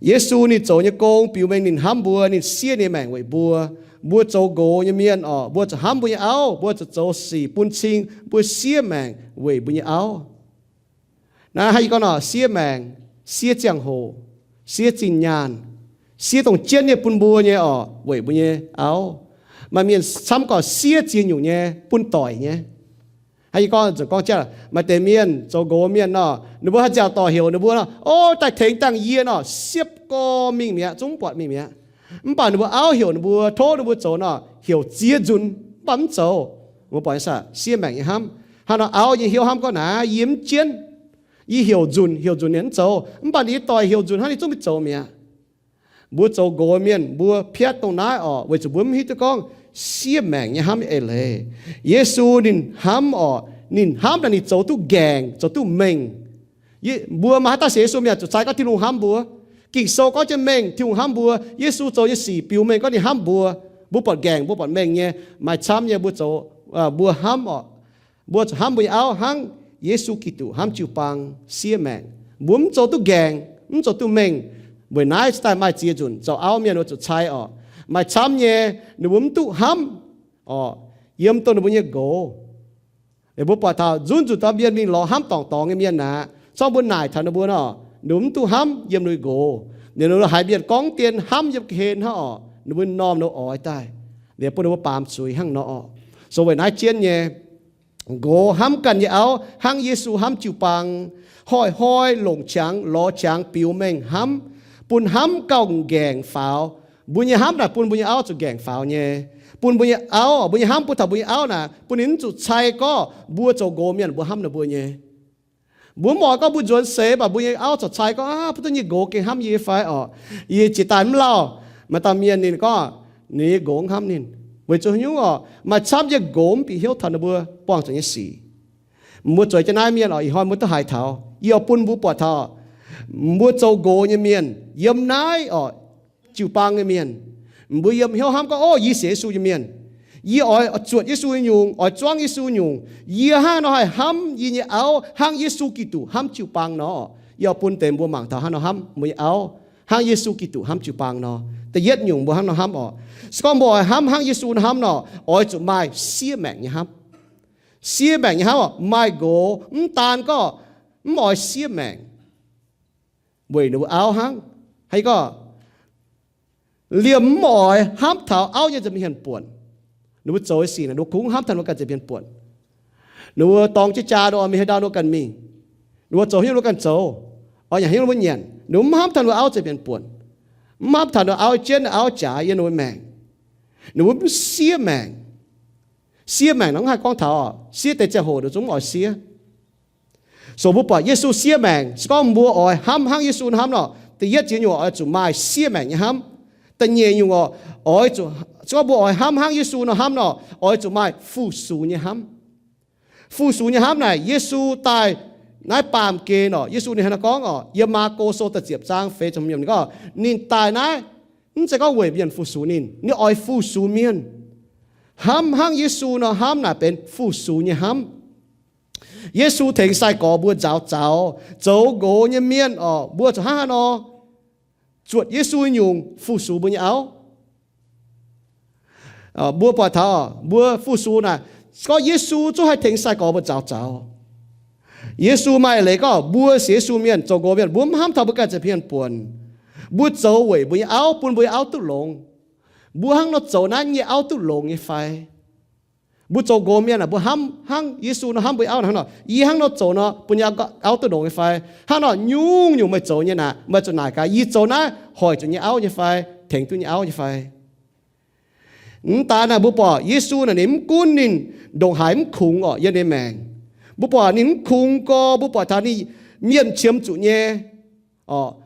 Yesu ninh zoux nyei gong biux mengh ninh hnamv mbuo, ninh siev ninh maengc weic mbuo. Mbuo zoux nqox nyei mienh oc, mbuo zuqc hnamv mbuo nyei auv, mbuo zuqc zoux sic bun cing mbuo siev maengc weic mbuo nyei auv. Naaiv hnangv yie gorngv nor, siev maengc, siev ziangh hoc, siev zinh nyaanh, siev dongh jienv nyei bun mbuo nyei oc, weic mbuo nyei auv. Maaih mienh camv gorqv siev ziex nyungc nyei bun doic nyei. Hnangv yie gorngv, gorngv jangv, maaih deix mienh zoux nqox mienh nor, ninh mbuo haaix nziaauc doic heuc ninh mbuo nor, o, daaih tengx dangh yie nor, siepv gorx mingh mi'aqv, zungv buatc mingh mi'aqv. Mv baac ninh mbuo auv heuc ninh mbuo, tov ninh mbuo zoux nor, heuc ziex nzunc mv baac mv zoux. Mbuo buatc nyei saah? Siev maengc nyei hnamv. Hnangv nor auv nyei hnyouv hnamv gorngv naaic, yie mv jienv, yie heuc nzunc, heuc nzunc ninh mv zoux. Mv baac ninh nyei doic heuc nzunc hnangv ninh zungv mingh zoux mi'aqv. Mbuo zoux nqox mienh mbuo piatv dongh naaiv oc, weic zuqc mbuo mv hiuv duqv gorngv siev maengc nyei hnamv nyei eix leiz. Yesu ninh hnamv oc, ninh hnamv naaic ninh zoux duqv nqaengc, zoux duqv mengh. Mbuo maaih haaix dauh sienx Yesu mienh zuqc cai gorngv Tin-Hungh hnamv mbuo? Ging-Sou gorngv jienv mengh Tin-Hungh hnamv mbuo. Yesu zoux nyei sic biux mengh gorngv ninh hnamv mbuo. Mbuo buatc nqaengc, mbuo buatc mengh nyei, maaih camv nyei mbuo zoux, mbuo hnamv oc. Mbuo zuqc hnamv mbuo nyei auv hnangv Yesu Giduc hnamv jiu-baang, siev maengc. Mbuo mv zoux duqv nqaengc, mv zoux duqv mengh. Weic naaiv cingx daaih maaih ziex nzunc zoux auv mienh mbuo zuqc cai oc. Maaih camv nyei ninh mbuo mv duqv hnamv oc, yiem dongh ninh mbuo nyei nqox. Mbuo buatc taux nzunc nzunc dauh mienh mingh lorz hnamv dorngc dorngx nyei mienh aqv, zorngv mbuo naaic taux ninh mbuo nor, ninh mbuo mv duqv hnamv yiem ninh mbuo nqox. Ninh mbuo haiz mienh gorngv dien hnamv yiem ga'hlen hnangv oc, ninh mbuo m'normh ninh mbuo oix daaih, liuz bun ninh mbuo baamz zuiz hnangv nor oc. So weic naaiv jienv nyei, nqox hnamv ganh nyei auv hnangv Yesu hnamv jiu-baang, hnoi-hnoi longc qangx lorz qangx biux mengh hnamv, bun hnamv gauh nqaengc faaux. Mbuo nyei hnamv naaic bun mbuo nyei auv zuqc nqaengc faaux nyei. Bun mbuo nyei auv, mbuo nyei hnamv bun taux mbuo nyei auv naaic, bun ninh mv zuqc cai gorngv mbuo zoux nqox mienh mbuo hnamv ninh mbuo nyei. Mbuo mv oix gorngv mbuo nzuonx seix mv baac mbuo nyei auv corc cai gorngv, aav, bun duqv nyei nqox gengh hnamv yie fai orqc? Yie jiex daaih mv lauh. Maaih dauh mienh ninh gorngv ninh nyei nqox mv hnamv ninh. Weic zuqc haaix nyungc orqc? Maaih camv nyei nqox mv bieqc hnyouv taux ninh mbuo buangh zuqc nyei sic. Mbuo zueiz jienv naaiv mienh oc, ih hnoi mbuo duqv haiz taux, yie oix bun mbuo buatc taux, mbuo zoux nqox nyei mienh yiem naaiv orqc, jiu-baang nyei mienh, mbuo yiem hnyouv hnamv gorngv, o, yie sienx Yesu nyei mienh, yie oix zuotc Yesu nyei nyungc, oix zuangv Yesu nyungc. Yie hnangv nor haih hnamv yie nyei auv hnangv Yesu Giduc hnamv jiu-baang nor. Yie oix bun deix mbuo mangc taux hnangv nor hnamv mbuo nyei auv, hnangv Yesu Giduc hnamv jiu-baang nor. Da'yietv nyungc mbuo hnangv nor hnamv orqc, se gorngv mbuo oix hnamv hnangv Yesu nor hnamv nor, oix zuqc maaih siev maengc nyei hnamv. Siev maengc nyei hnamv orqc, maaih nqox mv daan gorngv mv oix siev maengc weic ninh mbuo auv hnangv. Haaix gorngv liemh mv oix hnamv taux auv nyei nza'hmien buonc. Ninh mbuo zoux nyei sic naaic, ninh mbuo kungx hnamv taux ninh mbuo ganh nza'hmien buonc. Ninh mbuo dorng jienv jaa ninh mbuo oix mingh haaix ndau ninh mbuo ganh mingh. Ninh mbuo zoux haaix nyungc ninh mbuo ganh zoux, oix nyanc haaix nyungc ninh mbuo nyanc. Ninh mbuo mv hnamv taux ninh mbuo auv nza'hmien buonc, mv hnamv taux ninh mbuo auv jienv ninh auv jaaix yiem ninh mbuo maengc. Ninh mbuo mv siev maengc. Siev maengc nor mv haih gorngv taux, siev deix ziangh hoc ninh zungv mv oix siev. So mbuo buatc Yesu siev maengc, se gorngv mbuo oix hnamv hnangv Yesu hnamv nor, da'yietv ziex nyungc oix zuqc maaih siev maengc nyei hnamv. Da'nyeic nyungc oc, oix zuqc, se gorngv mbuo oix hnamv hnangv Yesu nor hnamv nor, oix zuqc maaih fu-sux nyei hnamv. Fu-sux nyei hnamv naaic, Yesu daaih naaiv baamh gen oc, Yesu ninh hnangv naaiv gorngv oc, yiem Maako Sou da'ziepc zaang feix ziepc hmz yiemc ninh gorngv, ninh daaih naaiv mv zeiz gorngv weic mienh fu-sux ninh, ninh oix fu-sux mienh. Hnamv hnangv Yesu nor hnamv naaic benx fu-sux nyei hnamv. Yesu tengx sai-gorx mbuo nzaaux zaux, zoux nqox nyei mienh oc, mbuo zuqc hnangv haaix nor zuotc Yesu nyei nyungc fu-sux mbuo nyei auv? Mbuo buatc taux mbuo fu-sux naaic, se gorngv Yesu zungv haih tengx sai-gorx mbuo nzaaux zaux. Yesu maaih eix leiz gorngv mbuo sienx Yesu mienh, zoux nqox mienh, mbuo mv hnamv taux mbuo ganh nza'hmien buonc. Mbuo zoux weic mbuo nyei auv, bun mbuo nyei auv duqv longx. Mbuo hnangv nor zoux naaiv nyei auv duqv longx nyei fai? Mbuo zoux nqox mienh aah, mbuo hnamv hnangv Yesu nor hnamv mbuo nyei auv hnangv nor, yie hnangv nor zoux nor bun nyei auv duqv longx nyei fai? Hnangv nor nyungc-nyungc meih zoux nyei naaic, meih zuqc naaic gaax, yie zoux naaiv hoic zuqc nyei auv nyei fai, tengx duqv nyei auv nyei fai? Mv daaih naaic mbuo buatc Yesu naaic ninh mv gunv ninh ndongc haaix mv kungx orqc yiem ninh maengc. Mbuo buatc ninh mv kungx gorx, mbuo buatc taux ninh mienh qiemx zuqc nyei.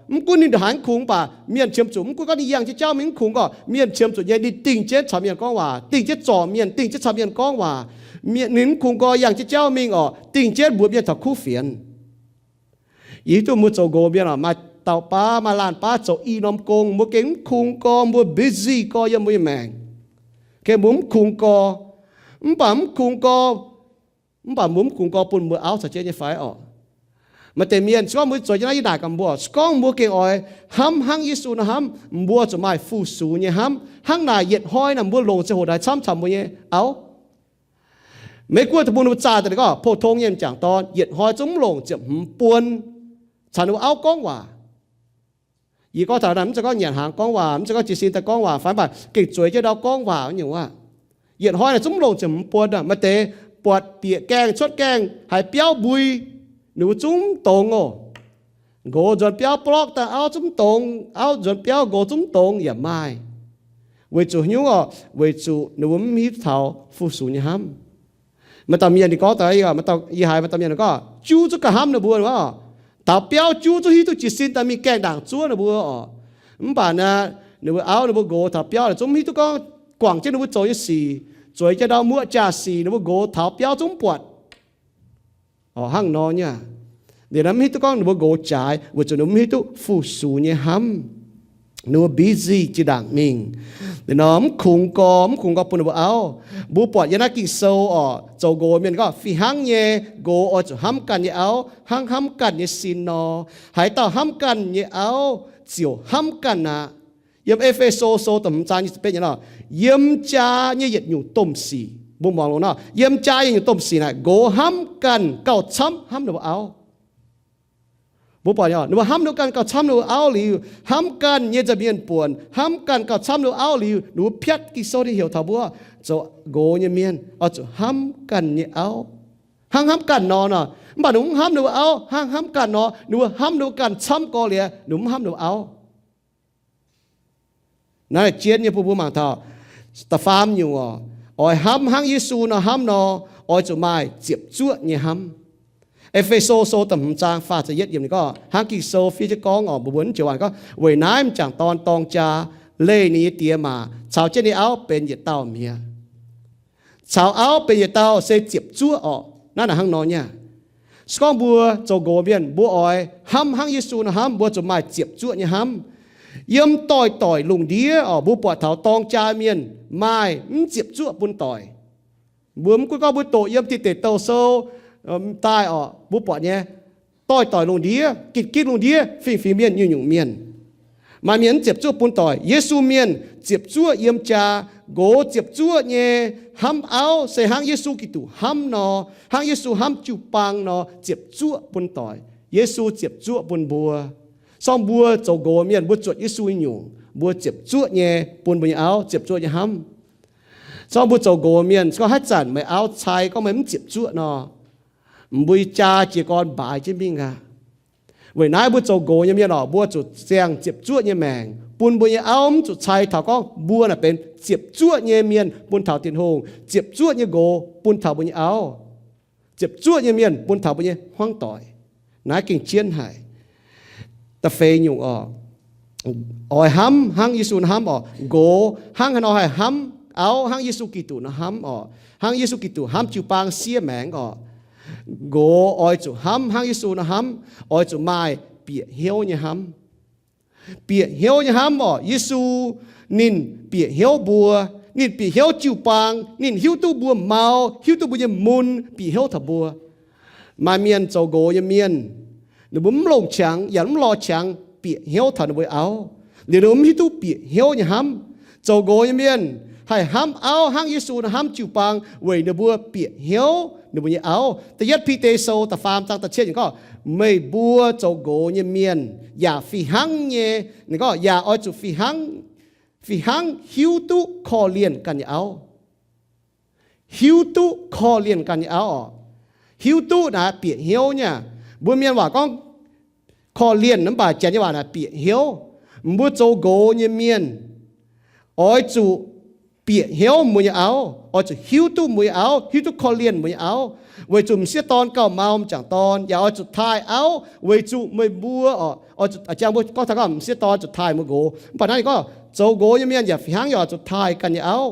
Mv gunv ninh ndongc haaix mv kungx, mv baac mienh qiemx zuqc. Mv gunv gorngv ninh yangh jienv jauv mingh mv kungx gorx, mienh qiemx zuqc nyei. Ninh dingh jienv caux mienh gorngv waac, dingh jienv zorc mienh, dingh jienv caux mienh gorngv waac. Ninh mv kungx gorx yangh jienv jauv mingh orqc, dingh jienv mbuox mienh taux kuv fienx. Yie hiuv duqv mbuo zoux nqox mienh maaih dauh baav, maaih laanh baav zoux i norm gong, mbuo gengh mv kungx gorx, mbuo busy gorx yiem mbuo nyei maengc. Gengh mbuo mv kungx gorx, mv baac mv kungx gorx, mv baac mbuo mv kungx gorx bun mbuo auv caux jienv nyei fai orqc? Maaih deix mienh se gorngv mbuo zoux jienv naaiv, yie naaic gaax mbuo, se gorngv mbuo gengh oix hnamv hnangv Yesu nor hnamv, mbuo zuqc maaih fu-sux nyei hnamv. Hnangv naaic yietc hnoi naaic mbuo longc ziangh hoc naaic camv caux mbuo nyei auv. Meiv Guoqv deic-bung ninh mbuo zaah daaih ninh gorngv, pou-tong nyei m'jangc dorn yietc hnoi zungv mv longc ziepc hmz buon caux ninh mbuo auv gorngv waac. Yie gorngv taux naaic mv zeiz gorngv nyanc hnaangx gorngv waac, mv zeiz gorngv jiez sin daaih gorngv waac fai, mv baac gengh zueiz jienv ndau gorngv waac nyungc aav. Yietc hnoi naaic zungv mv longc ziepc hmz buon aav. Maaih deix buatc bieqc gaengh cuotv gaengh haiz biauv mbui, ninh mbuo zungv mv dongz oc. Nqox nzuonx biauv blorqv daaih auv zungv mv dongz, auv nzuonx biauv nqox zungv mv dongz yaac maaih. Weic zuqc haaix nyungc orqc? Weic zuqc ninh mbuo mv hiuv duqv taux fu-sux nyei hnamv. Maaih dauh mienh ninh gorngv daaih, yie haiz maaih dauh mienh ninh gorngv, juv zungv gauh hnamv ninh mbuo oc. Taux biauv juv zungv hiuv duqv jiez sin daaih mingh gaengh ndaangc zuov ninh mbuo oc. Mv baac naaic ninh mbuo auv ninh mbuo nqox taux biauv naaic zungv mv hiuv duqv gorngv guangc jienv ninh mbuo zoux nyei sic, zueiz jienv ndau muoqv jaa-sic, ninh mbuo nqox taux biauv zungv mv buatc. Hnangv nor nyei aav. Ninh mv hiuv duqv gorngv ninh mbuo nqox jaaix weic zuqc ninh mv hiuv duqv fu-sux nyei hnamv. Ninh mbuo busy jiex ndaangc mingh. Ninh nor mv kungx gorx, mv kungx gorx bun ninh mbuo auv. Mbuo buatc yiem naaiv Ging-Sou orqc, zoux nqox mienh gorngv fih hnangv nyei nqox oix zuqc hnamv ganh nyei auv hnangv hnamv ganh nyei sin nor. Haaix dauh hnamv ganh nyei auv ziouc hnamv ganh aqv. Yiem E^fe^so Sou da'hmz zaang nyic ziepc betv nyei nor, yiem jaa nyei yietc nyungc domh sic, mbuo muangx longx nor, yiem jaa nyei yietc nyungc domh sic naaic, nqox hnamv ganh gauh camv hnamv ninh mbuo auv. Mbuo buatc ninh mbuo hnamv ninh mbuo ganh gauh camv ninh mbuo auv liuz, hnamv ganh nyei nza'hmien buonc, hnamv ganh gauh camv ninh mbuo auv liuz, ninh mbuo piatv Ging-Sou nyei heuc taux mbuo zoux nqox nyei mienh oix zuqc hnamv ganh nyei auv hnangv hnamv ganh nor nor. Mv baac ninh mbuo mv hnamv ninh mbuo auv hnangv hnamv ganh nor, ninh mbuo hnamv ninh mbuo ganh camv gorx liuz, ninh mbuo mv hnamv ninh mbuo auv. Naaiv jienv nyei bun mbuo mangc taux da'faam nyungc oc, oix hnamv hnangv Yesu nor hnamv nor, oix zuqc maaih ziepc zuoqv nyei hnamv. E^fe^so Sou da'hmz zaang faah ziepc yietv yiemc ninh gorngv, hnangv Ging-Sou fiev jienv gorngv oc, mbuo mbuo mv joux waac gorngv, weic naaiv m'jangc dorn dorng jaa, leih ninh nyei die maac caux jienv ninh auv benx yietc dauh mi'aqv. Caux auv benx yietc dauh se ziepc zuoqv orqc. Naaiv naaic hnangv nor nyei aav. Se gorngv mbuo zoux nqox mienh, mbuo oix hnamv hnangv Yesu nor hnamv, mbuo zuqc maaih ziepc zuoqv nyei hnamv. Yiem doix-doix lungh ndiev oc, mbuo buatc taux dorng jaa mienh maaih mv ziepc zuoqv bun doic. Mbuo mv gunv gorngv mbuo doqc yiem Tin Deic Douh Sou daaih oc, mbuo buatc nyei, doix-doix lungh ndiev, gitv-gitv lungh ndiev, fingx-fingx mienh, nyungc-nyungc mienh, maaih mienh mv ziepc zuoqv bun doic. Yesu mienh ziepc zuoqv yiem jaa, nqox ziepc zuoqv nyei hnamv auv se hnangv Yesu Giduc hnamv nor, hnangv Yesu hnamv jiu-baang nor, ziepc zuoqv bun doic. Yesu ziepc zuoqv bun mbuo. Se gorngv mbuo zoux nqox mienh, mbuo zuotc Yesu nyei nyungc, mbuo ziepc zuoqv nyei bun mbuo nyei auv ziepc zuoqv nyei hnamv. Se gorngv mbuo zoux nqox mienh, se gorngv haaix zanc meih auv cai gorngv meih mv ziepc zuoqv nor, mbuo jaa jiez gorn mbaaix jienv mingh aqv. Weic naaiv mbuo zoux nqox nyei mienh oc, mbuo zuqc ziangh ziepc zuoqv nyei maengc bun mbuo nyei auv, mv zuqc cai taux gorngv mbuo naaic benx ziepc zuoqv nyei mienh bun taux Tin-Hungh, ziepc zuoqv nyei nqox bun taux mbuo nyei auv, ziepc zuoqv nyei mienh bun taux mbuo nyei hmuangv doic. Naaiv gengh jienv haic. Da'feix nyungc oc, oix hnamv hnangv Yesu nor hnamv oc. Nqox hnangv haaix nor haih hnamv auv hnangv Yesu Giduc nor hnamv oc, hnangv Yesu Giduc hnamv jiu-baang siev maengx oc. Nqox oix zuqc hnamv hnangv Yesu nor hnamv, oix zuqc maaih bieqc hnyouv nyei hnamv. Bieqc hnyouv nyei hnamv oc. Yesu ninh bieqc hnyouv mbuo, ninh bieqc hnyouv jiu-baang, ninh hiuv duqv mbuo mau, hiuv duqv mbuo nyei mun, bieqc hnyouv taux mbuo. Maaih mienh zoux nqox nyei mienh, ninh mbuo mv longc qangx yaac mv lorz qangx bieqc hnyouv taux ninh mbuo auv, liuz ninh mbuo mv hiuv duqv bieqc hnyouv nyei hnamv. Zoux nqox nyei mienh haih hnamv auv hnangv Yesu nor hnamv jiu-baang weic ninh mbuo bieqc hnyouv ninh mbuo nyei auv. Da'yietv Bide Sou da'faam zaang da'cietv ninh gorngv, meih mbuo zoux nqox nyei mienh yaac fih hnangv nyei, ninh gorngv yaac oix zuqc fih hnangv fih hnangv hiuv duqv korv-lienh ganh nyei auv. Hiuv duqv korv-lienh ganh nyei auv oc. Hiuv duqv naaic bieqc hnyouv nyei. Mbuo mienh waac gorngv korv-lienh, mv baac janx nyei waac naaic bieqc hnyouv. Mbuo zoux nqox nyei mienh oix zuqc bieqc hnyouv mbuo nyei auv, oix zuqc hiuv duqv mbuo nyei auv, hiuv duqv korv-lienh mbuo nyei auv, weic zuqc m'sieqv dorn gauh mau m'jangc dorn, yaac oix zuqc taaih auv weic zuqc meih mbuo oc. Jang mbuo gorngv taux gorngv m'sieqv dorn zuqc taaih mbuo nqox, mv baac naaiv ninh gorngv zoux nqox nyei mienh yaac fih hnangv yaac zuqc taaih ganh nyei auv,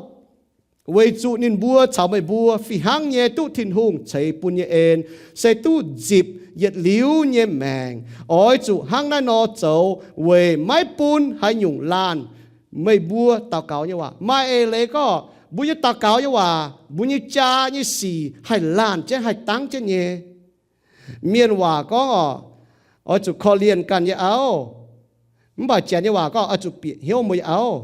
weic zuqc ninh mbuo caux meih mbuo fih hnangv nyei duqv Tin-Hungh ceix bun nyei en, se duqv nzipc yietc liuz nyei maengc. Oix zuqc hnangv naaiv nor zoux weic maiv bun haaix nyungc laanh meih mbuo daux gaux nyei waac. Maaih eix leiz gorngv mbuo nyei daux gaux nyei waac, mbuo nyei jaa nyei sic haih laanh jienv, haih dangv jienv nyei. Mienh waac gorngv oc, oix zuqc korv-lienh ganh nyei auv. Mv baac janx nyei waac gorngv oix zuqc bieqc hnyouv mbuo nyei auv.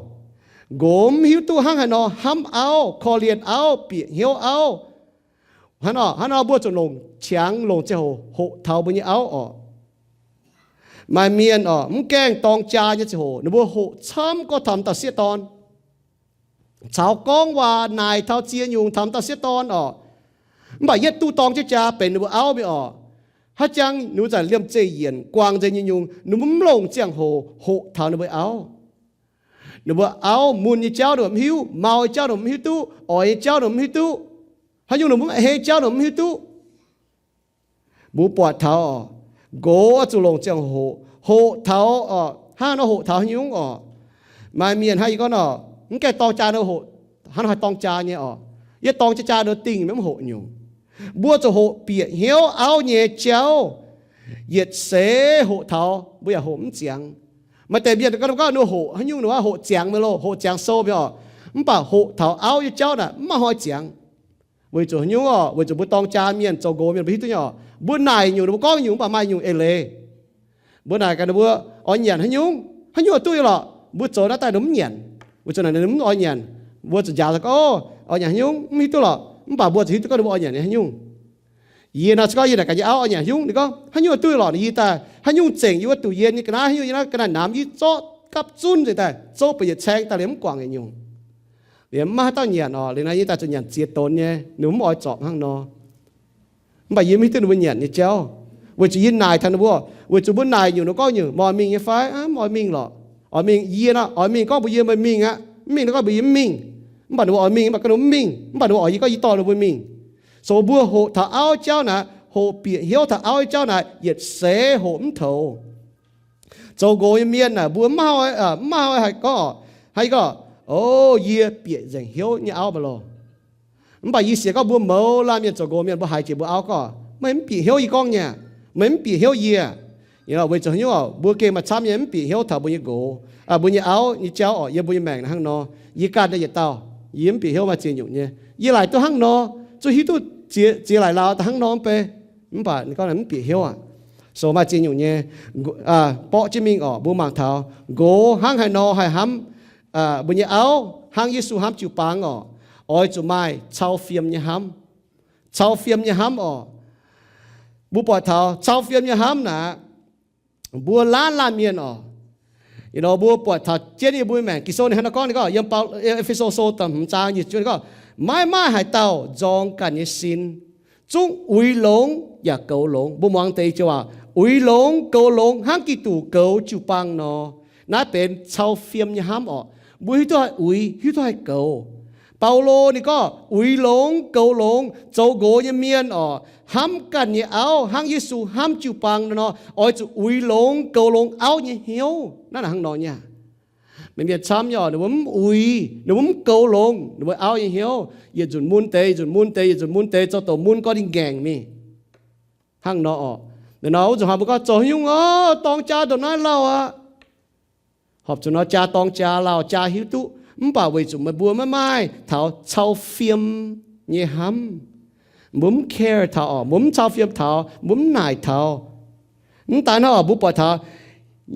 Nqox mv hiuv duqv hnangv haaix nor hnamv auv, korv-lienh auv, bieqc hnyouv auv. Hnangv nor, hnangv nor mbuo zuqc longc qangx, longc ziangh hoc hoqc taux mbuo nyei auv oc. Maaih mienh oc, mv gaengh dorng jaa nyei ziangh hoc ninh mbuo hoqc camv gorngv taux m'dauh sieqv dorn, caux gorngv waac naaic taux ziex nyungc taux m'dauh sieqv dorn oc. Mv baac yietv duqv dorng jienv jaa benx ninh mbuo auv mingh oc, haaix jangx ninh mbuo zanc liemh zeih yienc guangc nzengc nyei nyungc, ninh mbuo mv longc ziangh hoc hoqc taux ninh mbuo auv. Ninh mbuo auv mun nyei jauv ninh mbuo mv hiuv, mau nyei jauv ninh mbuo mv hiuv duqv, oix nyei jauv ninh mbuo mv hiuv duqv, haaix nyungc ninh mbuo mv a'hneiv jauv ninh mbuo mv hiuv duqv. Mbuo buatc taux oc, nqox oix zuqc longc ziangh hoc hoqc taux oc. Hnangv nor hoqc taux haaix nyungc oc? Maaih mienh hnangv yie gorngv nor, mv gaengh dorng jaa nor hoqc, hnangv nor haih dorng jaa nyei oc. Yie dorng jaa jaa nor dingh mv hoqc nyungc. Mbuo zuqc hoqc bieqc hnyouv auv nyei jauv, yietc seix hoqc taux mbuo yaac hoqc mv ziangx. Maaih deix mienh gorngv, gorngv ninh hoqc haaix nyungc, ninh hoqc ziangx mingh loh, hoqc ziangx sou mingh oc. Mv baac hoqc taux auv nyei jauv naaic mv maaih hnoi ziangx. Weic zuqc haaix nyungc oc? Weic zuqc mbuo dorng jaa mienh, zoux nqox mienh mbuo hiuv duqv nyei oc. Mbuo naaic nyungc ninh mbuo gorngv nyungc, mv baac maaih nyungc eix leiz. Mbuo naaic gaax ninh mbuo oix nyanc haaix nyungc, haaix nyungc duqv nyei lorqc, mbuo zoux naaiv daaih ninh mv nyanc. Weic zuqc naaic ninh mv oix nyanc. Mbuo zuqc njaaux gorngv, o, oix nyanc haaix nyungc mv hiuv duqv lorqc, mv baac mbuo zuqc hiuv duqv gorngv ninh mbuo oix nyanc haaix nyungc. Yie nor se gorngv yie naaic gaax yie auv oix nyanc haaix nyungc, ninh gorngv haaix nyungc duqv nyei lorqc, ninh yie daaih haaix nyungc zengc yie wuov duqv yie nyei ga'naaiv, haaix nyungc yie naaiv ga'naaiv namx yie zorqv gapv zunv nzengc daaih, zouv ba'yietc caeng daaih liemh mv guangc yietc nyungc. Liemh mv maaih haaix dauh nyanc oc, liemh naaiv yie daaih zuqc nyanc ziex donx nyei, ninh mbuo mv oix zorpc hnangv nor. Mv baac yie mv hiuv duqv ninh mbuo nyanc nyei jauv, weic zuqc yie naaic taux ninh mbuo, weic zuqc mbuo naaic nyungc ninh mbuo gorngv nyungc, meih oix mingh nyei fai? Mv oix mingh lorqc. Oix mingh, yie nor oix mingh gorngv mbuox yie meih mingh aqv, mv mingh nor gorngv mbuox yie mv mingh. Mv baac ninh mbuo oix mingh, mv baac gorngv ninh mbuo mv mingh, mv baac ninh mbuo oix yie gorngv yie dorh ninh mbuo mingh. So mbuo hoqc taux auv jauv naaic, hoqc bieqc hnyouv taux auv jauv naaic, yietc seix hoqc mv toux. Zoux nqox nyei mienh naaic, mbuo mv maaih, mv maaih haih gorngv, haih gorngv, o, yie bieqc nzengc hnyouv nyei auv mv baac loh. Mv baac yie sienx gorngv mbuo mouz laanh mienh zoux nqox mienh mbuo haiz jiex mbuo auv gorngv, meih mv bieqc hnyouv yie gorngv nyei, meih mv bieqc hnyouv yie. Weic zuqc haaix nyungc oc? Mbuo gengh maaih camv nyei mv bieqc hnyouv taux mbuo nyei nqox, mbuo nyei auv nyei jauv oc. Yiem mbuo nyei maengc hnangv nor, yie ganh yaac dauh, yie mv bieqc hnouz maaih ziex nyungc nyei. Yie laaic duqv hnangv nor, zuqc hiuv duqv ziex, ziex laaic lauz daaih hnangv nor mv bei. Mv baac ninh gorngv mv bieqc hnyouv aqv. So maaih ziex nyungc nyei, borqv jienv mingh oc. Mbuo mangc taux nqox hnangv haaix nor haih hnamv mbuo nyei auv hnangv Yesu hnamv jiu-baang oc. Oix zuqc maaih cau fiem nyei hnamv. Cau fiem nyei hnamv oc. Mbuo buatc taux cau fiem nyei hnamv naaic, mbuo laanh laanh mienh oc, nor mbuo buatc taux jienv yie mbuo maengc Ging-Sou ninh hnangv nor gorngv, ninh gorngv yiem E^fe^so Sou da'hmz zaang nyic ziepc juov ninh gorngv, maiv maaih haaix dauh nzorng ganh nyei sin, zungv uix longx yaac goux longx. Mbuo muangx deix joux waac, uix longx goux longx hnangv Giduc goux jiu-baang nor. Naaiv benx cau fiem nyei hnamv oc. Mbuo hiuv duqv haih uix, hiuv duqv haih goux. Baulo ninh gorngv uix longx goux longx, zoux nqox nyei mienh oc, hnamv ganh nyei auv hnangv Yesu hnamv jiu-baang nor, oix zuqc uix longx goux longx auv nyei hnyouv. Naaiv hnangv nor nyei. Mienh, mienh camv nyei oc, ninh mbuo mv uix, ninh mbuo mv goux longx ninh mbuo auv nyei hnyouv, yietc nzunc mun deix, yietc nzunc mun deix, yietc nzunc mun deix, zoux douc mun gorngv ninh ngaengc mingh. Hnangv nor oc. Naaiv nor wuov nzunc hnoi mbuo gorngv zoux haaix nyungc oc, dorng jaa ndongc naaiv lauh aqv. Horpc zuqc nor jaa dorng jaa lauh, jaa hiuv duqv, mv baac weic zuqc meih mbuo maiv maaih taux cau fiem nyei hnamv. Mbuo mv care taux oc, mbuo mv cau fiem taux, mbuo mv naaic taux. Mv daan hnangv oc, mbuo buatc taux,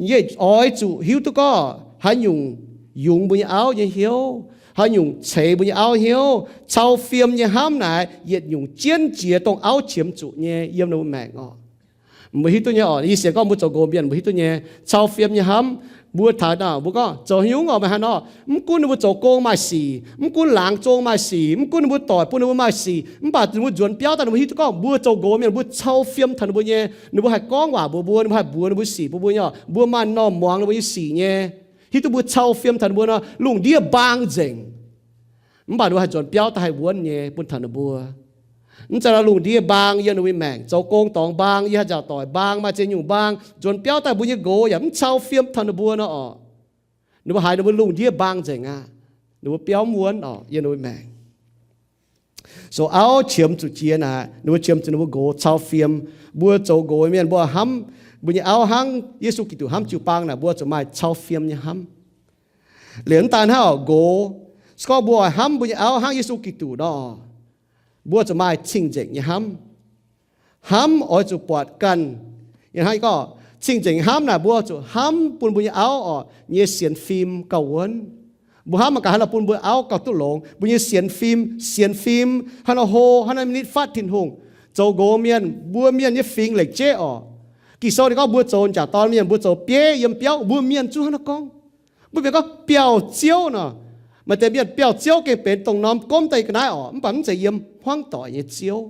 yie oix zuqc hiuv duqv gorngv haaix nyungc yungz mbuo nyei auv nyei hnyouv, haaix nyungc ceix mbuo nyei auv hnyouv. Cau fiem nyei hnamv naaic yietc nyungc jienv jiex dongh auv qiemx zuqc nyei yiem ninh mbuo maengc oc. Mbuo hiuv duqv nyei oc. Yie sienx gorngv mbuo zoux nqox mienh mbuo hiuv duqv nyei. Cau fiem nyei hnamv, Mbuo taux naaic mbuo gorngv zoux haaix nyungc oc, meih haaix nor, mv gunv ninh mbuo zoux gong maaih sic, mv gunv laangz zong maaih sic, mv gunv ninh mbuo doic bun ninh mbuo maaih sic, mv baac ninh mbuo nzuonx biauv daaih ninh mbuo hiuv duqv gorngv mbuo zoux nqox mienh, mbuo cau fiem taux ninh mbuo nyei. Ninh mbuo haih gorngv waac mbuox mbuo, ninh mbuo haih mbuox ninh mbuo sic bun mbuo nyei, mbuo maaih m'normh muangx ninh mbuo nyei sic nyei. Hiuv duqv mbuo cau fiem taux ninh mbuo nor, lungh ndiev mbaang nzengc. Mv baac ninh mbuo haih nzuonx biauv daaih haih wuonv nyei bun taux ninh mbuo. Mv zeiz nor lungh ndiev mbaang yiem ninh mbuo nyei maengc, zoux gong dorngx mbaang, yiem haaix nziaauc doic mbaang, maaih ziex nyungc mbaang, nzuonx biauv daaih mbuo nyei nqox yaac mv cau fiem taux ninh mbuo nor oc. Ninh mbuo haiz ninh mbuo lungh ndiev mbaang nzengc aqv. Ninh mbuo biauv mv wuonv oc yiem ninh mbuo maengc. So auv qiemx zuqc jiex naaic, ninh mbuo qiemx zuqc ninh mbuo nqox cau fiem. Mbuo zoux nqox mienh mbuo hnamv mbuo nyei auv hnangv Yesu Giduc hnamv jiu-baang naaic, mbuo zuqc maaih cau fiem nyei hnamv. Liuz mv daan hnangv oc, nqox, se gorngv mbuo oix hnamv mbuo nyei auv hnangv Yesu Giduc nor, mbuo zuqc maaih cing-nzengc nyei hnamv. Hnamv oix zuqc buatc ganh, hnangv gorngv cing-nzengc hnamv naaic, mbuo zuqc hnamv bun mbuo nyei auv oc nyei sienx fim gauh wuonv. Mbuo hnamv mangc gaax haaix nor bun mbuo auv gauh duqv longx, mbuo nyei sienx fim, sienx fim haaix nor hlo, haaix nor mingh nitv fatv Tin-Hungh. Zoux nqox mienh, mbuo mienh nyei fingx lengc jeiv oc. Ging-Sou ninh gorngv mbuo zoux m'jangc dorn mienh, mbuo zoux bieiv yiem biauv, mbuo mienh zungv hnangv naaiv gorngv. Mbuo mienh gorngv biauv-ziouv nor, maaih deix mienh biauv-ziouv gengh benx dongh norm gomv daaih ga'naaiv oc, mv baac mv zeiz yiem hmuangv doic nyei ziouv.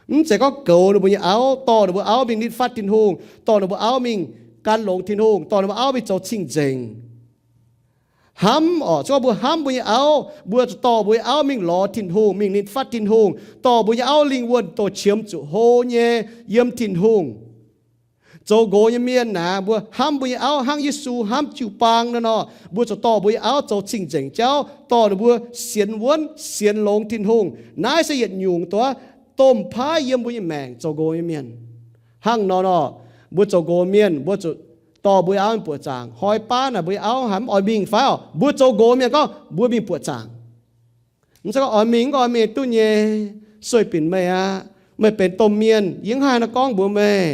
Mv zeiz gorngv goux ninh mbuo nyei auv, dorh ninh mbuo auv mingh nitv fatv Tin-Hungh, dorh ninh mbuo auv mingh gan longx Tin-Hungh, dorh ninh mbuo auv mingh zoux cing-nzengc. Hnamv oc, se gorngv mbuo hnamv mbuo nyei auv, mbuo zuqc dorh mbuo nyei auv mingh lorz Tin-Hungh, mingh nitv fatv Tin-Hungh, dorh mbuo nyei auv lingh wuonh douz qiemx zuqc hlo nyei yiem Tin-Hungh. Zoux nqox nyei mienh naaic, mbuo hnamv mbuo nyei auv hnangv Yesu hnamv jiu-baang nor nor, mbuo zuqc dorh mbuo nyei auv zoux cing-nzengc jauv, dorh ninh mbuo sienx wuonv, sienx longx Tin-Hungh. Naaiv se yietc nyungc doz domh paaiv yiem mbuo nyei maengc zoux nqox nyei mienh. Hnangv nor nor, mbuo zoux nqox mienh, mbuo zuqc dorh mbuo nyei auv mingh buoqc zaangc. Hnoi baav naaic mbuo nyei auv haiz mv oix mingh fai oc, mbuo zoux nqox mienh gorngv mbuo mingh buoqc zaangc. Mv zeiz gorngv oix mingh, mv oix mingh duqv nyei, sueih binc meih aqv. Meih benx domh mienh, yie mv haih haaix nor gorngv mbuox meih.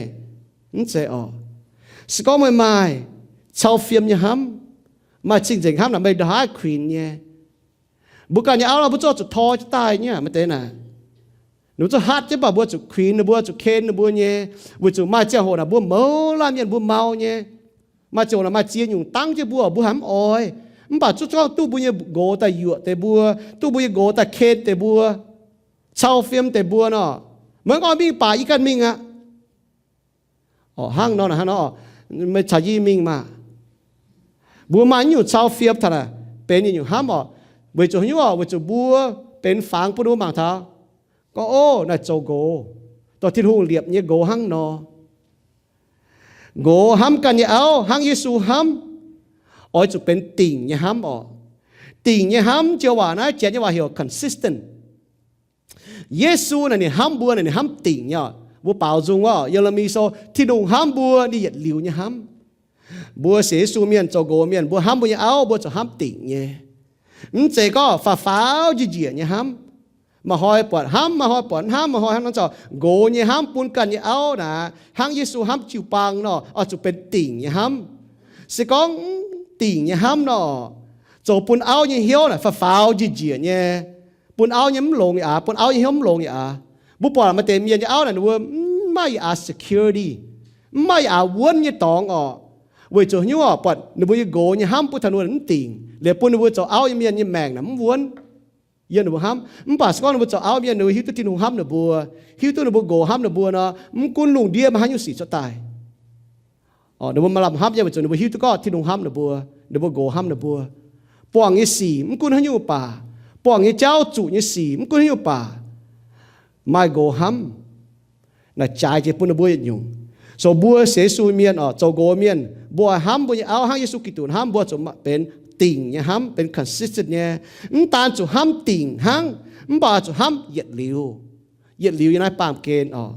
Mv zeiz oc. Se gorngv meih maaih cau fiem nyei hnamv, maaih cing-nzengc hnamv naaic, meih ndongc haaix kuinx nyei. Mbuo ganh nyei auv nor, mbuo zuqc tor jienv daaih nyei, maaih deix naaic. Ninh mbuo zuqc hatv jienv, mv baac mbuo zuqc kuinx ninh mbuo, zuqc ken ninh mbuo nyei, weic zuqc maaih ziangh hoc naaic mbuo mouz laanh mienh mbuo mau nyei. Maaih ziangh hoc naaic maaih ziex nyungc dangv jienv mbuo, mbuo haiz mv oix. Mv baac zuqc gorngv duqv mbuo nyei nqox daaih yuoqc deix mbuo, duqv mbuo nyei nqox daaih ken deix mbuo, cau fiem deix mbuo nor, meih gorngv mingh baac yie ganh mingh aqv. Hnangv nor, hnangv nor, meih caux yie mingh maah. Mbuo maaih nyungc cau fiem taux naaic, benx nyungc hnamv oc. Weic zuqc haaix nyungc oc? Weic zuqc mbuo benx fangx bun mbuo mangc taux gorngv, ov, naaiv zoux nqox, dorh Tin-Hungh liepc nyei nqox hnangv nor. Nqox hnamv ganh nyei auv hnangv Yesu hnamv, oix zuqc benx dingc nyei hnamv oc. Dingc nyei hnamv, joux waac naaiv, Janx nyei waac heuc consistent. Yesu naaic ninh hnamv mbuo naaic ninh hnamv dingc nyei oc. Mbuo baaux nzung wuov, Ye^le^mi Sou, Tin-Hungh hnamv mbuo, ninh yietc liuz nyei hnamv. Mbuo sienx Yesu mienh, zoux nqox mienh, mbuo hnamv mbuo nyei auv, mbuo zuqc hnamv dingc nyei. Mv zeiz gorngv faaux faaux njiec njiec nyei hnamv. Maaih hnoi buatc hnamv, maaih hnoi buatc mv hnamv, maaih hnoi hnamv nor, zoux nqox nyei hnamv bun ganh nyei auv naaic, hnangv Yesu hnamv jiu-baang nor, oix zuqc benx dingc nyei hnamv. Se gorngv dingc nyei hnamv nor, zoux bun auv nyei hnyouv naaic faaux faaux njiec njiec nyei, bun auv nyei mv longx yaac aav, bun auv nyei hnyouv mv longx yaac aav. Mbuo buatc maaih deix mienh nyei auv naaic, ninh mbuo mv maaih yaac aav security, mv maaih yaac aav wuonv nyei dorngx oc. Weic zuqc haaix nyungc oc? Buatc ninh mbuo nyei nqox nyei hnamv bun taux ninh mbuo mv dingc, liuz bun ninh mbuo zoux auv nyei mienh nyei maengc naaic mv wuonv. Yiem ninh mbuo hnamv. Mv baac se gorngv ninh mbuo zoux auv mienh, ninh mbuo hiuv duqv Tin-Hungh hnamv ninh mbuo, hiuv duqv ninh mbuo nqox hnamv ninh mbuo nor, mv gunv lungh ndiev maaih haaix nyungc sic cuotv daaih, ninh mbuo maaih lamh hnamv nyei, weic zuqc ninh mbuo hiuv duqv gorngv Tin-Hungh hnamv ninh mbuo, ninh mbuo nqox hnamv ninh mbuo. Buangh nyei sic mv gunv haaix nyungc baac, buangh nyei jauv, zuqc nyei sic mv gunv haaix nyungc baac, maaih nqox hnamv naaic jaaix jienv bun ninh mbuo yietc nyungc. So mbuo sienx Yesu mienh oc, zoux nqox mienh, mbuo oix hnamv mbuo nyei auv hnangv Yesu Giduc hnamv, mbuo zuqc benx dingc nyei hnamv, benx consistent nyei. Mv daan zuqc hnamv dingc hnangv, mv baac zuqc hnamv yietc liuz. Yietc liuz yiem naaiv baamh gen oc.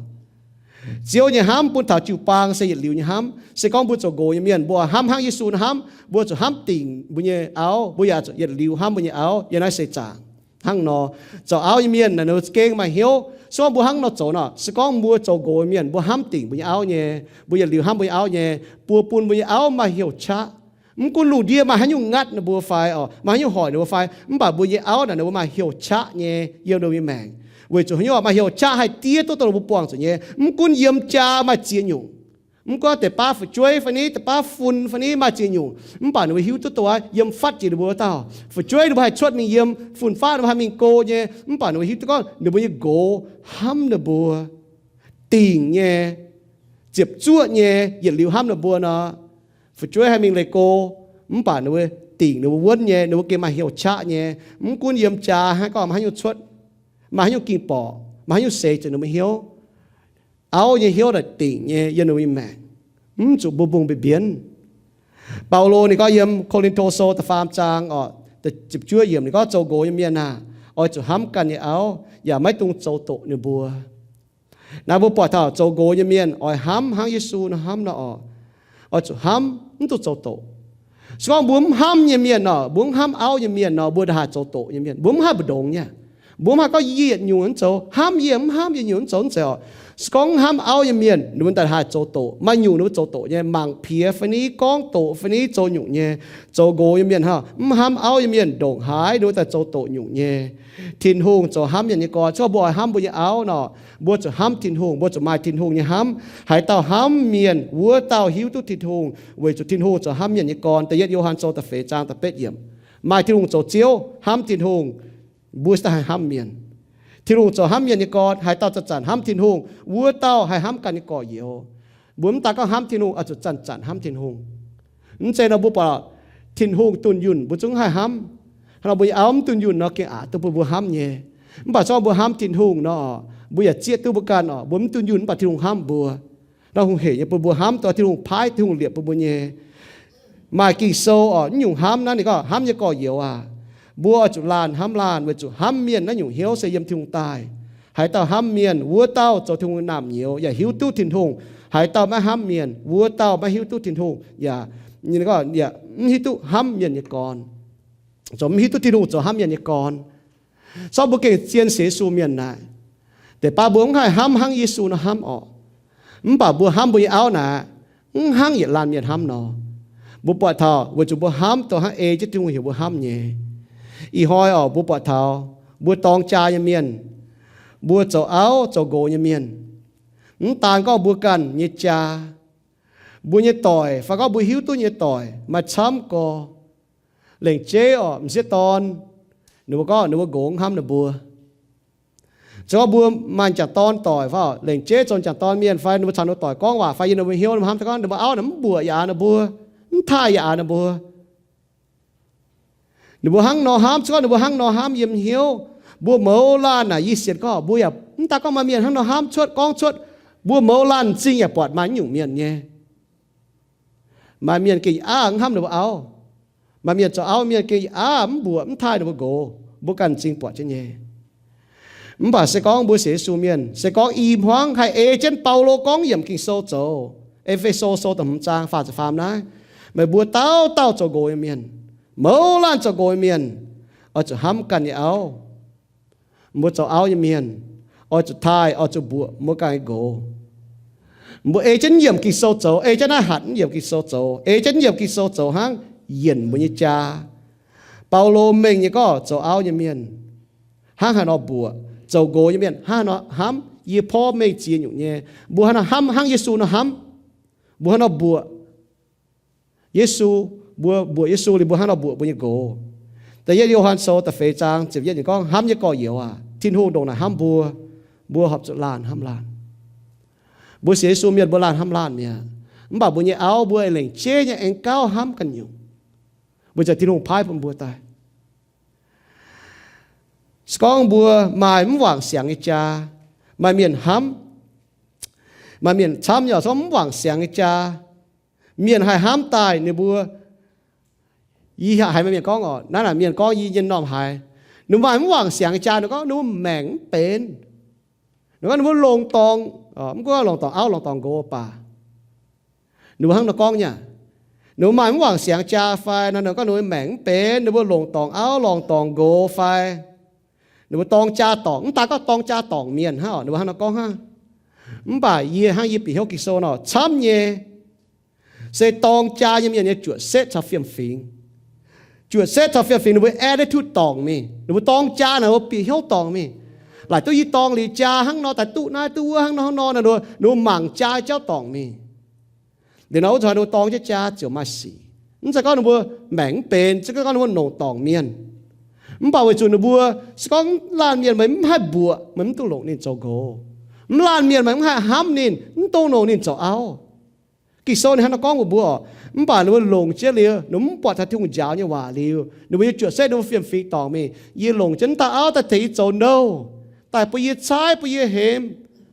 Ziouv nyei hnamv bun taux jiu-baang se yietc liuz nyei hnamv. Se gorngv mbuo zoux nqox nyei mienh, mbuo hnamv hnangv Yesu hnamv, mbuo zuqc hnamv dingc mbuo nyei auv, mbuo yaac zuqc yietc liuz hnamv mbuo nyei auv yiem naaiv seix zaangc. Hnangv nor, zoux auv nyei mienh naaic ninh mbuo gengh maaih hnyouv. Se gorngv mbuo hnangv nor zoux nor, se gorngv mbuo zoux nqox mienh, mbuo hnamv dingc mbuo nyei auv nyei, mbuo yietc liuz hnamv mbuo nyei auv nyei, mbuo bun mbuo nyei auv maaih hnyouv qaqv. Mv gunv lungh ndiev maaih haaix nyungc ngatv ninh mbuo fai oc, maaih haaix nyungc hoic ninh mbuo fai, mv baac mbuo nyei auv naaic ninh mbuo maaih hnyouv qaqv nyei yiem ninh mbuo nyei maengc. Weic zuqc haaix nyungc oc? Maaih hnyouv qaqv haih diev duqv dongh ninh mbuo buangh zuqc nyei. Mv gunv yiem jaa maaih ziex nyungc, Mv gunv deix baav fu'jueiv fai ni, deix baav fun fai ni maaih ziex nyungc, mv baac ninh mbuo hiuv duqv dongh wuov yiem fatv jiex ninh mbuo wuov dauh. Fu'jueiv ninh mbuo haih cuotv mingh yiem, fun-faqv ninh mbuo haih mingh go nyei, mv baac ninh mbuo hiuv duqv gorngv ninh mbuo nyei nqox hnamv ninh mbuo, dingc nyei, ziepc zuoqv nyei, yietc liuz hnamv ninh mbuo nor. Fu'jueiv haih mingh leih go, mv baac ninh mbuo dingc ninh mbuo wuonv nyei, ninh mbuo gengh maaih hnyouv qaqv nyei. Mv gunv yiem jaa hnangv gorngv maaih haaix nyungc cuotv, maaih haaix nyungc ging borqc, maaih haaix nyungc seix zuqc ninh mbuo hnyouv, auv nyei hnyouv naaic dingc nyei yiem ninh mbuo nyei maengc, mv zuqc mbungh-mbungh mbienv. Baulo ninh gorngv yiem Ko^lin^to Sou da'faam zaang oc, ziepc juov yiemc ninh gorngv, zoux nqox nyei mienh aah, oix zuqc hnamv ganh nyei auv, yaac maiv dungx zoux doqc ninh mbuo. Naaiv mbuo buatc taux zoux nqox nyei mienh oix hnamv hnangv Yesu nor hnamv nor oc. Oix zuqc hnamv, mv dungx zoux doqc. Se gorngv mbuo mv hnamv nyei mienh nor, mbuo mv hnamv auv nyei mienh nor, mbuo ndaaih haih zoux doqc nyei mienh. Mbuo mv haih mbu'ndongx nyei. Mbuo mv haih gorngv yie yietc nyungc mv zoux, hnamv yie mv hnamv, yie nyungc mv zoux, mv zeiz oc. Se gorngv mv hnamv auv nyei mienh, ninh mbuo ndaaih haih zoux doqc. Maaih nyungc ninh mbuo zoux doqc nyei, mangc piex fai ni, gorngv doqc fai ni, zoux nyungc nyei. Zoux nqox nyei mienh hnangv, mv hnamv auv nyei mienh ndongc haaix ninh mbuo daaih zoux doqc nyungc nyei. Tin-Hungh zoux hnamv mienh nyei gorn. Se gorngv mbuo oix hnamv mbuo nyei auv nor, mbuo zuqc hnamv Tin-Hungh, mbuo zuqc maaih Tin-Hungh nyei hnamv. Haaix dauh hnamv mienh, wuov dauh hiuv duqv Tin-Hungh, weic zuqc Tin-Hungh zoux hnamv mienh nyei gorn. Da'yietv Yo^han Sou da'feix zaang da'betv yiemc. Maaih Tin-Hungh zoux Ziouv, hnamv Tin-Hungh, mbuo se daaih haih hnamv mienh. Tin-Hungh zoux hnamv mienh nyei gorn. Haaix dauh zanc-zanc hnamv Tin-Hungh, wuov dauh haih hnamv ganh nyei gorx-youz. Mbuo mv daan gorngv hnamv Tin-Hungh, oix zuqc zanc-zanc hnamv Tin-Hungh. Mv zeiz nor mbuo buatc Tin-Hungh dunh yunh mbuo zungv haih hnamv. Hnangv nor mbuo nyei auv mv dunh yunh nor gengh aqc duqv bun mbuo hnamv nyei. Mv baac se gorngv mbuo hnamv Tin-Hungh nor, mbuo yaac zieqv duqv mbuo ganh oc. Mbuo mv dunh yunh mv baac Tin-Hungh hnamv mbuo. Naaiv hungh heic nyei bun mbuo hnamv, dongh Tin-Hungh paaiv, Tin-Hungh liepc bun mbuo nyei. Maaih Ging-Sou oc, mv nyungc hnamv naaiv ninh gorngv, hnamv nyei gorx-youz aac, mbuo oix zuqc laanh hnamv laanh, weic zuqc hnamv mienh naaiv nyungc hnyouv se yiem Tin-Hungh daaih. Haaix dauh hnamv mienh, wuov dauh zoux Tin-Hungh nyei naamh nyouz yaac hiuv duqv Tin-Hungh. Haaix dauh maiv hnamv mienh, wuov dauh maiv hiuv duqv Tin-Hungh yaac, yaac mv hiuv duqv hnamv mienh nyei gorn, zoux mv hiuv duqv Tin-Hungh zoux hnamv mienh nyei gorn. Zorqv mbuo gengh zien sienx Yesu mienh naaic, deix baav mbuo mv haih hnamv hnangv Yesu nor hnamv orqc. Mv baac mbuo hnamv mbuo nyei auv naaic, mv hnangv yietc laanh mienh hnamv nor. Mbuo buatc taux weic zuqc mbuo hnamv dongh hnangv ei jienv Tin-Hungh heuc mbuo hnamv nyei. Ih hnoi orqc, mbuo buatc taux mbuo dorng jaa nyei mienh, mbuo zoux auv zoux nqox nyei mienh, mv daan gorngv mbuo ganh nyei jaa, mbuo nyei doic fai gorngv mbuo hiuv duqv nyei doic maaih camv gorx. Lengc jeiv orqc, m'sieqv dorn, ninh mbuo gorngv ninh mbuo nqox hnamv ninh mbuo. Se gorngv mbuo maaih m'jangc dorn doic fai lengc jeiv zoux m'jangc dorn mienh fai ninh mbuo caux ninh mbuo doic gorngv waac fai yiem ninh mbuo hnyouv ninh mbuo hnamv gorngv ninh mbuo auv naaic mv mbuoqc yaac ninh mbuo, mv taaih yaac ninh mbuo. Ninh mbuo hnangv nor hnamv, se gorngv ninh mbuo hnangv nor hnamv yiem hnyouv, mbuo mouz laanh naaic yie sienx gorngv mbuo yaac mv daan gorngv maaih mienh hnangv nor hnamv cuotv gorngv cuotv. Mbuo mouz laanh m'zing yaac buatc maaih nyungc mienh nyei. Maaih mienh gengh aav mv hnamv ninh mbuo auv. Maaih mienh zoux auv mienh gengh aav mv mbuoqc mv taaih ninh mbuo nqox. Mbuo ganh m'zing buatc jienv nyei. Mv baac se gorngv mbuo sienx Yesu mienh, se gorngv i hmuangv haih ei jienv Baulo gorngv yiemc Ging-Sou zoux, E^fe^so Sou da'hmz zaang faah ziepc faam naaiv, meih mbuo dauh dauh zoux nqox nyei mienh, mouz laanh zoux nqox nyei mienh, oix zuqc hnamv ganh nyei auv. Mbuo zoux auv nyei mienh oix zuqc taaih, oix zuqc mbuoqc mbuo ganh nyei nqox. Mbuo ei jienv yiemc Ging-Sou zoux, ei jienv naaiv hatc yiemc Ging-Sou zoux, ei jienv yiemc Ging-Sou zoux hnangv yienc mbuo nyei jaa. Baulo mengh nyei gorngv zoux auv nyei mienh hnangv haaix nor mbuoqc, zoux nqox nyei mienh hnangv haaix nor hnamv. Yie porv mengh ziex nyungc nyei, mbuo hnangv nor hnamv hnangv Yesu nor hnamv. Mbuo hnangv nor mbuoqc Yesu, mbuo mbuoqc Yesu liuz mbuo hnangv nor mbuoqc mbuo nyei nqox. Da'yietv Yo^han Sou da'feix zaang ziepc yietv ninh gorngv, hnamv nyei gorx-youz aac, Tin-Hungh ndongc naaic hnamv mbuo, mbuo horpc zuqc laanh hnamv laanh. Mbuo sienx Yesu mienh mbuo laanh hnamv laanh mi'aqv. Mv baac mbuo nyei auv mbuo lengc jeiv nyei aengx gauh hnamv ganh nyungc, weic zuqc Tin-Hungh paaiv bun mbuo daaih. Se gorngv mbuo maaih mv wangc siangx nyei jaa, maaih mienh hnamv, maaih mienh camv nyei, se gorngv mv wangc siangx nyei jaa, mienh haih hnamv daaih ninh mbuo. Yie haiz maaih mienh gorngv oc, naaiv naaic mienh gorngv yie nyei m'normh haiz, ninh maaih mv wangc siangx nyei jaa, ninh gorngv ninh mbuo maengc mv benx. Ninh gorngv ninh mbuo longc dorngc, mv gunv longc dorngc auv longc dorngc nqox baac, ninh mbuo hnangv nor gorngv nyei. Ninh mbuo maaih mv wangc siangx jaa fai nor, ninh gorngv ninh mbuo maengc mv benx, ninh mbuo longc dorngc auv longc dorngc nqox fai ninh mbuo dorng jaa dorngc, mv daan gorngv dorng jaa dorngc mienh hnangv, ninh mbuo hnangv nor gorngv hnangv. Mv baac yie hnangv yie bieqc hnyouv Ging-Sou nor camv nyei, se dorng jaa nyei mienh nyei juoqc setv caux fiem-fingx. Juoqc setv caux fiem-fingx ninh mbuo attitude dorngc mingh. Ninh mbuo dorng jaa naaic ninh mbuo bieqc hnyouv dorngc mingh. Laaic duqv yie dorng liuz jaa hnangv nor, daaih duqv naaiv duqv wuov hnangv nor hnangv nor, ninh mbuo, ninh mbuo mangc jaa jauv dorngc mingh. Liuz nor wuov zanc ninh mbuo dorng jienv jaa ziouc maaih sic. Mv zeiz gorngv ninh mbuo maengc mv benx, se gorngv ninh mbuo longc dorngc mienh. Mv baac weic zuqc ninh mbuo se gorngv laanh mienh meih mv haih mbuoqc, meih mv dungx longc ninh zoux nqox. Mv laanh mienh meih mv haih hnamv ninh, mv dungx longc ninh zoux auv. Ging-Sou ninh hnangv naaiv gorngv mbuox mbuo oc. Mv baac ninh mbuo longc jienv liuz, ninh mbuo mv buatc taux Tin-Hungh njaaux nyei waac liuz, ninh mbuo nyei juoqc setv ninh mbuo fiem-fingx dorngc mingh. Yie longc jienv naaiv dauh auv daaih tengx yie zoux nouh, daaih bun yie caaiv, bun yie hemx.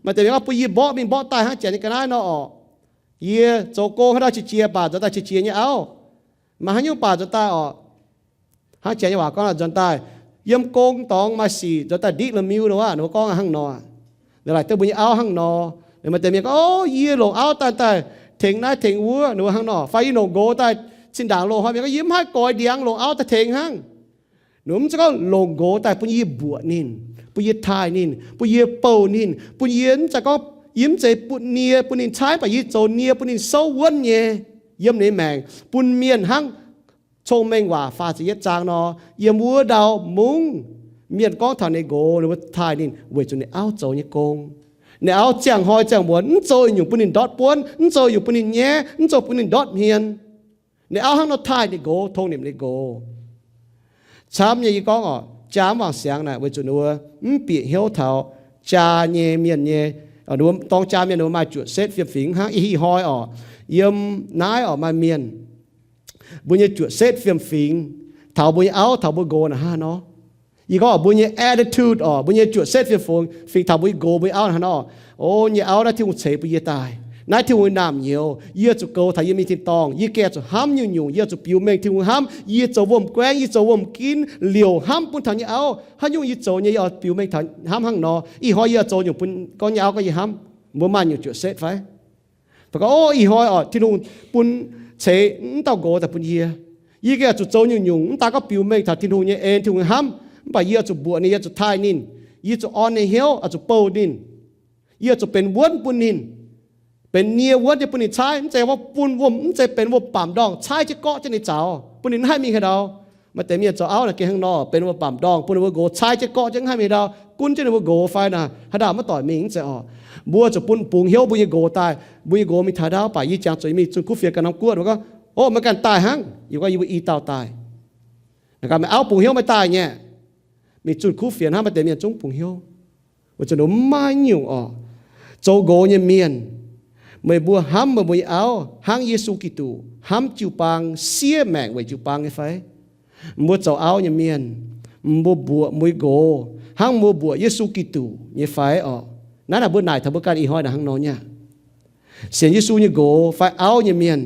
Maaih deix mienh gorngv bun yie mborqv mingh mborqv daaih hnangv janx nyei ga'naaiv nor oc. Yie zoux gong haaix dauh qiex jiez, baac nzuonx daaih qiex jiez nyei auv. Maaih haaix nyungc baac nzuonx daaih oc. Hnangv janx nyei waac gorngv nzuonx daaih, yiem gong dorngx maaih sic nzuonx daaih ndiqv la'miu nor aqv, ninh mbuo gorngv hnangv nor. Ninh laaic duqv mbuo nyei auv hnangv nor. Maaih deix mienh gorngv, o, yie longc auv daaih, daaih tengx naaiv tengx wuov, ninh mbuo hnangv nor. Fai yie longc nqox daaih, zinh ndaangc loz-hnoi mienh gorngv yie mv haih goix ndiangx, longc auv daaih tengx hnangv. Ninh mbuo mv zeiz gorngv longc nqox daaih bun yie mbuoqc ninh, bun yie taaih ninh, bun yie bouh ninh, bun yie mv zeiz gorngv, yie mv zeiz butv nie bun ninh caaiv, mv baac yie zoux nie bun ninh souv wuonv nyei yiem ninh nyei maengc, bun mienh hnangv Cong-Mengh Waac faah ziepc yietv zaang nor, yiem wuov ndau mungv mienh gorngv taux ninh nqox, ninh mbuo taaih ninh weic zuqc ninh auv zoux nyei gong. Ninh auv ziangh hnoi ziangh muonz mv zoux nyungc bun ninh ndortv buonv, mv zoux nyungc bun ninh nyaiv, mv zoux bun ninh ndortv hmien. Ninh auv hnangv nor taaih ninh nqox, tong nimc ninh nqox. Camv nyei yie gorngv oc, jaa mv wangc siangx naaic weic zuqc ninh mbuo mv bieqc hnyouv taux jaa nyei mienh nyei, ninh mbuo dorng jaa mienh ninh mbuo maaih juoqc setv fiem-fingx hnangv. Ih hnoi oc, yiem naaiv oc maaih mienh, mbuo nyei juoqc setv fiem-fingx taux mbuo nyei auv taux mbuo nqox naaic hnangv nor. Yie gorngv oc, mbuo nyei attitude oc, mbuo nyei juoqc setv fiem-fingx taux mbuo nyei nqox mbuo nyei auv naaiv hnangv nor. O, nyei auv, naaiv Tin-Hungh ceix bun yie daaih. Naaiv Tin-Hungh nyei naamh nyouz, yie zuqc goux taux yie mingh tin-dorngh. Yie gengh zuqc hnamv nyungc-nyungc, yie zuqc biux mengh Tin-Hungh hnamv. Yie zoux wuom-guaengv, yie zoux wuom-ginv liouc hnamv bun taux nyei auv. Haaix nyungc yie zoux nyei yie oix biux mengh taux hnamv hnangv nor. Ih hnoi yie oix zoux nyungc bun gorngv nyei auv gorngv yie hnamv. Mbuo maaih nyungc juoqc setv fai? Fai gorngv, o, ih hnoi oc, Tin-Hungh bun ceix mv dauh nqox daaih bun yie. Yie gengh oix zuqc zoux nyungc-nyungc, mv daaih gorngv biux mengh taux Tin-Hungh nyei en, Tin-Hungh hnamv, mv baac yie oix zuqc mbuoqc ninh, yie oix zuqc taaih ninh, yie zuqc orn ninh hnyouv, oix zuqc bouh ninh. Yie oix zuqc benx wuonv bun ninh, benx nie wuonv nyei bun ninh caaiv, mv zeiz wuov bun wuom, mv zeiz benx wuom-baamc ndorngh caaiv jienv gorqv jienv ninh zaux, bun ninh mv haih mingh haaix ndau. Maaih deix mienh zoux auv naaic gengh hnangv nor, benx wuom-baamc ndorngh bun ninh mbuo nqox caaiv jienv gorqv jienv mv haih mingh haaix ndau, gunv jienv ninh mbuo nqox fai naaic haaix dauh mv doic mingh mv zeiz oc. Mbuo zuqc bun bungx hnyouv mbuo nyei nqox daaih, mbuo nyei nqox mingh taux haaix ndau baac yie jangx zuqc mingh zunh kuv fienx ganh norm guoqv, ninh mbuo gorngv, o, meih ganh daaih hnangv. Yie gorngv, yie mbuo i dauh daaih. Naaic gaax meih auv bungx hnyouv meih daaih nyei. Mingh zunh kuv fienx hnangv, maaih deix mienh zungv bungx hnyouv. Weic zuqc ninh mv maaih nyungc oc. Zoux nqox nyei mienh, meih mbuo hnamv meih mbuo nyei auv hnangv Yesu Giduc hnamv jiu-baang, siev maengc weic jiu-baang nyei fai? Mbuo zoux auv nyei mienh, mbuo mbuoqc mbuo nyei nqox hnangv mbuo mbuoqc Yesu Giduc nyei fai oc? Naaiv naaic mbuo naaic taux mbuo ganh ih hnoi naaic hnangv nor nyei. Sienx Yesu nyei nqox fai auv nyei mienh,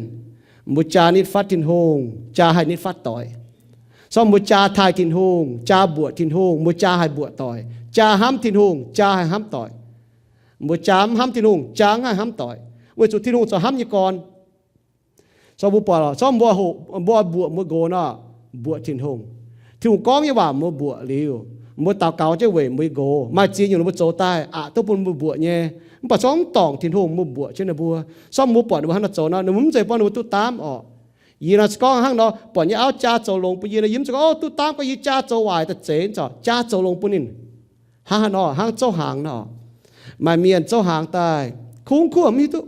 mbuo jaa nitv fatv Tin-Hungh, jaa haih nitv fatv doic. Sorng mbuo jaa taaih Tin-Hungh, jaa mbuoqc Tin-Hungh, mbuo jaa haih mbuoqc doic. Jaa hnamv Tin-Hungh, jaa haih hnamv doic. Mbuo jaa mv hnamv Tin-Hungh, jaa mv haih hnamv doic, weic zuqc Tin-Hungh zoux hnamv nyei gorn. Sorng mbuo buatc, sorng mbuo hoqc, mbuo mbuoqc mbuo nqox nor, mbuoqc Tin-Hungh. Tin-Hungh gorngv nyei waac mbuo mbuoqc liuz, mbuo daux gaux jienv weic mbuo nyei nqox maaih ziex nyungc ninh mbuo zoux daaih aqc duqv bun mbuo mbuoqc nyei. Mv baac sorng mv dorngc Tin-Hungh, mbuo mbuoqc jienv ninh mbuo. Sorng mbuo buatc ninh mbuo hnangv nor zoux nor, ninh mbuo mv zeiz buangv ninh mbuo duqv daamv oc. Yie nor se gorngv hnangv nor, buatc nyei auv jaa zoux longx bun yie nor, yie mv zeiz gorngv, o, duqv daamv gorngv yie jaa zoux waaic daaih zeiz, zorc jaa zoux longx bun ninh. Hnangv haaix nor, hnangv zouv hnaangx nor. Maaih mienh zouv hnaangx daaih, kuv kuv mv hiuv duqv.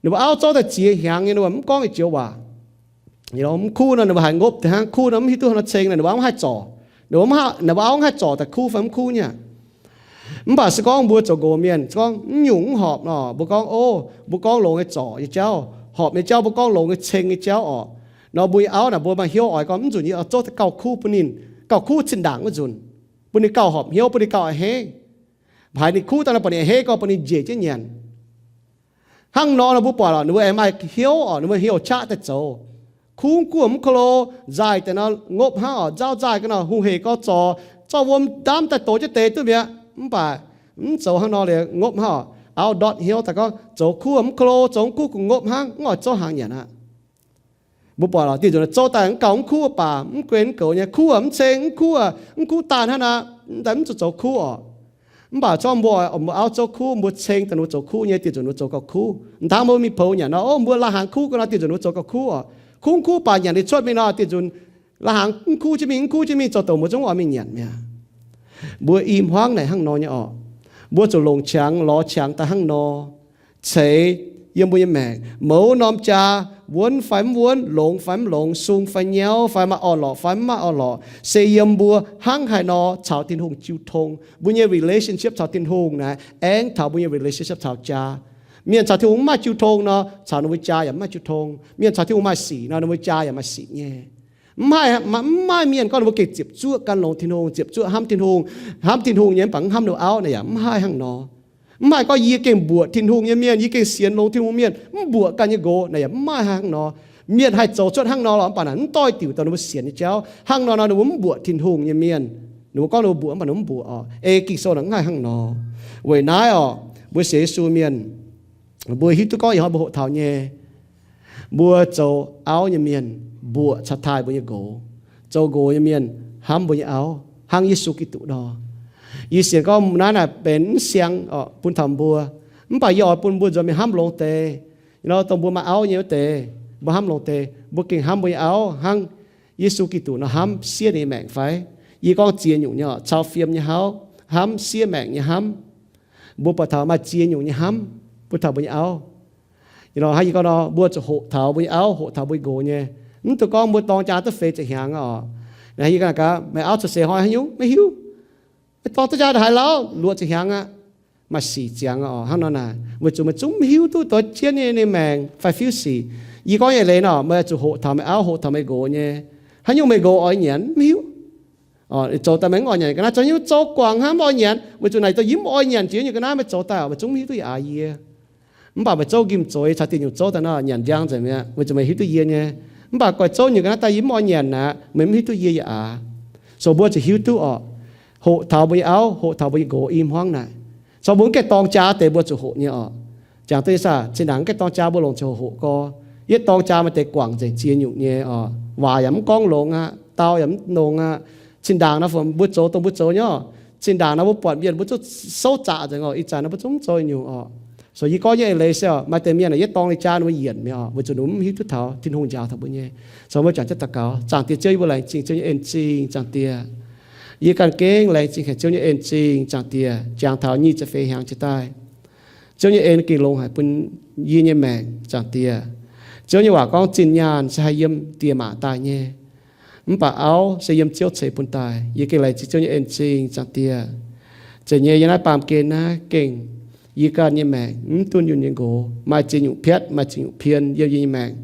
Ninh mbuo auv zouv daaih ziex hnyangx nyei, ninh mbuo mv gorngv ih joux waac. Mv kuv nor ninh mbuo haiz ngopv deix hnangv, kuv nor mv hiuv duqv hnangv nor ceng, ninh mbuo auv mv haih zorc. Ninh mbuo auv mv haih zorc daaih kuv fai mv kuv nyei aqv. Mv baac se gorngv mbuo zoux nqox mienh, se gorngv mv nyungc mv horpc nor, mbuo gorngv, o, mbuo gorngv longx nyei zorc nyei jauv, horpc nyei jauv mbuo gorngv longx nyei ceng nyei jauv orqc. Nor mbuo nyei auv naaic mbuo maaih hnyouv oix gorngv mv nzunc yie oix zouv daaih gauh kuv bun ninh, gauh kuv zinh ndaangc wuov nzunc, bun ninh gauh horpc hnyouv, bun ninh gauh a'hneiv. Haiz ninh kuv daaih nor buatc ninh a'hneiv gorngv bun ninh njiec jienv nyanc. Hnangv nor nor mbuo buatc lorqc, ninh mbuo aengx maaih hnyouv orqc, ninh mbuo hnyouv qaqv daaih zoux. Kuv guoqv mv ko lo, nzaaih deix nor ngopv hnangv orqc, nzauh nzaaih ga'naaiv hungh hec gorx zorc, zorqv wuom ndaamv daaih dox jienv deix duqv mi'aqv. Mv baac mv zoux hnangv nor liuz ngopv hnangv orqc. Auv ndortv hnyouv daaih gorngv, zoux kuv mv ko lo, zoux mv kuv kungx ngopv hnangv, mv oix zouv hnaangx nyanc aqv. Mbuo buatc lorqc, dieh nzunc zouv daaih mv gauh mv kuv baac mv guen mv goux nyei, kuv mv ceng, mv kuv, mv kuv daanh hnangv nor, daaih mv zuqc zoux kuv orqc. Mv baac zorqv mbuo, mbuo auv zouv kuv, mbuo ceng daaih ninh mbuo zoux kuv nyei, dieh nzunc ninh mbuo zoux gauh kuv. Mv hnangv mbuo mingh poux nyanc nor, o, mbuo lai-hnaangx kuv ga'naaiv, dieh nzunc ninh mbuo zoux gauh kuv orqc. Kuv mv kuv baac nyanc liuz cuotv mingh nor, dieh nzunc lai-hnaangx mv kuv jienv mingh, mv kuv jienv mingh, zoux douc mbuo zungv oix mingh nyanc mi'aqv. Mbuo i hmuangv naaic hnangv nor nyei orqc. Mbuo zuqc longc qangx lorz qangx daaih hnangv nor, ceix yiem mbuo nyei maengc. Mouz norm jaa, wuonv fai mv wuonv, longx fai mv longx, sung fai nyauv, fai maaih orn-lorqc fai mv maaih orn-lorqc, se yiem mbuo hnangv haaix nor caux Tin-Hungh jiu tong. Mbuo nyei relationship caux Tin-Hungh naaic aengx taux mbuo nyei relationship caux jaa. Mienh caux Tin-Hungh mv maaih jiu tong nor, caux ninh mbuo jaa yaac mv maaih jiu tong. Mienh caux Tin-Hungh maaih sic nor, ninh mbuo jaa yaac maaih sic nyei. Mv haih, mv maaih mienh gorngv ninh mbuo gengh ziepc zuoqv gan longx Tin-Hungh, ziepc zuoqv hnamv Tin-Hungh, hnamv Tin-Hungh nyei mv baac mv hnamv ninh mbuo auv naaic yaac mv haih hnangv nor. Mv haih gorngv yie gengh mbuoqc Tin-Hungh nyei mienh, yie gengh sienx longx Tin-Hungh mienh, mv mbuoqc ganh nyei nqox naaic yaac mv maaih hnangv nor. Mienh haih zoux cuotv hnangv nor lorqc, mv baac naaic mv doix-diuc dongh ninh mbuo sienx nyei jauv. Hnangv nor nor ninh mbuo mv mbuoqc Tin-Hungh nyei mienh. Ninh mbuo gorngv ninh mbuo mbuoqc, mv baac ninh mv mbuoqc oc. Ei Ging-Sou naaic mv haih hnangv nor. Weic naaiv oc, mbuo sienx Yesu mienh, mbuo hiuv duqv gorngv ih hnoi mbuo hoqc taux nyei, mbuo zoux auv nyei mienh mbuoqc caux taaih mbuo nyei nqox. Zoux nqox nyei mienh hnamv mbuo nyei auv hnangv Yesu Giduc nor. Yie sienx gorngv naaiv naaic benx mv siang oc bun taux mbuo, mv baac yie oix bun mbuo nzuonx mingh hnamv longx deix. Nor dongh mbuo maaih auv nyei wuov deix, mbuo hnamv longx deix, mbuo gengh hnamv mbuo nyei auv hnangv Yesu Giduc nor hnamv siev ninh nyei maengc fai? Yie gorngv ziex nyungc nyei oc, cau fiem nyei hnamv, hnamv siev maengc nyei hnamv. Mbuo buatc taux maaih ziex nyungc nyei hnamv bun taux mbuo nyei auv. Ih hnoi hnangv yie gorngv nor, mbuo zuqc hoqc taux mbuo nyei auv, hoqc taux mbuo nyei nqox nyei. Mv dungx gorngv mbuo dorng jaa duqv feix ziepc hnyangx aqv oc. Naaiv yie ganh gaax, meih auv cuotv seix hnoi haaix nyungc maiv hiuv. Meih dorng duqv jaa ndaaih haaix lauh, luoqc ziepc hnyangx aqv. Maaih sic ziangx oc, hnangv nor naaic. Weic zuqc meih zungv mv hiuv duqv doix jienv nyei ninh maengc fai fiuv sic. Yie gorngv nyei leiz nor, meih zuqc hoqc taux meih auv, hoqc taux meih nqox nyei. Haaix nyungc meih nqox oix nyanc mv hiuv. Zoux daaih meih mv oix nyanc ga'naaiv, zoux nyungc zoux guangc hnangv mv oix nyanc, weic zuqc naaic dongh yie mv oix nyanc jiex nyungc ga'naaiv meih zoux daaih oc, meih zungv mv hiuv duqv yie aax yie. Mv baac meih zouv nqimh zueiz caux dieh nyungc zouv daaih nor, nyanc njang nzengc mi'aqv, weic zuqc meih hiuv duqv yie nyei. Mv baac goix zouv nyungc ga'naaiv daaih yie mv oix nyanc aqv, meih mv hiuv duqv yie yaac aax. So mbuo zuqc hiuv duqv oc, hoqc taux mbuo nyei auv, hoqc taux mbuo nyei nqox i hmuangv naaic. So mbuo mv gaengh dorng jaa deix mbuo zuqc hoqc nyei oc. Jangx duqv nyei saah, zinh ndaangc mv gaengh dorng jaa mbuo longc ziangh hoc hoqc gorx. Yietv dorng jaa maaih deix guangc nzengc ziex nyungc nyei oc. Waac yaac mv gorngv longx aqv, dau yaac mv longx aqv. Zinh ndaangc nor mbuo zoux dongh mbuo zoux nyei oc. Zinh ndaangc nor mbuo buatc mienh mbuo zungv souv zaqc nzengc oc. Ih zanc nor mbuo zungv mv zoux nyungc oc. So yie gorngv nyei eix leiz se oc, maaih deix mienh yietv dorng ninh jaa ninh mbuo yienc mi'aqv oc, weic zuqc ninh mbuo mv hiuv duqv taux Tin-Hungh njaaux taux mbuo nyei. So mbuo jangx jienv daux gaux. Zaangc Diex Ziouv, yie mbuo laengz zingh Ziouv nyei en-zingh, Zaangc Diex. Yie ganh gengh laengz zingh haic Ziouv nyei en-zingh, Zaangc Diex, jangx taux nyic ziepc feix hnyangx jiex daaih, Ziouv nyei en gengh longx haic bun yie nyei maengc, Zaangc Diex. Ziouv nyei waac gorngv zinh nyaanh se haih yiem diex maac daaih nyei, mv baac auv se yiem Ziouv ceix bun daaih. Yie gengh laengz zingh Ziouv nyei en-zingh, Zaangc Diex. Zeiz nyei yiem naaiv baamh gen naaiv gengh yie ganh nyei maengc mv dunh yunh nyei nqox, maaih ziex nyungc piatv, maaih ziex nyungc pien yiem yie nyei maengc.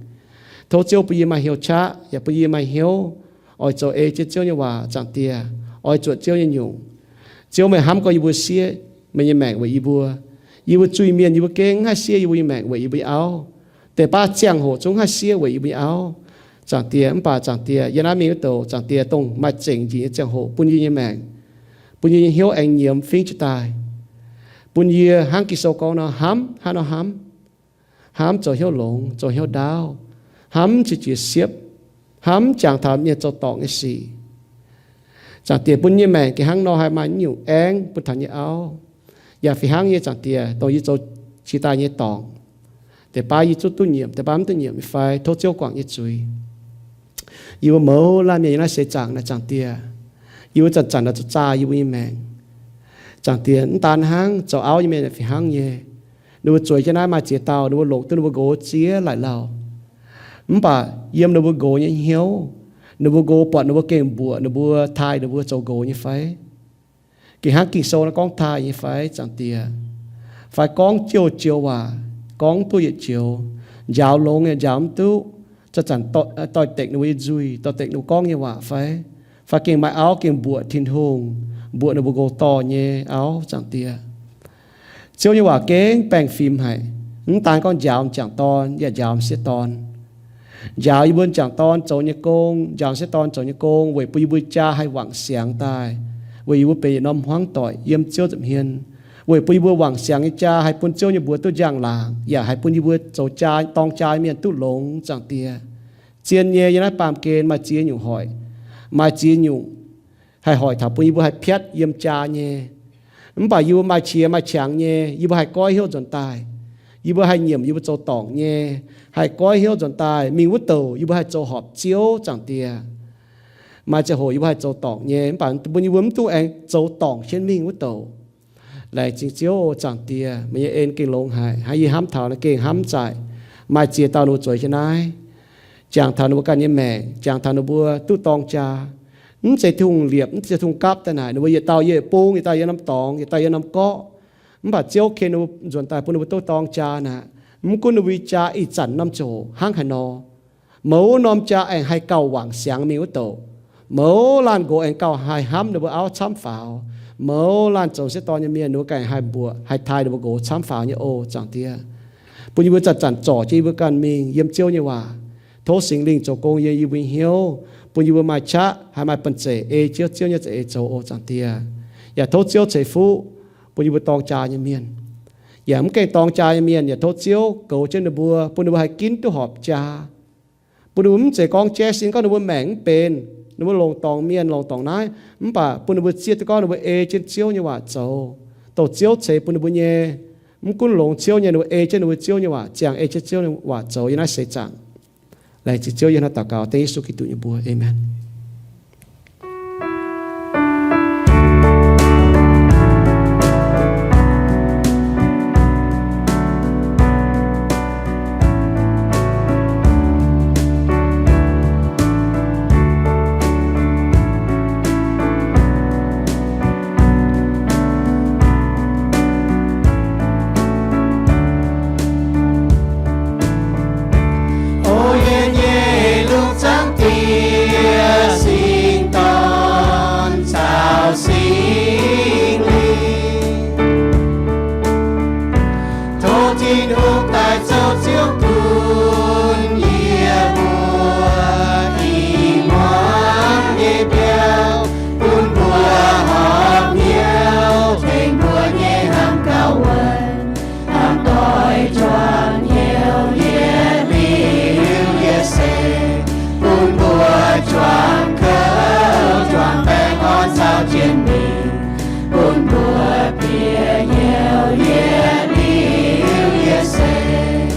Tov Ziouv bun yie maaih hnyouv qaqv, yaac bun yie maaih hnyouv oix zoux ei jienv Ziouv nyei waac, Zaangc Diex, oix zuotc Ziouv nyei nyungc. Ziouv, meih hnamv gorngv yie mbuo siev meih nyei maengc weic yie mbuo. Yie mbuo zuiz-mienh yie mbuo gengh mv haih siev yie mbuo nyei maengc weic yie mbuo nyei auv. Deix baav ziangh hoc zungv haih siev weic yie mbuo nyei auv, Zaangc Diex. Mv baac Zaangc Diex, yie naaiv mingh wuov douc, Zaangc Diex, dongh maaih zengc njiec nyei ziangh hoc bun yie nyei maengc, bun yie nyei hnyouv aengx nyiemz fingx jiez daaih, bun yie hnangv Ging-Sou gorngv nor hnamv, hnangv nor hnamv, hnamv zoux hnyouv longx, zoux hnyouv ndaauv, hnamv mv qiex jiez siepv, hnamv mv jangx taux mienh zoux dorngc nyei sic. Zaangc Diex, bun yie nyei maengc gengh hnangv nor haih maaih nyungc aengv bun taux yie nyei auv. Yaac fih hnangv nyei, Zaangc Diex, dongh yie zoux jiex daaih nyei dorngc, deix baav yie zungv duqv nyiemc, deix baav mv duqv nyiemc nyei fai, tov Ziouv guangc yie zuiz. Yie mbuo mouz laanh mienh yiem naaiv seix zaangc naaic, Zaangc Diex, yie mbuo zanc-zanc naaic zuqc zaah yie mbuo nyei maengc. Zaangc Diex, mv daan hnangv, zoux auv nyei mienh fih hnangv nyei. Ninh mbuo zueiz jienv naaiv maaih ziex dauh, ninh mbuo longc duqv ninh mbuo nqox ziex laaic lauh. Mv baac yiem ninh mbuo nqox nyei hnyouv, ninh mbuo nqox buatc ninh mbuo gengh mbuoqc ninh mbuo, taaih ninh mbuo zoux nqox nyei fai? Gengh hnangv Ging-Sou naaiv gorngv taaih nyei fai, Zaangc Diex? Fai gorngv jouh joux waac, gorngv mv duqv yietc joux, njaaux longx yaac njaaux mv duqv, zanc-zanc doix-dekc ninh mbuo nyei nzuih, doix-dekc ninh mbuo gorngv nyei waac fai? Fai gengh maaih auv gengh mbuoqc Tin-Hungh, mbuoqc ninh mbuo nqox dorh nyei auv, Zaangc Diex? Ziouv nyei waac gengh baengh fim haic. Mv daan gorngv njaaux m'jangc dorn, yaac njaaux m'sieqv dorn. Njaaux yie mbuo m'jangc dorn zoux nyei gong, njaaux m'sieqv dorn zoux nyei gong weic bun yie mbuo jaa haih wangc siangx daaih, weic yie mbuo benx yietc norm hmuangv doic yiem Ziouv nza'hmien, weic bun yie mbuo wangc siangx nyei jaa haih bun Ziouv nyei mbuox duqv njang-laangc, yaac haih bun yie mbuo zoux jaa, dorng jaa mienh duqv longx, Zaangc Diex. Zien nyei, yiem naaiv baamh gen maaih ziex nyungc hoic, maaih ziex nyungc haih hoic taux bun yie mbuo haih piatv yiem jaa nyei. Mv baac yie mbuo maaih qiex maaih qangx nyei, yie mbuo haih goiv hnyouv nzuonx daaih. Yie mbuo haih nyiemc yie mbuo zoux dorngc nyei, haih goiv hnyouv nzuonx daaih mingh wuov douc yie mbuo haih zoux horpc Ziouv, Zaangc Diex. Maaih ziangh hoc yie mbuo haih zoux dorngc nyei, mv baac bun yie mbuo mv dungx aengx zoux dorngc jienv mingh wuov douc. Laengz zingh Ziouv, o Zaangc Diex, meih nyei en gengh longx haic, hnangv yie hnamv taux naaiv gengh hnamv zaaic. Maaih ziex dauh ninh mbuo zueiz jienv naaiv, jangx taux ninh mbuo ganh nyei maengc, jangx taux ninh mbuo duqv dorng jaa. Mv zeiz Tin-Hungh liepc, mv zeiz Tin-Hungh gapv daaih naaic, ninh mbuo yietc dauh yiem bung, yietc dauh yiem norm dorngx, yietc dauh yiem norm gorqv. Mv baac Ziouv ken ninh mbuo nzuonx daaih bun ninh mbuo duqv dorng jaa naaic. Mv gunv ninh mbuo nyei jaa ih zanc norm ziangh hoc hnangv haaix nor, mouz norm jaa aengx haih gauh wangc siangx mingh wuov douc. Mouz laanh nqox aengx gauh haih hnamv ninh mbuo auv camv faaux. Mouz laanh zoux sieqv dorn nyei mienh ninh mbuo ganh haih mbuoqc, haih taaih ninh mbuo nqox camv faaux nyei, o Zaangc Diex. Bun yie mbuo zanc-zanc zorc jienv yie mbuo ganh mingh yiem Ziouv nyei waac. Tov Singx Lingh zoux gong yiem yie mbuo hnyouv, bun yie mbuo maaih qaqv haih maaih banh zeic ei Ziouv, Ziouv nyei za'eix zoux, o Zaangc Diex. Yaac tov Ziouv ceix fuqv bun yie mbuo dorng jaa nyei mienh, yaac mv gaengh dorng jaa nyei mienh, yaac tov Ziouv goux jienv ninh mbuo, bun ninh mbuo haih ginv duqv horpc jaa. Bun ninh mbuo mv zeiz gorngv jaiv sin gorngv ninh mbuo maengc mv benx, ninh mbuo longc dorngc mienh, longc dorngc naaiv, mv baac bun ninh mbuo zieqv duqv gorngv ninh mbuo ei jienv Ziouv nyei waac zoux, dongh Ziouv ceix bun ninh mbuo nyei. Mv gunv longx ciouv nyei, ninh mbuo ei jienv ninh mbuo Ziouv nyei waac, ziangh ei jienv Ziouv nyei waac zoux yiem naaiv seix zaangc. Laengz zingh Ziouv, yiem naaiv daux gaux dengv Yesu Giduc nyei mbuox. Aamen. O yie nyei lungh zaangc Diex, Singx Dorn caux Singx Lingh, tov Tin-Hungh daaih zoux Ziouv bun yie mbuo ih muangx nyei biauv, bun mbuo horpc hnyouv tengx mbuo nyei hnamv gauh wuonh, hnamv doix juangc hnyouv yietc liuz yietc seix, bun mbuo juangc kouv juangc baengh orn caux jienv mingh, bun mbuo bieqc hnyouv yietc liuz yietc seix.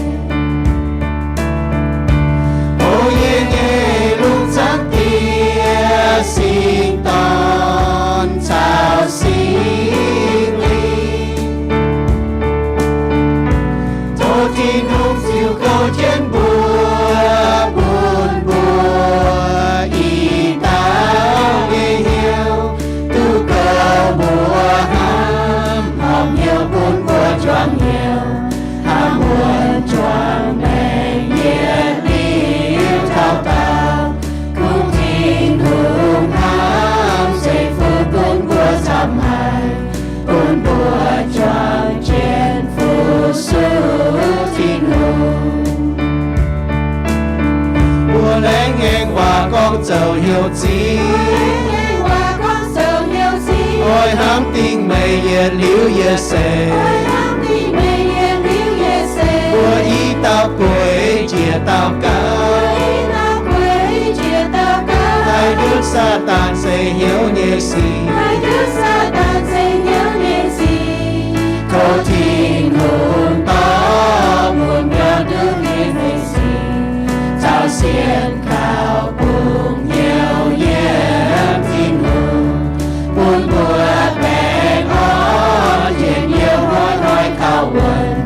O yie nyei lungh zaangc Diex, Singx Dorn caux Singx Lingh, tov Tin-Hungh ziux kouv jienv mbuo, bun mbuo i dauh nyei hnyouv duqv kouv mbuo hnamv, horpc hnyouv bun mbuo juangc hnyouv, hnamv wuonh juangc maengc yietc liuz taux daauh, kungx Tin-Hungh hnamv ceix fuqv gunv mbuo camv haic, bun mbuo juangc jienv fu-sux Tin-Hungh. Mbuo laengz ngaengc waac gorngv zoux heuc zingh, oix hnamv dingh meih yietc liuz yietc seix. Mbuo i dauh gueix njiec dauh gaux, haih ndutv Saadaan seix hnyouv nyei sic. Tov Tin-Hungh dorh bun mbuo duqv mingh nyei sic caux sienx kaux bungx hnyouv yiem Tin-Hungh, bun mbuo baengh orn njien-youh hnoi-hnoi kaux wuonh.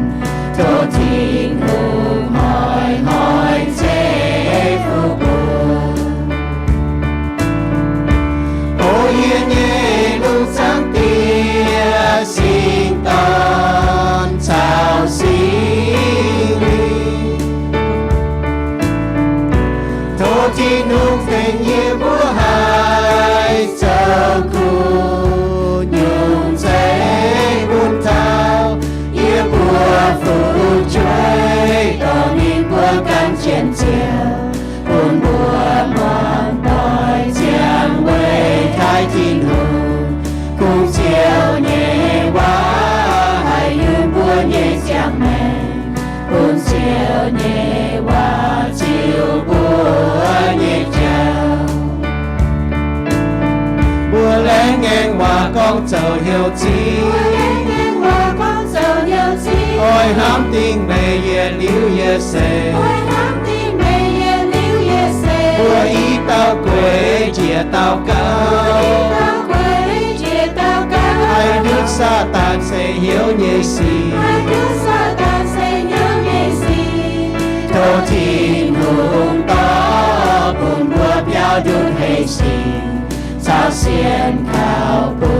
Tov Tin-Hungh hnoi-hnoi ceix fuqv mbuo. O yie nyei lungh zaangc Diex, Singx Dorn caux Singx Lingh, tov Tin-Hungh tengx yie mbuo haih zoux kuv nyungc zeiv bun taux yie mbuo fu'jueiv, dorh ninh mbuo gan jienv Ziouv, bun mbuo muangx doic ziangh weic taaih Tin-Hungh. Kungx Ziouv nyei waac haih yungh mbuo nyei ziangh maengc, bun Ziouv nyei waac ziux mbuo nyei jauv. Mbuo laengz ngaengc waac gorngv zoux heuc zingh, oix hnamv dingh meih yietc liuz yietc seix. Mbuo i dauh gueix njiec dauh gaux, haih ndutv Saadaan se hnyouv nyei sic. Haaix nyungc Saadaan se hnyouv nyei sic. Tov Tin-Hungh dorh bun mbuo biauv nduqc hleix sic, caux sienx kaux bun